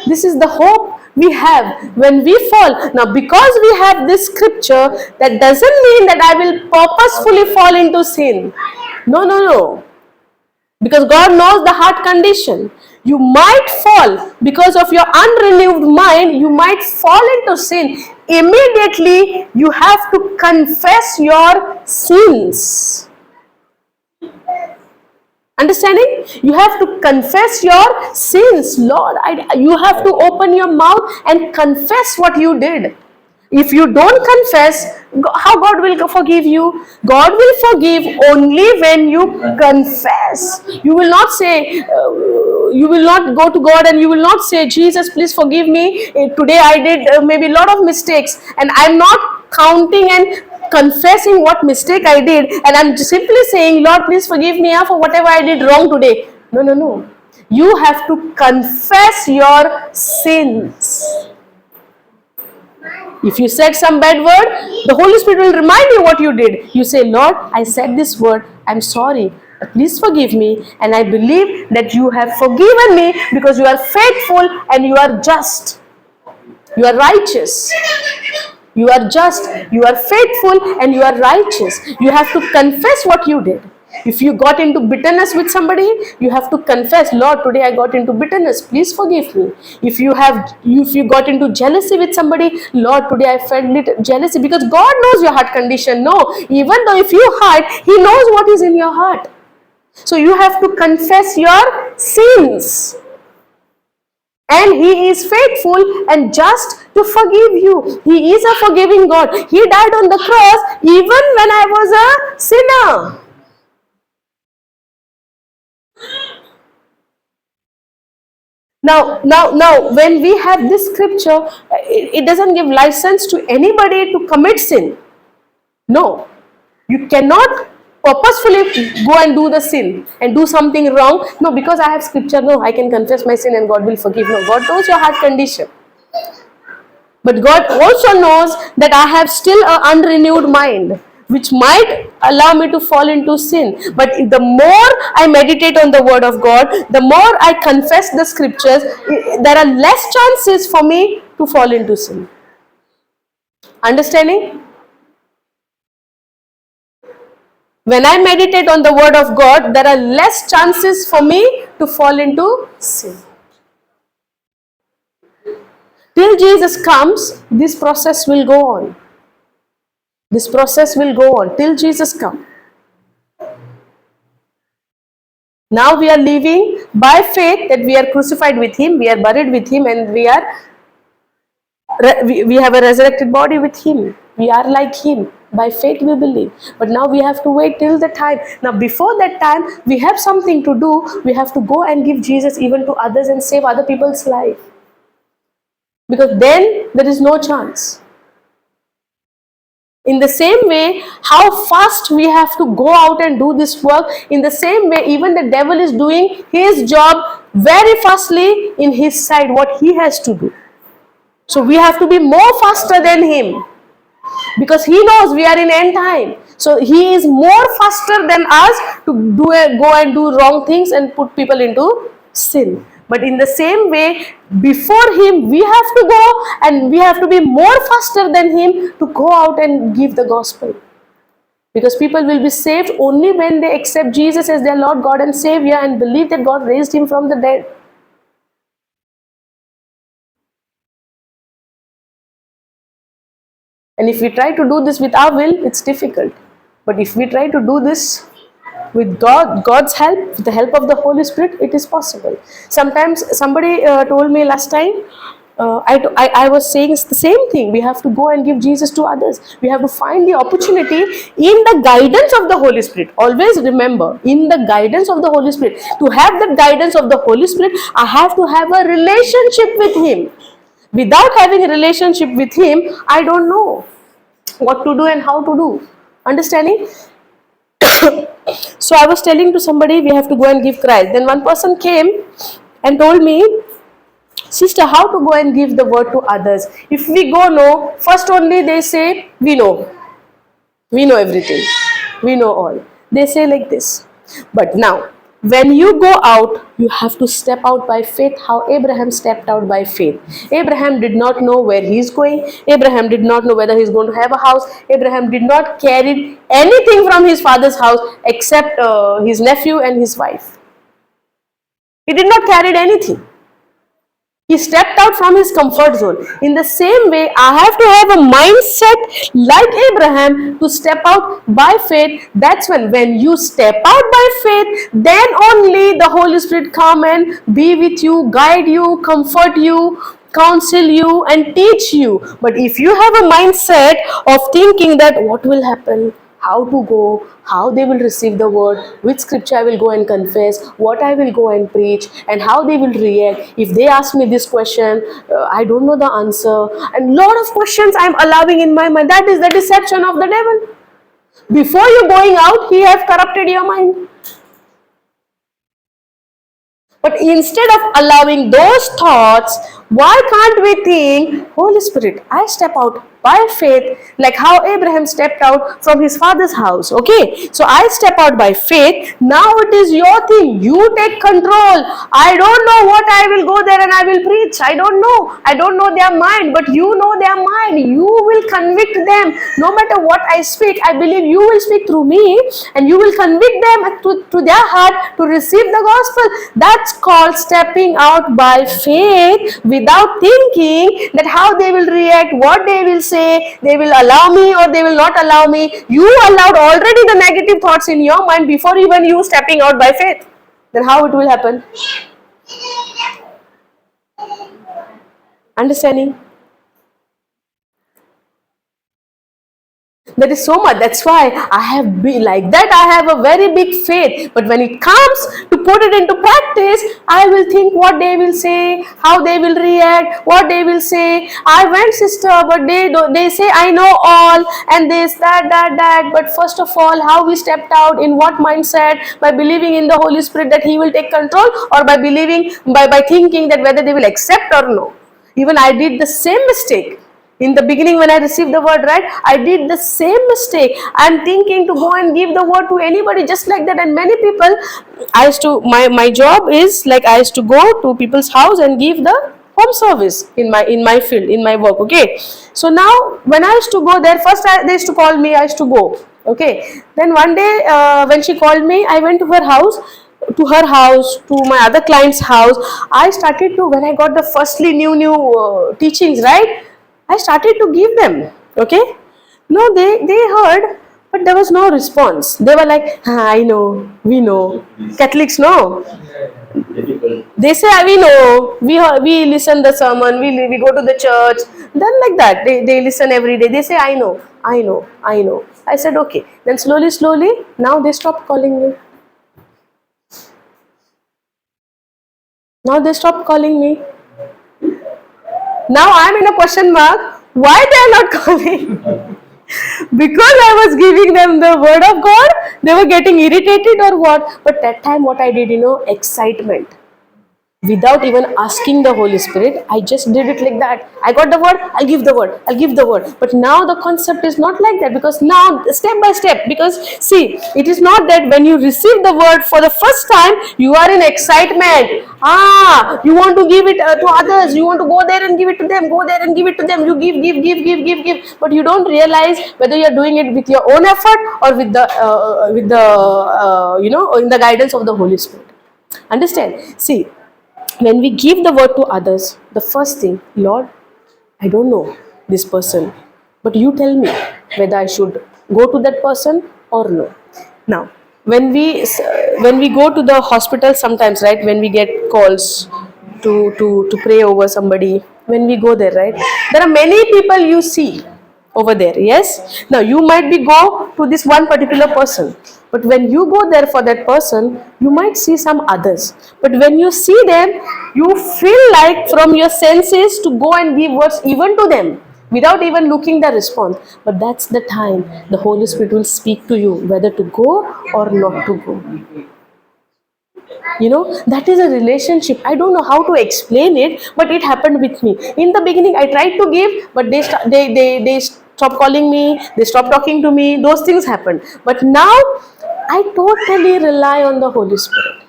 Speaker 1: This is the hope we have when we fall. Now, because we have this scripture, that doesn't mean that I will purposefully fall into sin. No, no, no. Because God knows the heart condition. You might fall because of your unrenewed mind. You might fall into sin. Immediately, you have to confess your sins. Understanding? You have to confess your sins. Lord, you have to open your mouth and confess what you did. If you don't confess, how God will forgive you? God will forgive only when you confess. You will not say, you will not go to God and you will not say, Jesus, please forgive me. Today I did maybe a lot of mistakes, and I'm not counting and confessing what mistake I did, and I'm simply saying, Lord, please forgive me for whatever I did wrong today. No, no, no. You have to confess your sins. If you said some bad word, the Holy Spirit will remind you what you did. You say, Lord, I said this word. I'm sorry. Please forgive me. And I believe that you have forgiven me because you are faithful and you are just. You are righteous. You are just, you are faithful, and you are righteous. You have to confess what you did. If you got into bitterness with somebody, you have to confess, Lord, today I got into bitterness, please forgive me. If you got into jealousy with somebody, Lord, today I felt little jealousy, because God knows your heart condition. No, even though if you hide, He knows what is in your heart. So you have to confess your sins. And He is faithful and just to forgive you. He is a forgiving God. He died on the cross even when I was a sinner. Now, when we have this scripture, it doesn't give license to anybody to commit sin. No, you cannot purposefully go and do the sin and do something wrong. No, because I have scripture, no, I can confess my sin and God will forgive. No, God knows your heart condition. But God also knows that I have still an unrenewed mind, which might allow me to fall into sin. But the more I meditate on the word of God, the more I confess the scriptures, there are less chances for me to fall into sin. Understanding? When I meditate on the word of God, there are less chances for me to fall into sin. Till Jesus comes, this process will go on. This process will go on till Jesus comes. Now we are living by faith that we are crucified with Him, we are buried with Him, and we have a resurrected body with Him. We are like Him. By faith we believe. But now we have to wait till the time. Now before that time, we have something to do. We have to go and give Jesus even to others and save other people's life. Because then there is no chance. In the same way, how fast we have to go out and do this work, in the same way, even the devil is doing his job very fastly in his side, what he has to do. So we have to be more faster than him, because he knows we are in end time. So he is more faster than us to go and do wrong things and put people into sin. But in the same way, before him, we have to go and we have to be more faster than him to go out and give the gospel. Because people will be saved only when they accept Jesus as their Lord, God and Savior and believe that God raised him from the dead. And if we try to do this with our will, it's difficult. But if we try to do this with God's help, with the help of the Holy Spirit, it is possible. Sometimes somebody told me last time, I was saying the same thing. We have to go and give Jesus to others. We have to find the opportunity in the guidance of the Holy Spirit. Always remember, in the guidance of the Holy Spirit. To have the guidance of the Holy Spirit, I have to have a relationship with Him. Without having a relationship with Him, I don't know what to do and how to do. Understanding? So I was telling to somebody, we have to go and give Christ. Then one person came and told me, sister, how to go and give the word to others? If we go, no, first only they say, we know. We know everything. We know all. They say like this. But now, when you go out, you have to step out by faith, how Abraham stepped out by faith. Abraham did not know where he is going. Abraham did not know whether he is going to have a house. Abraham did not carry anything from his father's house except his nephew and his wife. He did not carry anything. He stepped out from his comfort zone. In the same way, I have to have a mindset like Abraham to step out by faith. That's when you step out by faith, then only the Holy Spirit come and be with you, guide you, comfort you, counsel you and teach you. But if you have a mindset of thinking that what will happen, how to go, how they will receive the word, which scripture I will go and confess, what I will go and preach, and how they will react. If they ask me this question, I don't know the answer. And lot of questions I am allowing in my mind. That is the deception of the devil. Before you going out, he have corrupted your mind. But instead of allowing those thoughts, Why can't we think, Holy Spirit, I step out by faith, like how Abraham stepped out from his father's house. Okay, so I step out by faith. Now it is your thing. You take control. I don't know what I will go there and I will preach. I don't know. I don't know their mind, but you know their mind. You will convict them. No matter what I speak, I believe you will speak through me and you will convict them to their heart to receive the gospel. That's called stepping out by faith without thinking that how they will react, what they will say, they will allow me or they will not allow me. You allowed already the negative thoughts in your mind before even you stepping out by faith. Then how it will happen? Understanding? There is so much. That's why I have been like that. I have a very big faith. But when it comes to put it into practice, I will think what they will say, how they will react, what they will say. I went, sister, but they don't, they say I know all and this, that, that, that. But first of all, how we stepped out, in what mindset, by believing in the Holy Spirit that He will take control, or by believing, by thinking that whether they will accept or no. Even I did the same mistake. In the beginning when I received the word, right, I did the same mistake. I'm thinking to go and give the word to anybody just like that. And many people, I used to, my job is like I used to go to people's house and give the home service in my field, in my work. Okay. So now when I used to go there, first they used to call me, I used to go. Okay. Then one day when she called me, I went to her house. To her house, to my other client's house. I started to, when I got the firstly new teachings, right, I started to give them. Okay, no, they heard, but there was no response. They were like, I know, we know. Catholics know. They say, we know, we listen the sermon, we go to the church. Then like that, they listen every day. They say, I know, I know, I know. I said, okay. Then slowly, slowly, now they stopped calling me. Now they stopped calling me. Now I am in a question mark. Why they are not calling? Because I was giving them the word of God, they were getting irritated or what? But that time what I did, excitement. Without even asking the Holy Spirit, I just did it like that. I got the word, I'll give the word, I'll give the word. But now the concept is not like that, because now step by step, because see, it is not that when you receive the word for the first time, you are in excitement. You want to give it to others, you want to go there and give it to them, go there and give it to them. You give, give, give, give, give, give. But you don't realize whether you are doing it with your own effort or with the in the guidance of the Holy Spirit. Understand? See, when we give the word to others, the first thing, Lord, I don't know this person, but you tell me whether I should go to that person or no. Now, when we go to the hospital sometimes, right, when we get calls to pray over somebody, when we go there, right, there are many people you see over there, yes? Now, you might be go to this one particular person, but when you go there for that person, you might see some others. But when you see them, you feel like from your senses to go and give words even to them, without even looking the response. But that's the time the Holy Spirit will speak to you, whether to go or not to go. That is a relationship. I don't know how to explain it, but it happened with me. In the beginning, I tried to give, but they stopped calling me, they stopped talking to me. Those things happened. But now, I totally rely on the Holy Spirit.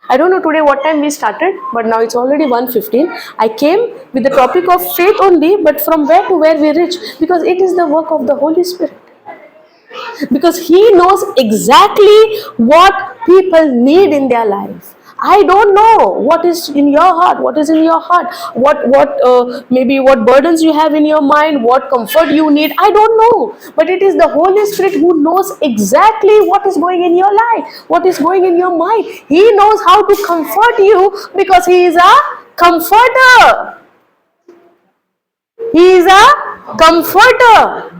Speaker 1: I don't know today what time we started, but now it's already 1:15. I came with the topic of faith only, but from where to where we reach, because it is the work of the Holy Spirit. Because He knows exactly what people need in their life. I don't know what is in your heart, what is in your heart, what maybe what burdens you have in your mind, what comfort you need. I don't know. But it is the Holy Spirit who knows exactly what is going in your life, what is going in your mind. He knows how to comfort you, because He is a comforter. He is a comforter.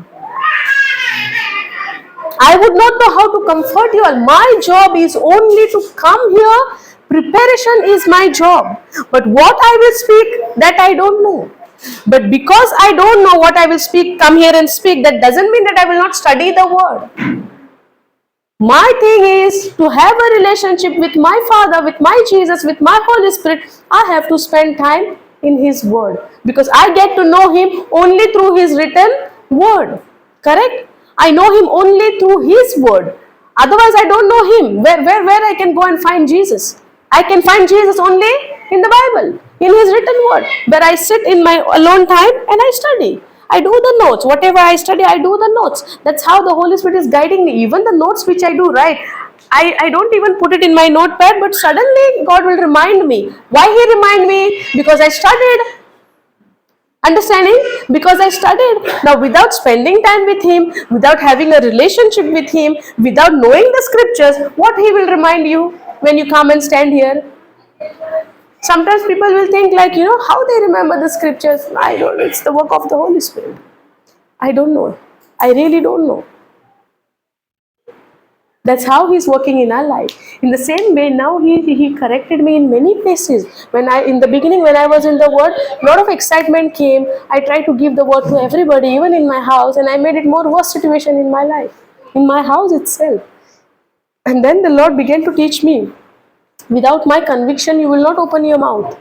Speaker 1: I would not know how to comfort you all. My job is only to come here. Preparation is my job. But what I will speak, that I don't know. But because I don't know what I will speak, come here and speak, that doesn't mean that I will not study the word. My thing is to have a relationship with my Father, with my Jesus, with my Holy Spirit. I have to spend time in His Word because I get to know Him only through His written Word. Correct? I know Him only through His Word. Otherwise, I don't know Him. Where I can go and find Jesus? I can find Jesus only in the Bible, in His written Word, where I sit in my alone time and I study. I do the notes. Whatever I study, I do the notes. That's how the Holy Spirit is guiding me. Even the notes which I do write, I don't even put it in my notepad, but suddenly God will remind me. Why He remind me? Because I studied. Understanding? Because I studied. Now, without spending time with Him, without having a relationship with Him, without knowing the scriptures, what He will remind you when you come and stand here? Sometimes people will think, like, how they remember the scriptures. I don't know. It's the work of the Holy Spirit. I don't know. I really don't know. That's how He's working in our life. In the same way, now he corrected me in many places. When I In the beginning, when I was in the Word, a lot of excitement came. I tried to give the Word to everybody, even in my house, and I made it more worse situation in my life, in my house itself. And then the Lord began to teach me, without my conviction, you will not open your mouth.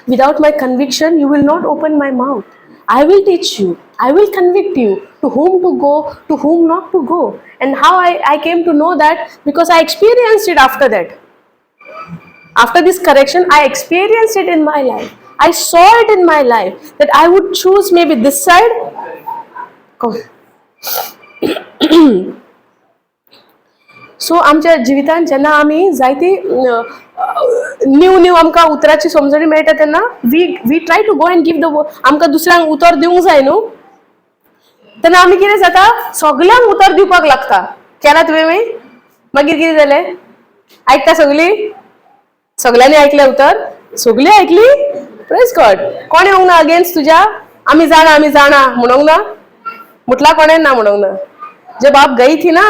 Speaker 1: Without my conviction, you will not open my mouth. I will teach you. I will convict you to whom to go, to whom not to go. And how I came to know that? Because I experienced it after that. After this correction, I experienced it in my life. I saw it in my life that I would choose maybe this side. Come. So आमच्या जिवितांत जेन्ना आमी जायती new new आमकां उतराची समजणी मेळटा, तेन्ना we try to go and give the, आमकां दुसऱ्यांक उतर दिवंक जाय न्हू. तेन्ना आमी कितें जाता, सगल्यांक उतर दिवपाक लागता. केला तुवें? मागीर कितें जालें? आयकता सगळीं? सगळ्यांनी ऐकलें उतर? सगळीं ऐकली. प्रेज गॉड. कोण येवंक ना अगेन्स्ट तुज्या? आमी जाणा, आमी जाणा म्हणूंक ना? म्हटला कोणें ना म्हणूंक ना? जब आप गई थी ना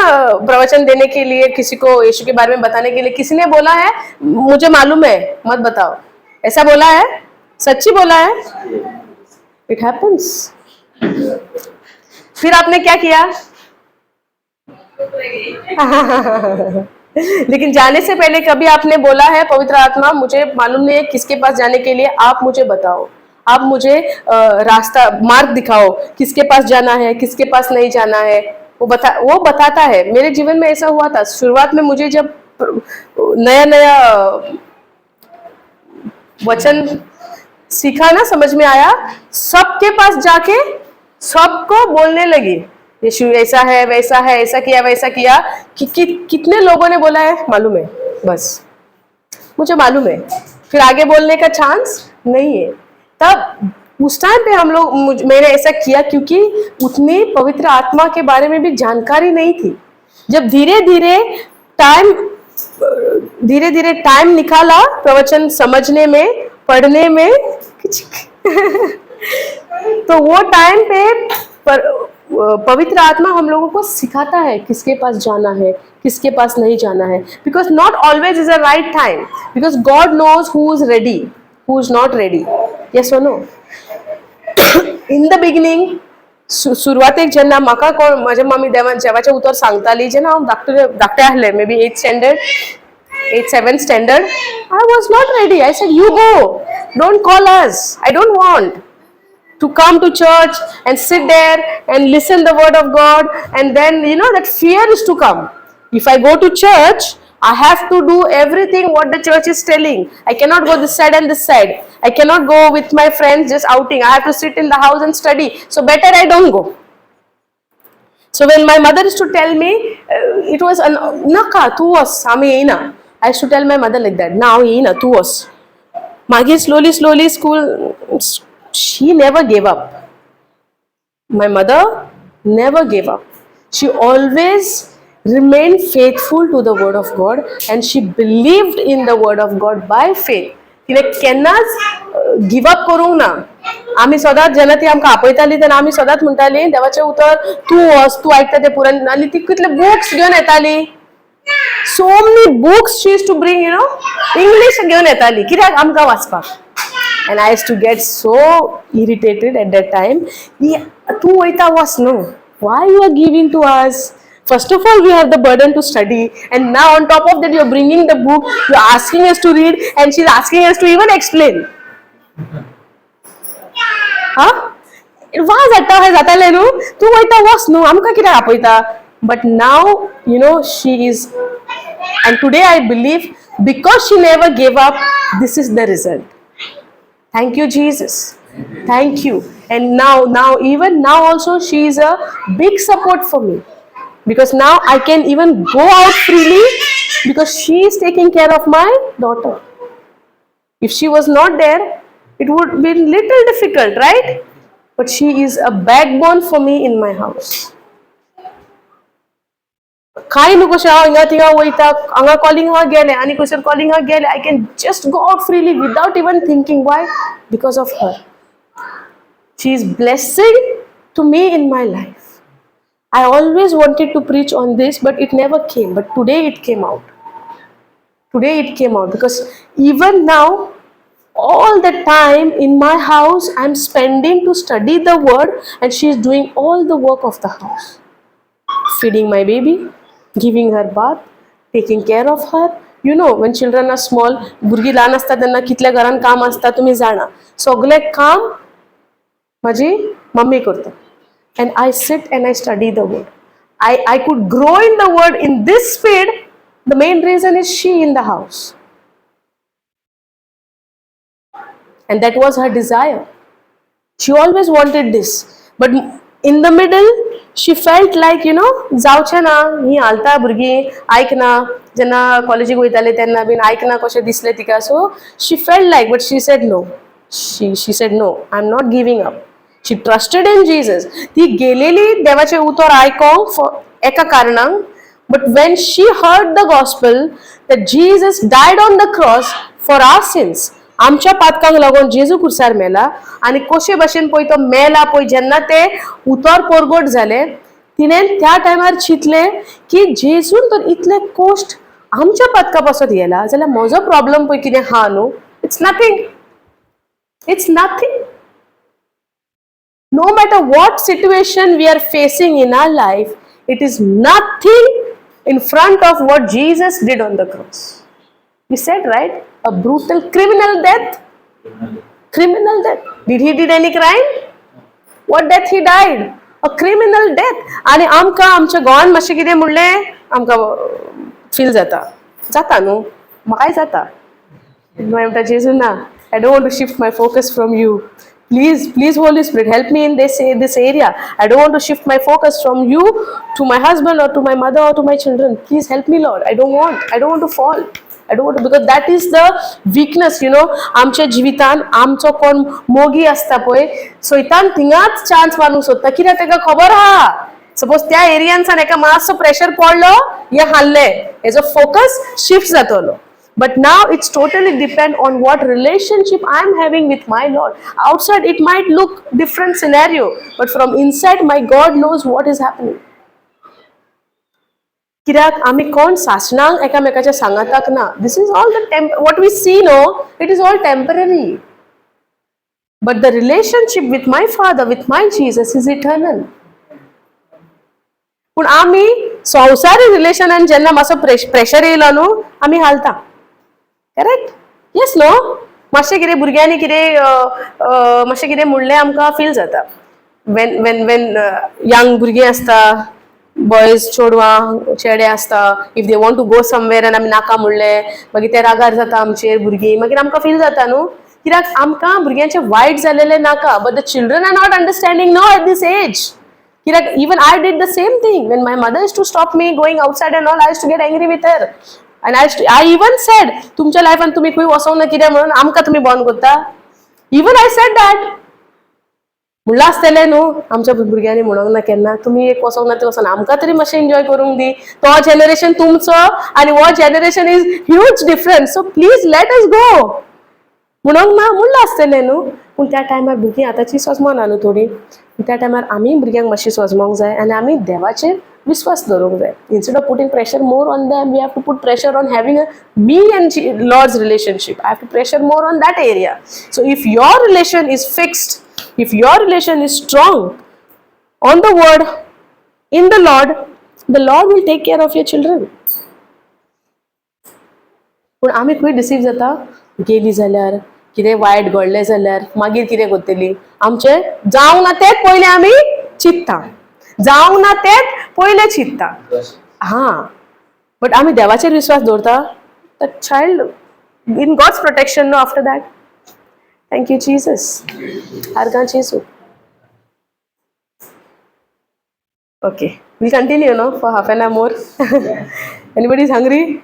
Speaker 1: प्रवचन देने के लिए, किसी को यीशु के बारे में बताने के लिए, किसी ने बोला है, "मुझे मालूम है, मत बताओ"? ऐसा बोला है? सच्ची बोला है? It happens. फिर आपने क्या किया? लेकिन जाने से पहले कभी आपने बोला है, "पवित्र आत्मा, मुझे मालूम नहीं है किसके पास जाने के लिए, आप मुझे बताओ, आप मुझे रास्ता, मार्ग दिखाओ, किसके पास जाना है, किसके पास नहीं जाना है"? वो बताता है. मेरे जीवन में ऐसा हुआ था. शुरुआत में मुझे जब नया नया वचन सीखा ना, समझ में आया, सबके पास जाके सबको बोलने लगी, यीशु ऐसा है, वैसा है, ऐसा किया, वैसा किया, कि कितने लोगों ने बोला है, मालूम है, बस मुझे मालूम है. फिर आगे बोलने का चांस नहीं है. तब उस टाइम पे हम लोग मैंने ऐसा किया क्योंकि उतनी पवित्र आत्मा के बारे में भी जानकारी नहीं थी. जब धीरे धीरे टाइम निकाला प्रवचन समझने में, पढ़ने में, तो वो टाइम पे पर पवित्र आत्मा हम लोगों को सिखाता है किसके पास जाना है, किसके पास नहीं जाना है, because not always is a right time, because God knows who is ready, who is not ready. Yes or no? In the beginning, सुरवातेक जेन्ना म्हाका कोण, म्हज्या मम्मी देवा देवाचें उतर सांगताली, जेन्ना हांव धाकटे धाकटें आसलें, maybe eighth standard, eight, seventh standard, I was not ready. I said, "You go, don't call us. I don't want to come to church and sit there and listen the word of God." And then that fear is to come. If I go to church, I have to do everything what the church is telling. I cannot go this side and this side. I cannot go with my friends just outing. I have to sit in the house and study. So better I don't go. So when my mother used to tell me, it was an नाका, तूं वच, आमी येयना. I used to tell my mother like that, ना, हांव येयना, तूं वच. मागीर slowly, slowly school, she never gave up. My mother never gave up. She always remained faithful to the word of God and she believed in the word of God by faith. तिने केन्नाच give up करूंक ना. आमी सदांच जेन्ना ती आमकां आपयताली, तेन्ना आमी सदांच म्हणटाली, देवाचें उतर, तूं वच, तूं आयकता तें पुराय. आनी ती कितले बुक्स घेवन येताली. So many books she used to bring, English घेवन येताली. कित्याक? आमकां वाचपाक. And I used to get so irritated at that time. तूं वयता वच न्हू. Why you are giving to us? First of all, we have the burden to study, and now on top of that you are bringing the book, you are asking us to read, and she is asking us to even explain. हा वाज जाता हय जातालें न्हू, तूं वयता वच न्हू, आमकां कित्याक आपयता? But now she is, and today I believe because she never gave up, this is the result. Thank you, Jesus. Thank you. And now, even now also, she is a big support for me because now I can even go out freely because she is taking care of my daughter. If she was not there, it would be little difficult, right? But she is a backbone for me in my house. कांय न्हू, कशें हांव हिंगा थिंगा वयता, हांगा calling हा गेलें आनी खंयसर कॉलिंग हा गेलें, I can just go out freely without even thinking. Why? Because of her. She is blessing to me in my life. I always wanted to preach on this, but it never came. But today it came out. Today it came out because even now, all the time in my house, I'm spending to study the word, and she is doing all the work of the house, feeding my baby, giving her bath, taking care of her. When children are small, भुरगीं ल्हान आसता तेन्ना कितल्या घरान काम आसता तुमी जाणा. सगळें काम म्हाजी मम्मी करता and I sit and I study the word. I could grow in the word in this speed. The main reason is she in the house. And that was her desire. She always wanted this. But in the middle, she felt like, जावचें ना, ही हालता भुरगीं आयकना. जेन्ना कॉलेजीक वयताले तेन्ना बीन आयकना कशें दिसलें तिका. So she felt like, but she said no. She said no, I am not giving up. She trusted in Jesus. ती गेलेली देवाचें उतर आयकोंक फॉर एका कारणाक, but when she heard the gospel that Jesus died on the cross for our sins, आमच्या पातकांक लागून जेजू कुर्सार मेला आनी कशे भशेन पळय तो मेला पळय, जेन्ना ते उतर परगट जालें, तिणें त्या टायमार चिंतलें की जेजून तर इतले कश्ट आमच्या पातका पासत येला जाल्यार म्हजो प्रॉब्लम पळय कितें आहा न्हू, it's nothing, it's nothing. No matter what situation we are facing in our life, it is nothing in front of what Jesus did on the cross. We said, right? A brutal criminal death. Criminal death. Did he did any crime? What death he died? A criminal death. आणि आमकां आमच्या गोवान मातशें कितें म्हणलें आमकां feel जाता, जाता न्हू? म्हाकाय जाता. म्हणटा, जेजू ना, I don't want to shift my focus from you. Please, please, Holy Spirit, help me in this area. I don't want to shift my focus from you to my husband or to my mother or to my children. Please help me, Lord. I don't want to fall. I don't want to, because that is the weakness. आमच्या जिवितान आमचो कोण मोगी आसता पळय, सैतान थिंगाच chance मारूंक सोदता. कित्याक ताका खबर आहा, सपोज त्या एरियानसान एका मातसो प्रेशर पडलो, हे हाडले, हेजो फोकस शिफ्ट जातलो. But now it's totally depend on what relationship I am having with my Lord. Outside it might look different scenario, but from inside my God knows what is happening. कित्याक आमी कोण सासणांक एकामेकाच्या सांगाताक ना. This is all the temp what we see, no, it is all temporary, but the relationship with my Father, with my Jesus, is eternal. पूण आमी संवसारी रिलेशनान जेन्ना मातसो प्रेशर येयलो न्हू, आमी हालता. करेक्ट? येस नो? मातशें कितें भुरग्यांनी कितें मातशें कितें म्हणलें, आमकां फील जाता. When young भुरगीं आसता, बॉयज, चेडवां चेडे आसता, if they want to go somewhere आनी आमी नाका म्हणलें, मागीर ते रागार जाता आमचेर भुरगीं. मागीर आमकां फील जाता न्हू, कित्याक आमकां भुरग्यांचें वायट जालेलें नाका. But the children are not understanding, no, at this age. कित्याक even I did the same thing. When my mother used to stop me going outside and all, I used to get angry with her and I even said, तुमच्या लायफान तुमी खंय वचोंक ना, कित्याक म्हणून आमकां तुमी बंद करता? Even I said that. म्हणलां आसतलें न्हू, आमच्या भुरग्यांनी म्हणूंक ना केन्ना, तुमी एक वचोंक ना ते वचना, आमकां तरी मातशें एन्जॉय करूंक दी. तो जनरेशन तुमचो आनी हो generation is huge difference, so please let us go. म्हणूंक ना? म्हणलां आसतलें न्हू? पूण त्या टायमार भुरगीं आतांची सोजमना न्हू थोडीं. त्या टायमार आमी भुरग्यांक मातशी सोजमोंक जाय आनी आमी देवाचेर विस्वास दवरूंक जाय. Instead of putting pressure more on them, we have to put pressure on having a me and Lord's relationship. I have to pressure more on that area. So if your relation is fixed, if your relation is strong on the word, in the Lord, the Lord will take care of your children. पूण आमी खंय deceive जाता, गेली जाल्यार कितें वायट घडलें जाल्यार मागीर कितें करतली, आमचें जावंक ना तेंच पयलें आमी चिंतता, जावंक ना तेंच पयलें चिंतता. हां, बट आमी देवाचेर विस्वास दवरता. The child in God's protection no after that. Thank you Jesus. आर्गां जेजू. Okay, we'll continue, no, for half an hour more. Anybody is hungry?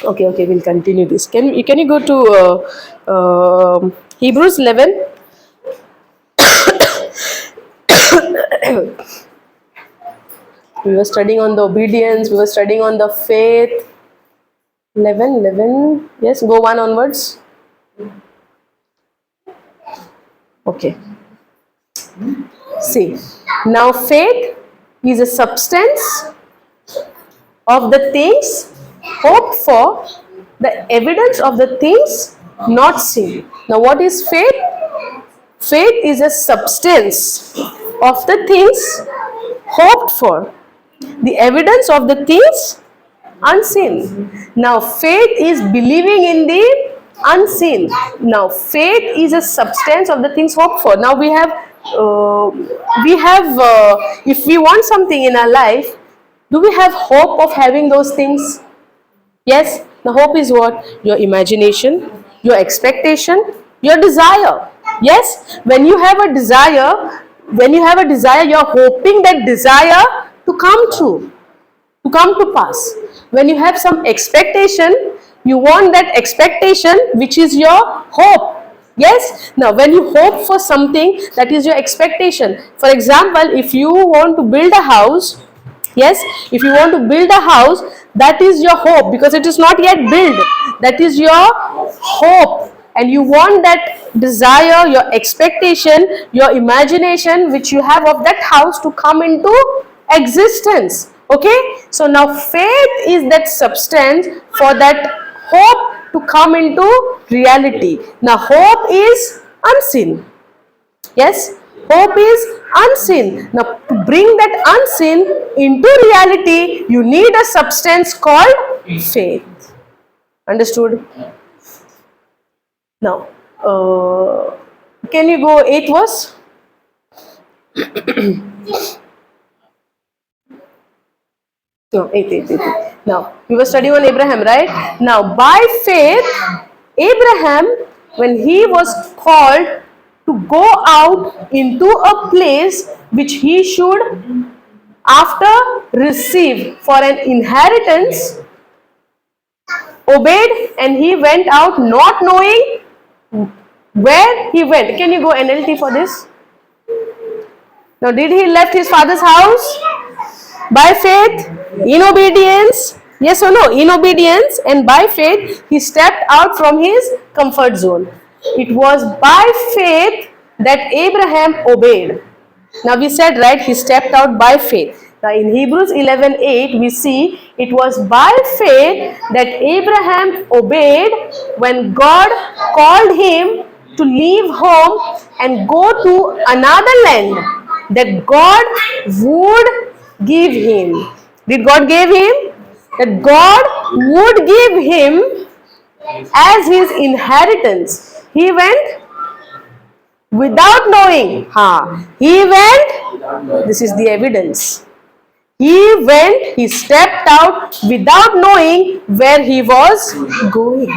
Speaker 1: Okay, we'll continue this. Can you go to Hebrews 11? We were studying on the obedience, we were studying on the faith. 11, 11, yes, go one onwards. Okay. See, now faith is a substance of the things hoped for, the evidence of the things not seen. Now, what is faith? Faith is a substance of the things hoped for, the evidence of the things unseen. Now, faith is believing in the unseen. Now, faith is a substance of the things hoped for. Now, we have, if we want something in our life, do we have hope of having those things? Yes, the hope is what? Your imagination, your expectation, your desire. Yes, when you have a desire, when you have a desire, you're hoping that desire to come true, to come to pass. When you have some expectation, you want that expectation, which is your hope. Yes, now when you hope for something, that is your expectation. For example, if you want to build a house, yes, if you want to build a house, that is your hope because it is not yet built. That is your hope, and you want that desire, your expectation, your imagination which you have of that house to come into existence. Okay, so now faith is that substance for that hope to come into reality. Now, hope is unseen. Yes, hope is unseen. Now, to bring that unseen into reality, you need a substance called faith. Understood? Now, can you go 8th verse? No, 8, 8, 8, 8. Now, we were studying on Abraham, right? Now, by faith, Abraham, when he was called to go out into a place which he should after receive for an inheritance, obeyed, and he went out not knowing where he went. Can you go NLT for this? Now, did he left his father's house? By faith, in obedience, yes or no? In obedience and by faith, he stepped out from his comfort zone. It was by faith that Abraham obeyed. Now we said, right, he stepped out by faith. Now in Hebrews 11:8, we see it was by faith that Abraham obeyed when God called him to leave home and go to another land that God would give him. Did God give him? That God would give him as his inheritance. He went without knowing. Ha. He went, this is the evidence. He went, he stepped out without knowing where he was going.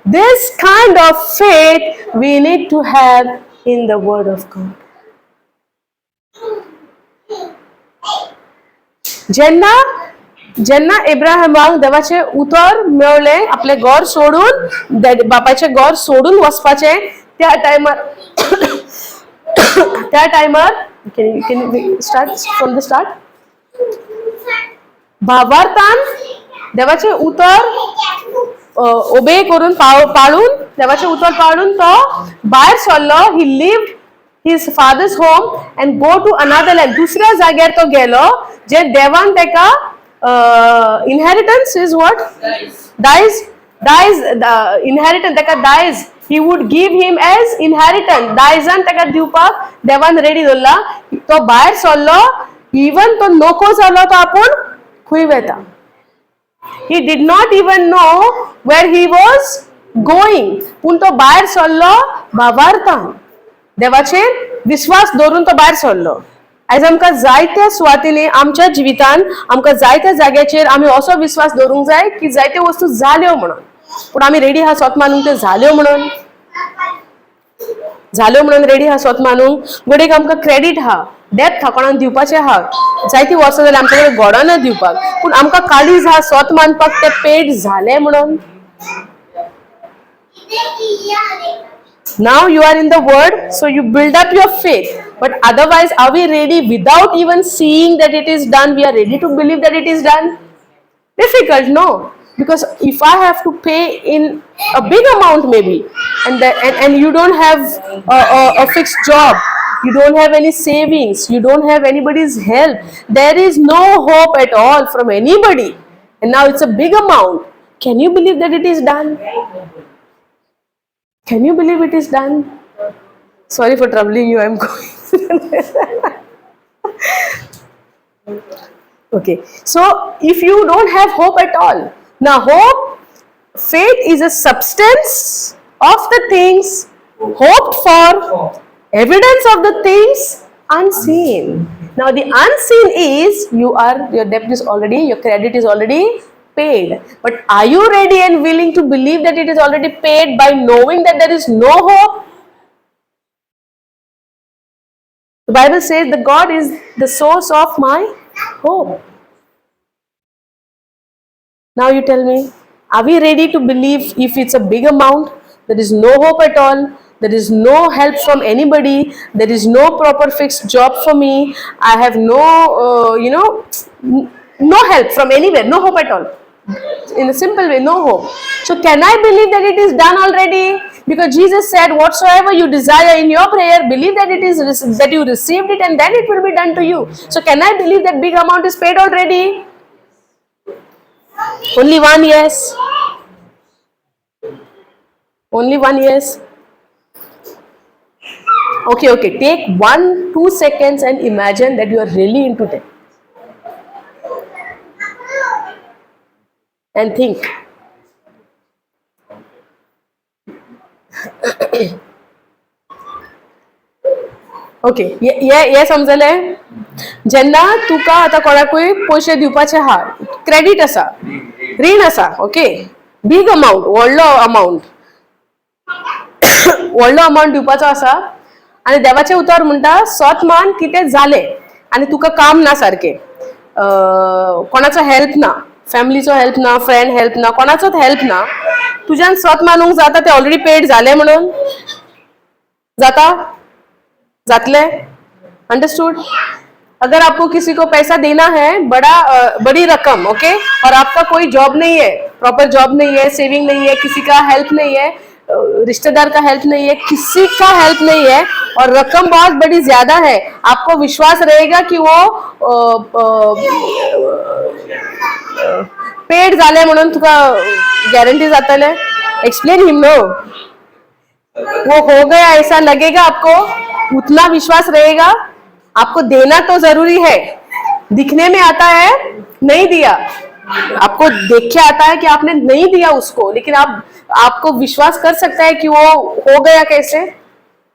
Speaker 1: This kind of faith we need to have in the Word of God. जेन्ना जेन्ना एब्राहमाक देवाचें उतर मेळ्ळें आपलें घर सोडून, बापायचें घर सोडून वचपाचें, त्या टायमार can start from the start. भावार्थान देवाचें उतर ओबे करून, पाळून, देवाचें उतर पाळून तो भायर सरलो. He leave his father's home and go to another land. दुसऱ्या जाग्यार तो गेलो जे देवान ताका इनहेरिटन्स is what? दायज, दायज, इनहेरिटन्स ताका दायज, he would give him as inheritance. दायजान ताका दिवपाक देवान रेडी दवरला. तो भायर सरलो, इवन तो नको जालो तो आपूण खंय वेता. He did not even know where he was going. पूण तो भायर सरलो भावार्थान, देवाचेर विस्वास दवरून तो भायर सरलो. आयज आमकां जायत्या सुवातींनी आमच्या जिवितान आमकां जायत्या जाग्याचेर आमी असो विस्वास दवरूंक जाय की जायत्यो वस्तू जाल्यो म्हणून, पूण आमी रेडी आहा स्वत मानूंक त्यो जाल्यो म्हणून, जाल्यो म्हणून रेडी आहा स्वत मानूंक. घडयेक आमकां क्रेडीट आहा, डेप्थ आहा, कोणाक दिवपाचें आहा, जायतीं वर्सां जाल्यार आमचे कडेन गोडना दिवपाक, पूण आमकां काळीज आहा स्वत मानपाक तें पेड जालें म्हणून. Now you are in the word, so you build up your faith. But otherwise, are we ready without even seeing that it is done? We are ready to believe that it is done? Difficult, no? Because if I have to pay in a big amount maybe, and you don't have a fixed job, you don't have any savings, you don't have anybody's help, there is no hope at all from anybody, and now it's a big amount. Can you believe that it is done? Can you believe it is done? Sorry for troubling you, I'm going. Okay, so if you don't have hope at all, now hope, faith is a substance of the things hoped for, evidence of the things unseen. Now the unseen is your debt is already, your credit is already paid. But are you ready and willing to believe that it is already paid by knowing that there is no hope? The Bible says that God is the source of my hope. Now you tell me, are we ready to believe if it's a big amount, there is no hope at all, there is no help from anybody, there is no proper fixed job for me, I have no, no help from anywhere, no hope at all. In a simple way, no hope. So can I believe that it is done already? Because Jesus said, whatsoever you desire in your prayer, believe that it is that you received it, and then it will be done to you. So can I believe that big amount is paid already? Only one yes. Only one yes. Okay, okay. Take 1-2 seconds and imagine that you are really into debt. And think. Okay, हे समजलें? जेन्ना तुका आतां कोणाकूय पयशे दिवपाचे आहा, credit आसा, रीण आसा, ओके, बीग अमावंट, व्हडलो अमावंट, व्हडलो अमावंट दिवपाचो आसा, आनी देवाचें उतर म्हणटा सोत मान कितें जालें आनी तुका काम ना सारकें, कोणाचो हेल्प ना, फॅमिलीचो हेल्प ना, फ्रेंड हेल्प ना, कोणाचोच हेल्प ना, तुज्यान स्वत मानूंक जाता ते ऑलरेडी पेड जालें म्हणून जाता, जातले? अंडरस्टूड? अगर आपको किसी को पैसा देना है, बड़ी रकम, ओके, और आपका कोई जॉब नहीं है, प्रॉपर जॉब नहीं है, सेविंग नहीं है, किसी का हेल्प नहीं है, रिश्तेदार का हेल्प नहीं है, किसी का हेल्प नहीं है, और रकम बहुत बड़ी ज्यादा है, आपको विश्वास रहेगा कि वो पेड जाले म्हणून तुका गॅरंटी जातले? एक्सप्लेन हिम नो. वो हो गया ऐसा लगेगा आपको, उतना विश्वास रहेगा? आपको देना तो जरूरी है, दिखने में आता है नहीं दिया, आपको देख के आता है कि आपने नहीं दिया उसको, लेकिन आपको विश्वास कर सकता है कि वो हो गया? कैसे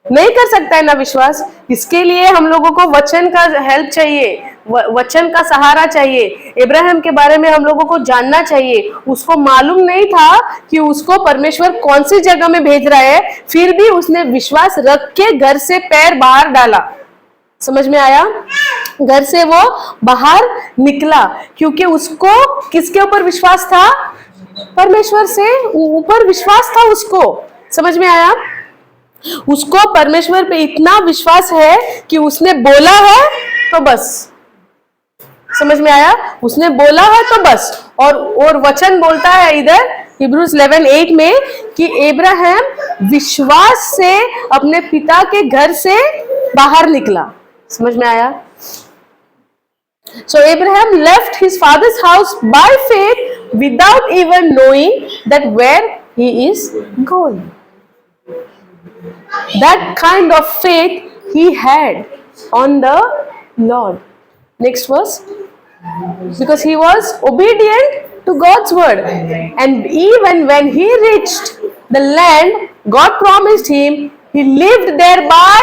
Speaker 1: नहीं कर सकता है ना विश्वास। इसके लिए हम लोगों को वचन का हेल्प चाहिए, वचन का सहारा चाहिए। इब्राहिम के बारे में हम लोगों को जानना चाहिए। उसको मालूम नहीं था कि उसको परमेश्वर कौन सी जगह में भेज रहा है, फिर भी उसने विश्वास रख के घर से पैर बाहर डाला। समझ में आया? घर से वो बाहर निकला क्योंकि उसको किसके ऊपर विश्वास था? परमेश्वर से ऊपर विश्वास था उसको। समझ में आया? उसको परमेश्वर पे इतना विश्वास है कि उसने बोला है तो बस। समझ में आया? उसने बोला है तो बस। और वचन बोलता है इधर हिब्रूज 11:8 में कि इब्राहिम विश्वास से अपने पिता के घर से बाहर निकला। समझ में आया? So Abraham left his father's house by faith without even knowing that where he is going. That kind of faith he had on the Lord. Next verse. Because he was obedient to God's word. And even when he reached the land God promised him, he lived there by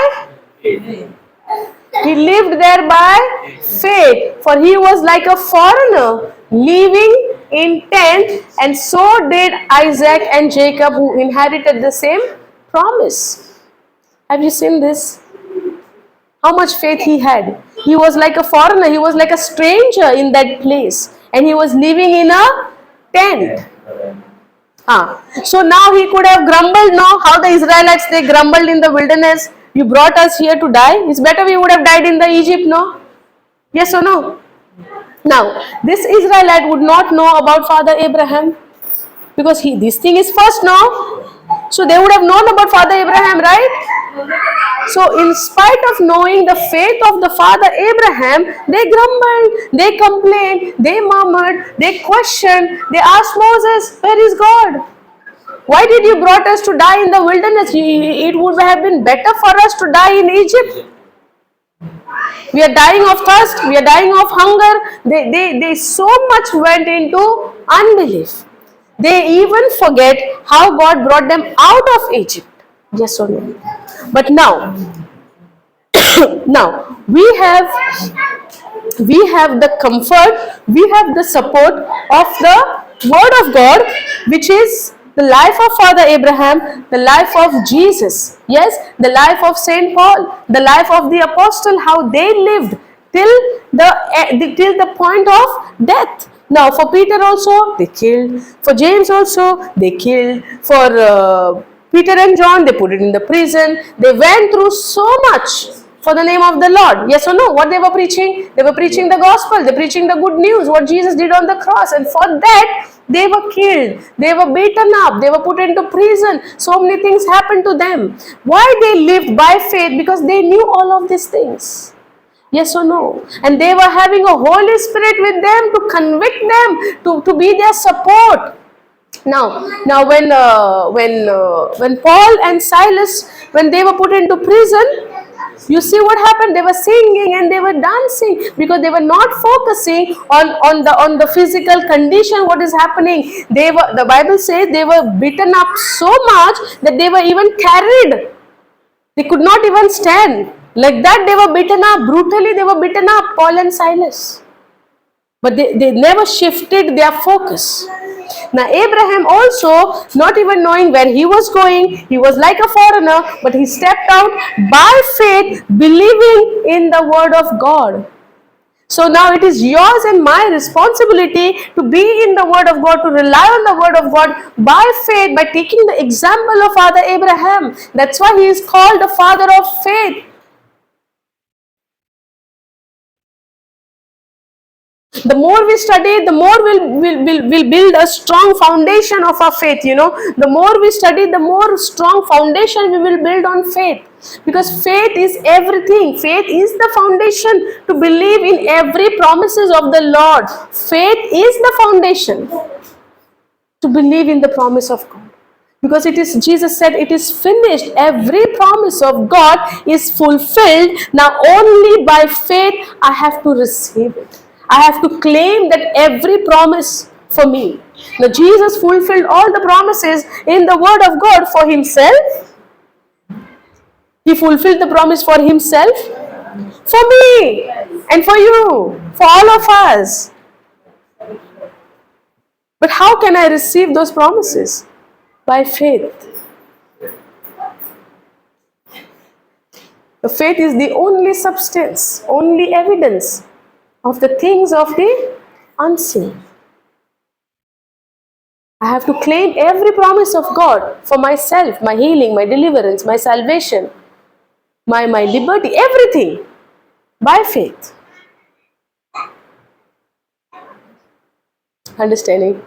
Speaker 1: faith, for he was like a foreigner living in tent, and so did Isaac and Jacob, who inherited the same promise. Have you seen this? How much faith he had. He was like a foreigner, he was like a stranger in that place, and he was living in a tent. So now he could have grumbled. Now how the Israelites, they grumbled in the wilderness. You brought us here to die. It's better we would have died in the Egypt, no? Yes or no? Now, this Israelite would not know about Father Abraham, because this thing is first now. So they would have known about Father Abraham, right? So in spite of knowing the faith of the Father Abraham, they grumbled, they complained, they murmured, they questioned, they asked Moses, where is God? Why did you brought us to die in the wilderness? It would have been better for us to die in Egypt. We are dying of thirst, we are dying of hunger. They so much went into unbelief. They even forget how God brought them out of Egypt. Yes or no? But now, now we have the comfort, we have the support of the Word of God, which is the life of Father Abraham, the life of Jesus, yes, the life of Saint Paul, the life of the apostle, how they lived till the point of death. Now for Peter also, they killed. For James also, they killed. For Peter and John, they put it in the prison. They went through so much for the name of the Lord. Yes or no? What they were preaching? They were preaching the gospel. They were preaching the good news, what Jesus did on the cross. And for that, they were killed. They were beaten up. They were put into prison. So many things happened to them. Why they lived by faith? Because they knew all of these things. Yes or no? And they were having a Holy Spirit with them to convict them, to be their support. Now when Paul and Silas, when they were put into prison, you see what happened? They were singing and they were dancing because they were not focusing on the physical condition, what is happening. The Bible says they were beaten up so much that they were even carried. They could not even stand. Like that they were beaten up. Brutally they were beaten up, Paul and Silas. But they never shifted their focus. Now Abraham also, not even knowing where he was going, he was like a foreigner, but he stepped out by faith, believing in the word of God. So now it is yours and my responsibility to be in the word of God, to rely on the word of God by faith, by taking the example of Father Abraham. That's why he is called the father of faith. The more we study, the more we'll build a strong foundation of our faith, you know. The more we study, the more strong foundation we will build on faith. Because faith is everything. Faith is the foundation to believe in every promises of the Lord. Faith is the foundation to believe in the promise of God. Because it is, Jesus said, it is finished. Every promise of God is fulfilled. Now only by faith I have to receive it. I have to claim that every promise for me. Now Jesus fulfilled all the promises in the word of God for himself. He fulfilled the promise for himself, for me, and for you, for all of us. But how can I receive those promises? By faith. The faith is the only substance, only evidence of the things of the unseen. I have to claim every promise of God for myself, my healing, my deliverance, my salvation, my liberty, everything by faith. Understanding?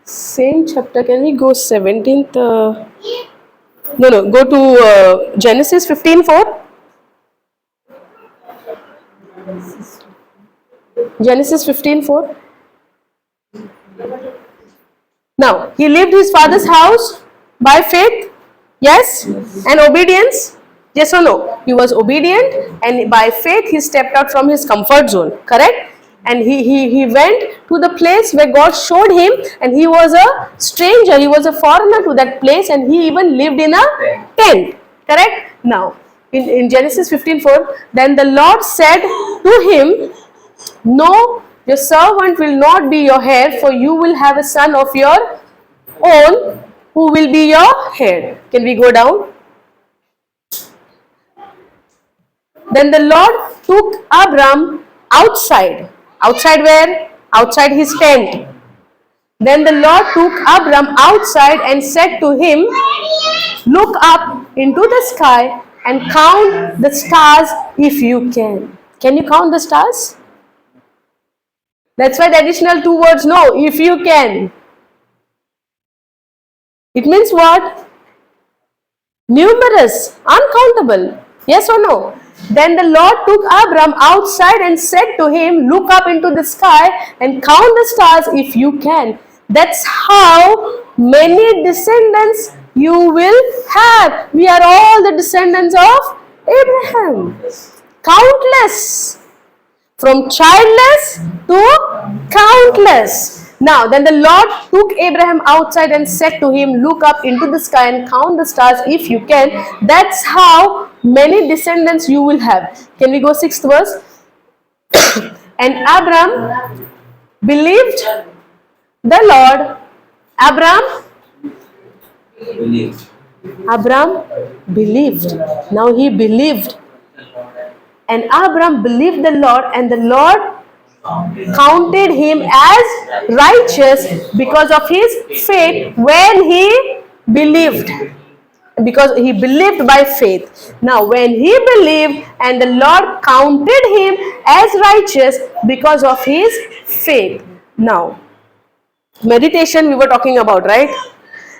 Speaker 1: Same chapter, can we go 17th? No, go to Genesis 15:4. Genesis 15:4. Now, he left his father's house by faith. Yes? And obedience? Yes or no? He was obedient, and by faith he stepped out from his comfort zone. Correct? And he went to the place where God showed him, and he was a stranger, he was a foreigner to that place, and he even lived in a tent. Correct? Now, in Genesis 15:4, then the Lord said to him, "No, your servant will not be your heir, for you will have a son of your own who will be your heir." Can we go down? Then the Lord took Abram outside. Outside where? Outside his tent. Then the Lord took Abram outside and said to him, "Look up into the sky and count the stars if you can." Can you count the stars? That's why the additional two words, no, if you can. It means what? Numerous, uncountable. Yes or no? Then the Lord took Abram outside and said to him, "Look up into the sky and count the stars if you can. That's how many descendants you will have." We are all the descendants of Abraham. Countless. From childless to countless. Now, then the Lord took Abraham outside and said to him, "Look up into the sky and count the stars if you can. That's how many descendants you will have." Can we go sixth verse? And Abram believed the Lord. Abram
Speaker 3: Believed.
Speaker 1: Abram believed. Now he believed. And Abram believed the Lord, and the Lord counted him as righteous because of his faith when he believed. Because he believed by faith. Now, when he believed, and the Lord counted him as righteous because of his faith. Now, meditation we were talking about, right?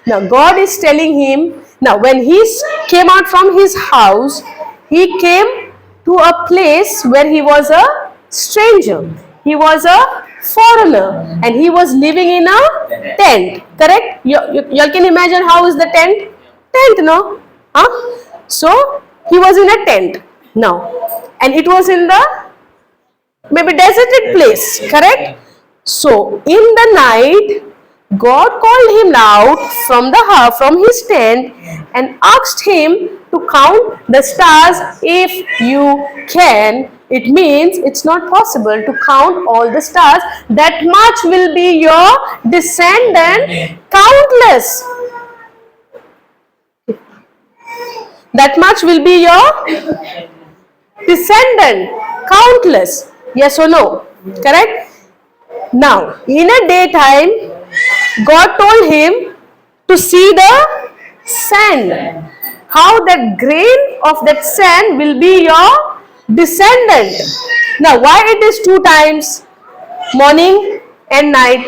Speaker 1: Now, God is telling him, now when he came out from his house, he came to a place where he was a stranger. He was a foreigner, and he was living in a tent. Correct? You all can imagine how is the tent? Tent, no? Huh? So, he was in a tent now, and it was in the maybe deserted place. Correct? So, in the night, God called him out from the house, from his tent, and asked him to count the stars if you can. It means it's not possible to count all the stars. That much will be your descendant, countless. That much will be your descendant, countless. Yes or no? Correct? Now, in a daytime, God told him to see the sand. How that grain of that sand will be your descendant. Now, why it is two times? Morning and night.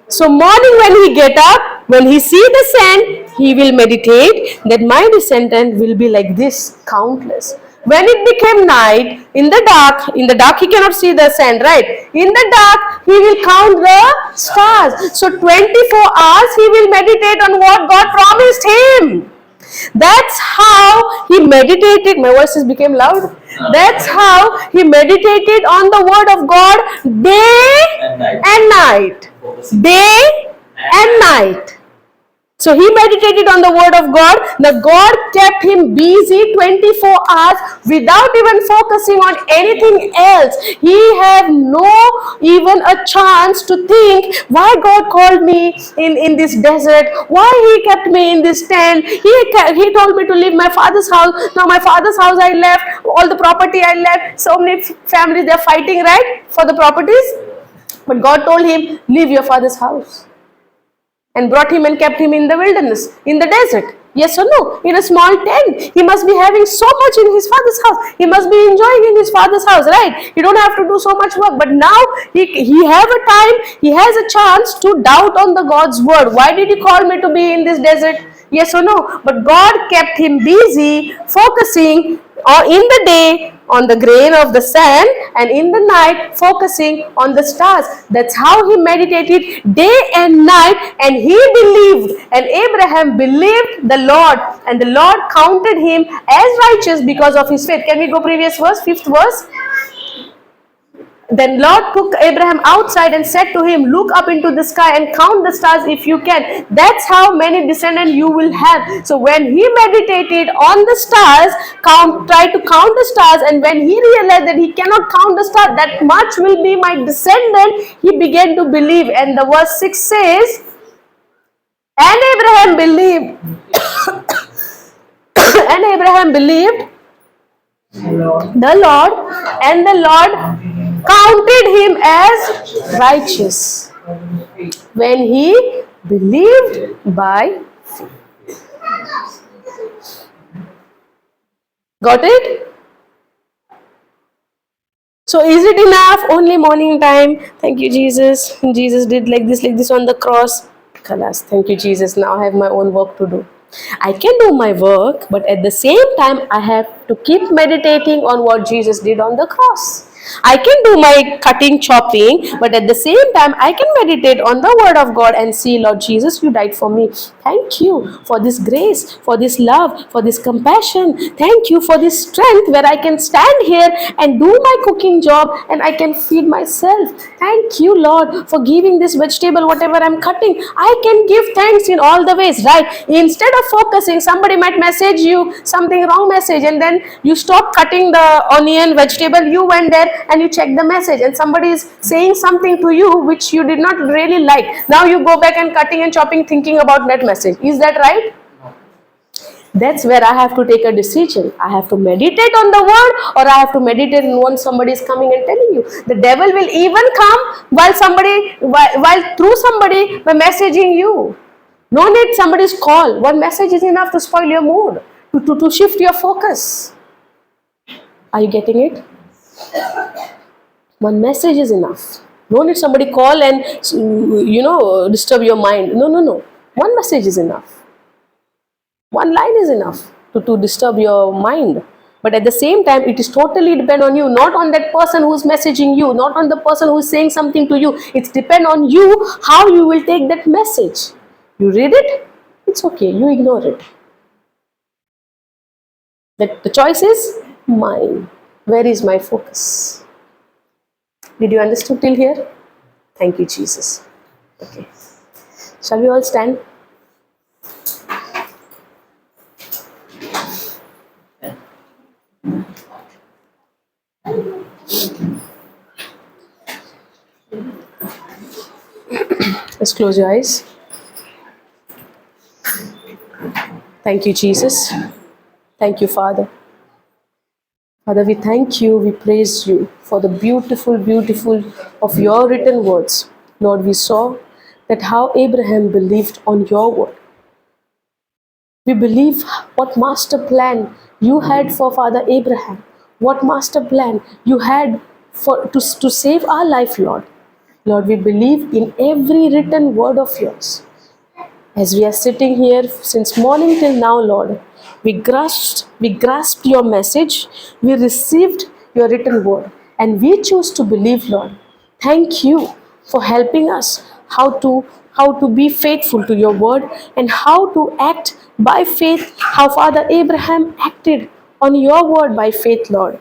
Speaker 1: So, morning when he get up, when he see the sand, he will meditate that my descendant will be like this, countless. When it became night, in the dark he cannot see the sand, right? In the dark, he will count the stars. So 24 hours he will meditate on what God promised him. That's how he meditated. My voices became loud. That's how he meditated on the word of God day
Speaker 3: And night.
Speaker 1: and night. Day and night. So he meditated on the word of God. The God kept him busy 24 hours without even focusing on anything else. He had no even a chance to think why God called me in this desert, why he kept me in this tent. He told me to leave my father's house. Now my father's house I left, all the property I left. So many families, they are fighting, right, for the properties. But God told him, leave your father's house. And brought him and kept him in the wilderness, in the desert. Yes or no? In a small tent. He must be having so much in his father's house. He must be enjoying in his father's house, right? He don't have to do so much work. But now he have a time, he has a chance to doubt on the God's word. Why did you call me to be in this desert? Yes or no? But God kept him busy focusing on, in the day on the grain of the sand, and in the night focusing on the stars. That's how he meditated day and night, and he believed, and Abraham believed the Lord, and the Lord counted him as righteous because of his faith. Can we go previous verse, 5th verse? Then Lord took Abraham outside and said to him, look up into the sky and count the stars if you can. That's how many descendants you will have. So when he meditated on the stars, tried to count the stars, and when he realized that he cannot count the stars, that much will be my descendant, he began to believe. And the verse 6 says, and Abraham believed, and Abraham believed the Lord, and the Lord counted him as righteous when he believed by faith. Got it? So is it enough? Only morning time. Thank you, Jesus. Jesus did like this on the cross. Khalas, thank you, Jesus. Now I have my own work to do. I can do my work, but at the same time, I have to keep meditating on what Jesus did on the cross. I can do my cutting, chopping, but at the same time, I can meditate on the word of God and see, Lord Jesus, you died for me. Thank you for this grace, for this love, for this compassion. Thank you for this strength where I can stand here and do my cooking job and I can feed myself. Thank you, Lord, for giving this vegetable, whatever I'm cutting. I can give thanks in all the ways, right? Instead of focusing, somebody might message you something wrong message, and then you stop cutting the onion, vegetable, you went there and you check the message, and somebody is saying something to you which you did not really like. Now you go back and cutting and chopping, thinking about that message. Is that right? That's where I have to take a decision. I have to meditate on the word, or I have to meditate on what somebody is coming and telling you. The devil will even come while through somebody by messaging you. No need somebody's call. One message is enough to spoil your mood, to shift your focus. Are you getting it? One message is enough. No need somebody call and, you know, disturb your mind. No, no, no. One message is enough. One line is enough to disturb your mind. But at the same time, it is totally depend on you, not on that person who is messaging you, not on the person who is saying something to you. It's depend on you how you will take that message. You read it, it's okay, you ignore it. That the choice is mine. Where is my focus? Did you understand till here? Thank you, Jesus. Okay. Shall we all stand? Let's close your eyes. Thank you, Jesus. Thank you, Father. Father, we thank you, we praise you for the beautiful, beautiful of your written words. Lord, we saw that how Abraham believed on your word. We believe what master plan you had for Father Abraham, what master plan you had for to save our life, Lord. Lord, we believe in every written word of yours. As we are sitting here since morning till now, Lord, we grasped your message, we received your written word, and we choose to believe, Lord. Thank you for helping us how to be faithful to your word and how to act by faith, how Father Abraham acted on your word by faith, Lord.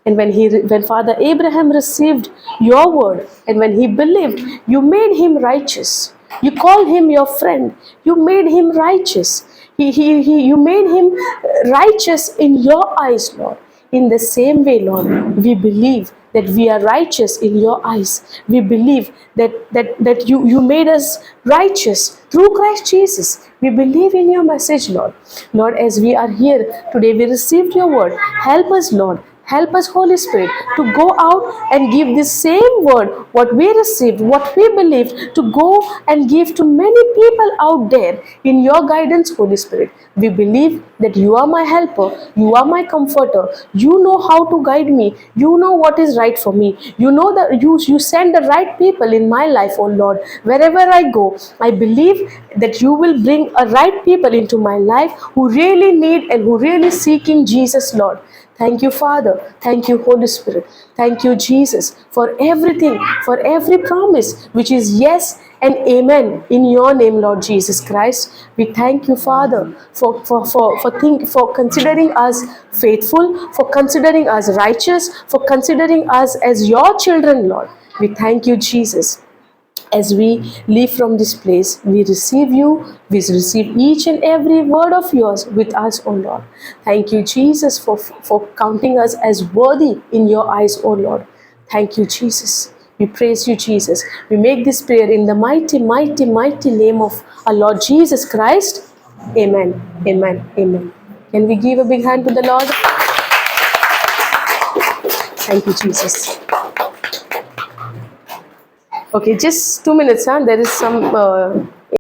Speaker 1: And when Father Abraham received your word and when he believed, you made him righteous. You called him your friend. You made him righteous. You made him righteous in your eyes, Lord. In the same way, Lord, we believe that we are righteous in your eyes. We believe that you made us righteous through Christ Jesus. We believe in your message, Lord. Lord, as we are here today, we received your word. Help us, Lord, Help us, Holy Spirit, to go out and give this same word, what we received, what we believed, to go and give to many people out there in your guidance, Holy Spirit. We believe that you are my helper, you are my comforter, you know how to guide me, you know what is right for me, you know that you send the right people in my life, oh Lord. Wherever I go, I believe that you will bring a right people into my life who really need and who really seeking Jesus, Lord. Thank you, Father. Thank you, Holy Spirit. Thank you, Jesus, for everything, for every promise, which is yes and amen in your name, Lord Jesus Christ. We thank you, Father, for considering us faithful, for considering us righteous, for considering us as your children, Lord. We thank you, Jesus. As we leave from this place, we receive you, we receive each and every word of yours with us, O Lord. Thank you, Jesus, for counting us as worthy in your eyes, O Lord. Thank you, Jesus. We praise you, Jesus. We make this prayer in the mighty, mighty, mighty name of our Lord Jesus Christ. Amen. Amen. Amen. Can we give a big hand to the Lord? Thank you, Jesus. Okay, just 2 minutes, huh? There is some